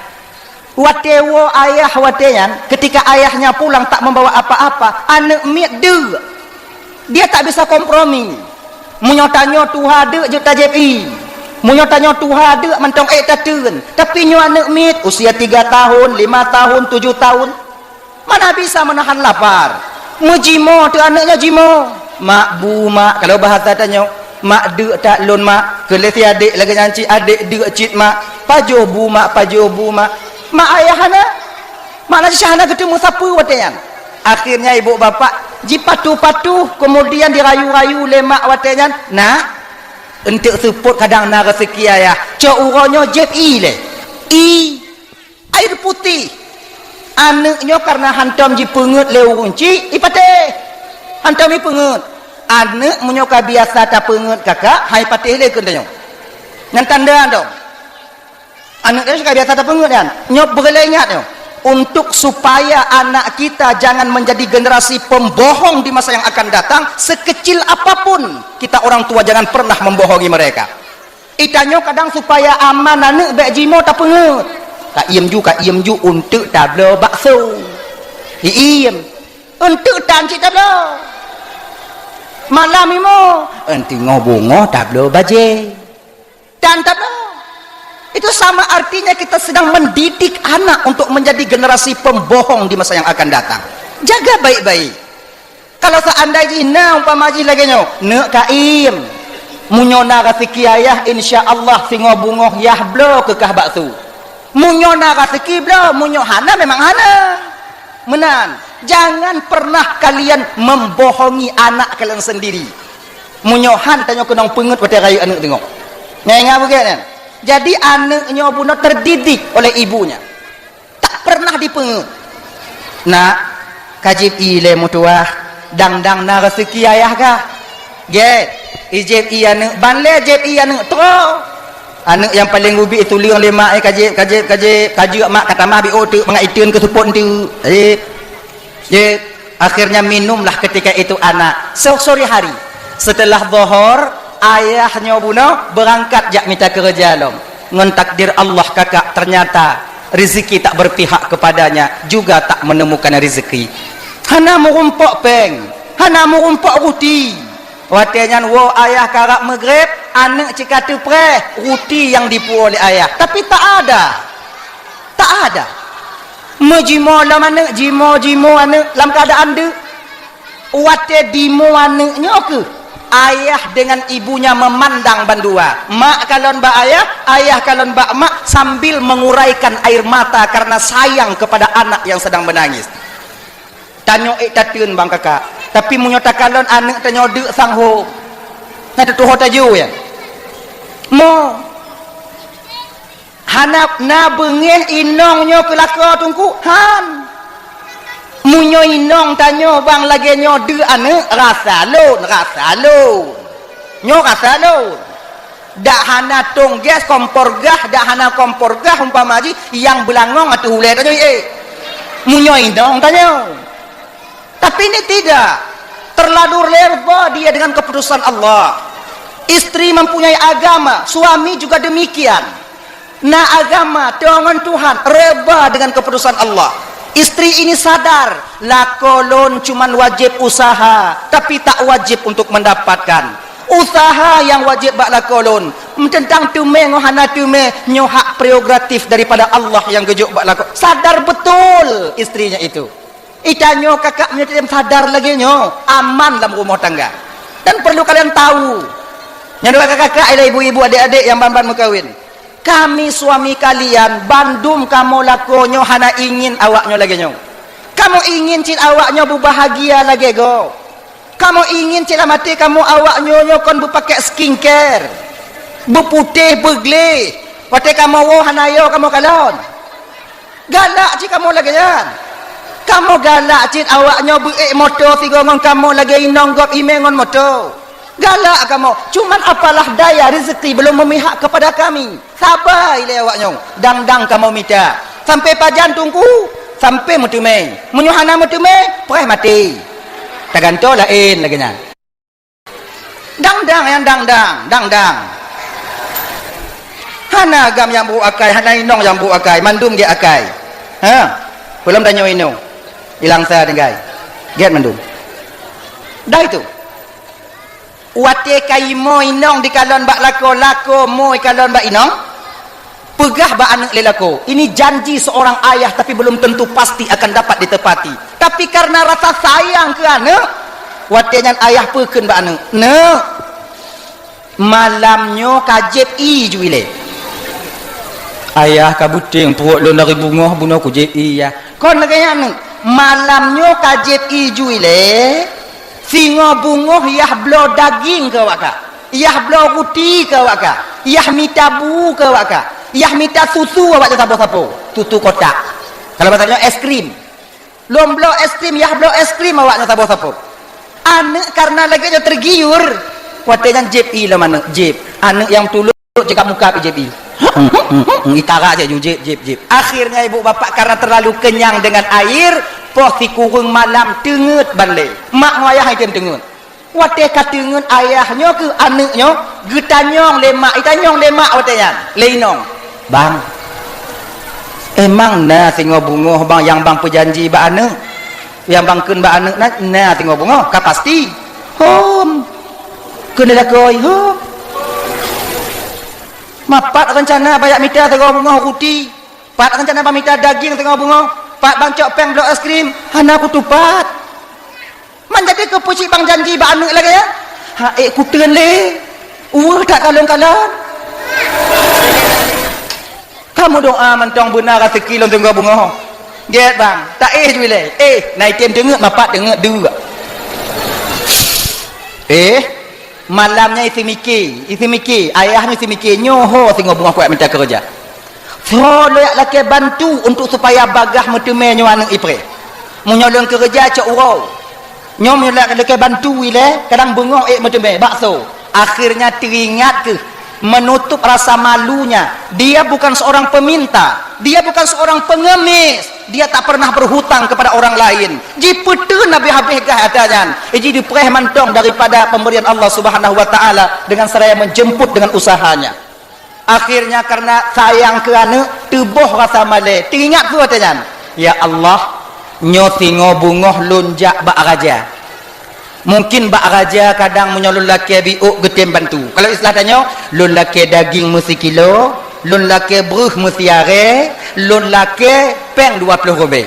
Watée woe ayah watée nyan, ketika ayahnya pulang tak membawa apa-apa, aneuk miet deuk. Dia tak bisa kompromi. Meunyoe tanyoe tuha deuk jeuet tajép ie. Meunyoe tanyoe tuha deuk mantong ék tateun. Tapi nyoe aneuk miet usia tiga tahun, lima tahun, tujuh tahun. Mana bisa menahan lapar. Meujimoe teuh aneuk nyoe jimoe. "Mak, bu, mak," kalau bahasa tanyoe, "Mak, deuk that lôn, mak." Keu lé si adék lagée nyan cit, "Adék, deuk cit, mak." "Pajoh bu, mak, pajoh bu, mak." Mak ayah hana. Makna jih hana geuteumé sapeue watée nyan. Akhirnya ibu bapak jipatuh-patuh, kemudian dirayu-rayu lé mak watée nyan, "Nak, eunteuk seupôt kadang na raseuki ayah, cok uroe nyoe jép ie lé." Ie. Air putih. Aneuk nyoe karena hantom jipeungeut lé ureuëng chik, ipatéh. Hantom jipeungeut. Aneuk meunyoe ka biasa tapeungeut kakak, hai patéh lé keu tanyoe. Nyan tanda hantom. Aneuk nyoe ka biasa tapeungeut nyan. Nyoe beureulee ingat nyoe. Untuk supaya anak kita jangan menjadi generasi pembohong di masa yang akan datang, sekecil apapun kita orang tua jangan pernah membohongi mereka. Itanyoe kadang supaya aman aneuk bék jimoe tapeungeut. Ka iem ju, ka iem ju, eunteuk tabloe bakso. Iem. Eunteuk tan cit tabloe. Malam imoe, eunteuk ngo bungoh tabloe bajée. Tan tabloe. Itu sama artinya kita sedang mendidik anak untuk menjadi generasi pembohong di masa yang akan datang. Jaga baik-baik. Kalau seandai jih na umpama jih lagée nyoe, neuk ka iem. Meunyoe na raseuki ayah, insya Allah singoh bungoh yah bloe keu kah baksu. Meunyoe na raseuki bloe, meunyoe hana memang hana. Meunan, jangan pernah kalian membohongi anak kalian sendiri. Meunyoe han tanyoe keunong peungeut watée rayeuk aneuk teungoh. Ngai-ngai beugét nyan. Jadi aneuk nyoe bunoe terdidik oleh ibunya. Tak pernah dipeungeut. Nak, ka jieb ie lé meutuwah, dang-dang na raseuki ayah kah? Gét, ijéb ie aneuk, ban lé jéb ie aneuk troe. Aneuk nyang paleng geubiet ituleueng lé mak, eh, ka jéb, ka jéb, ka jéb, ka jeuet mak ka tamah biôh teuk mangat iteun keu seupôt eunteuk. Jéb. Jéb. Akhirnya minumlah ketika itu anak. So-, sore hari, setelah Zohor, ayah nyoe bunoe beurangkat jak mita keureuja lom. Ngon takdir Allah kakak, ternyata rezeki tak berpihak kepadanya, juga tak menemukan rezeki. Hana meurumpok péng, hana meurumpok ruti. Watée nyan woe ayah karab meugreb, aneuk cit ka teupreh ruti nyang dipuwoe lé ayah, tapi tak ada. Tak ada. Meujimoe lom aneuk, jimoe-jimoe aneuk lam keuadaan deuk. Watée dimoe aneuk nyoe keuh, ayah dengan ibunya memandang bandua. Mak kalon bak ayah, ayah kalon bak mak sambil menguraikan air mata karena sayang kepada anak yang sedang menangis. Tanyoe ék tateun bang kakak, tapi meunyoe takalon aneuk tanyoe deuk sang hom, na teutuho tajôh ya. Mo. Hana na beungéh inong nyoe keu lakoe teungku? Han. Meunyoe inong tanyoe bang lagée nyoe deuk aneuk, rasa lôn, rasa lôn. Nyoe rasa lôn. Dak hana tong gas, kompor gah, dak hana kompor gah umpama jih nyang beulangong ateueh ulée tanyoe, eh. Meunyoe inong tanyoe. Tapi ini tidak. Terlalu reba dia dengan keputusan Allah. Istri mempunyai agama, suami juga demikian. Na agama, teuh ngon Tuhan, reba dengan keputusan Allah. Istri ini sadar, lakoe lôn cuman wajéb usaha, tapi tak wajib untuk mendapatkan. Usaha nyang wajéb bak lakoe lôn, teuntang teumé ngon hana teumé, nyoe hak prerogatif daripada Allah nyang geujok bak lakoe. Sadar betul istrinya itu. Itanyoe kakak meunyoe tem sadar lagée nyoe, aman lam rumoh tangga. Dan perlu kalian tahu, nyan dua kakak-kakak, ialah ibu-ibu, adik-adik nyang ban-ban meukawen. Kami suami kalian, bandum kamoe lakoe nyoe hana ingin awak nyoe lagée nyoe. Kamoe ingin cit awak nyoe beubahagia lagée gob. Kamoe ingin cit lam até kamoe awak nyoe, nyoe kon beupakée skincare, beuputéh, beugleh. Watée kamoe woe hana yo kamoe kalon. Galak cit kamoe lagée nyan. Kamoe galak cit awak nyoe beuék moto sigoe ngon kamoe lagée inong gob imé ngon moto. Galak kamoe, cuman apalah daya rezeki belum memihak kepada kami. Saba ilée awak nyoe, dang-dang kamoe mita. Sampai pajan teungku, sampai meuteumé. Meunyoe hana meuteumé, preh maté. Tagantoe laén lagée nyan. Dang-dang nyang dang-dang, dang-dang. Hana agam nyang brok akai, hana inong nyang brok akai, mandum gét akai. Ha? Peulom tanyoe inong. Ilang sa tinggai. Gét mandum. Dah itu. Watée ka imoe inong dikalon bak lakoe, lakoe moe ikalon bak inong, peugah bak aneuëk lé lakoe, ini janji seorang ayah tapi belum tentu pasti akan dapat ditepati. Tapi karena rasa sayang keu aneuëk, watée nyan ayah peukheun bak aneuëk, "Neuk, malam nyoe ka jieb ié ju ilée." "Ayah, ka beuting pruet lôn dari beungoh, bunoe kujieb ié, Yah." "Kon lagée nyan, Neuk, malam nyoe ka jieb ié ju ilée, singoh beungoh yah bloe daging keu awak kah, yah bloe ruti keu awak kah, yah mita bu keu awak kah, yah mita susu awak nyan saboh-saboh, susu kotak. Kalau bahasa nyoe es krim. Lôn bloe es krim, yah bloe es krim awak nyan saboh-saboh." Aneuëk karena lagée nyoe tergiur, watée nyan jieb ié lom aneuëk, jieb. Aneuëk nyang tulok cekap muka pih jieb ié. Itara saja jieb, jieb, jieb. Akhirnya ibu bapak karena terlalu kenyang dengan air, poh sikureueng malam teungeut ban lé. Mak ngon ayah item teungeut. Watée ka teungeut ayah nyoe keu aneuëk nyoe, geutanyong lé mak, itanyong lé mak watée nyan, lé inong, "Bang, emang na singoh beungoh, Bang, nyang Bang peujanji bak aneuëk? Nyang Bang kheun bak aneuëk na, na singoh beungoh, ka pasti?" "Hom," kheun lé lakoe, "hom." "Ma pat rencana Bang jak mita singoh beungoh ruti? Pat rencana Bang mita daging singoh beungoh? Pat Bang cok péng bloe es krim?" "Hana kutupat." "Man jadi keupeue cit Bang janji bak aneuëk lagée nyan?" "Ha, ék kuteun lé. Uweuh that kalon-kalon." "Kamoe doa mantong beuna raseuki lôn singoh beungoh." "Gét, Bang, taéh ju ilée. Éh, na item teungeut, ma pat teungeut deuk." Éh, malam nyan iseumike, iseumike, ayah nyoe iseumike, nyoe ho singoh beungoh kuat mita keureuja. Soe lôn jak lakée bantu untuk supaya bagaih meuteumé nyoe aneuëk ipreh. Meunyoe lôn keureuja cok uroe. Nyoe meunyoe lôn lakée bantu ilée, kadang beungoh ék meuteumé bakso. Akhirnya teuingat keuh, menutup rasa malunya. Dia bukan seorang peminta, dia bukan seorang pengemis, dia tak pernah berhutang kepada orang lain. Jipeuteun habéh-habéh gah ata nyan, iji dipreh mantong daripada pemberian Allah Subhanahu wa Taala dengan seraya menjemput dengan usahanya. Akhirnya karena sayang keu aneuëk, teuboh rasa malée. Teuingat peue watée nyan? "Ya Allah, nyoe singoh beungoh lôn jak bak raja. Mungkin bak raja kadang meunyoe lôn lakée biôk geutem bantu." Kalau istilah tanyoe, lôn lakée daging meusikilo, lôn lakée breuh meusiarée, lôn lakée péng dua ploh ribée.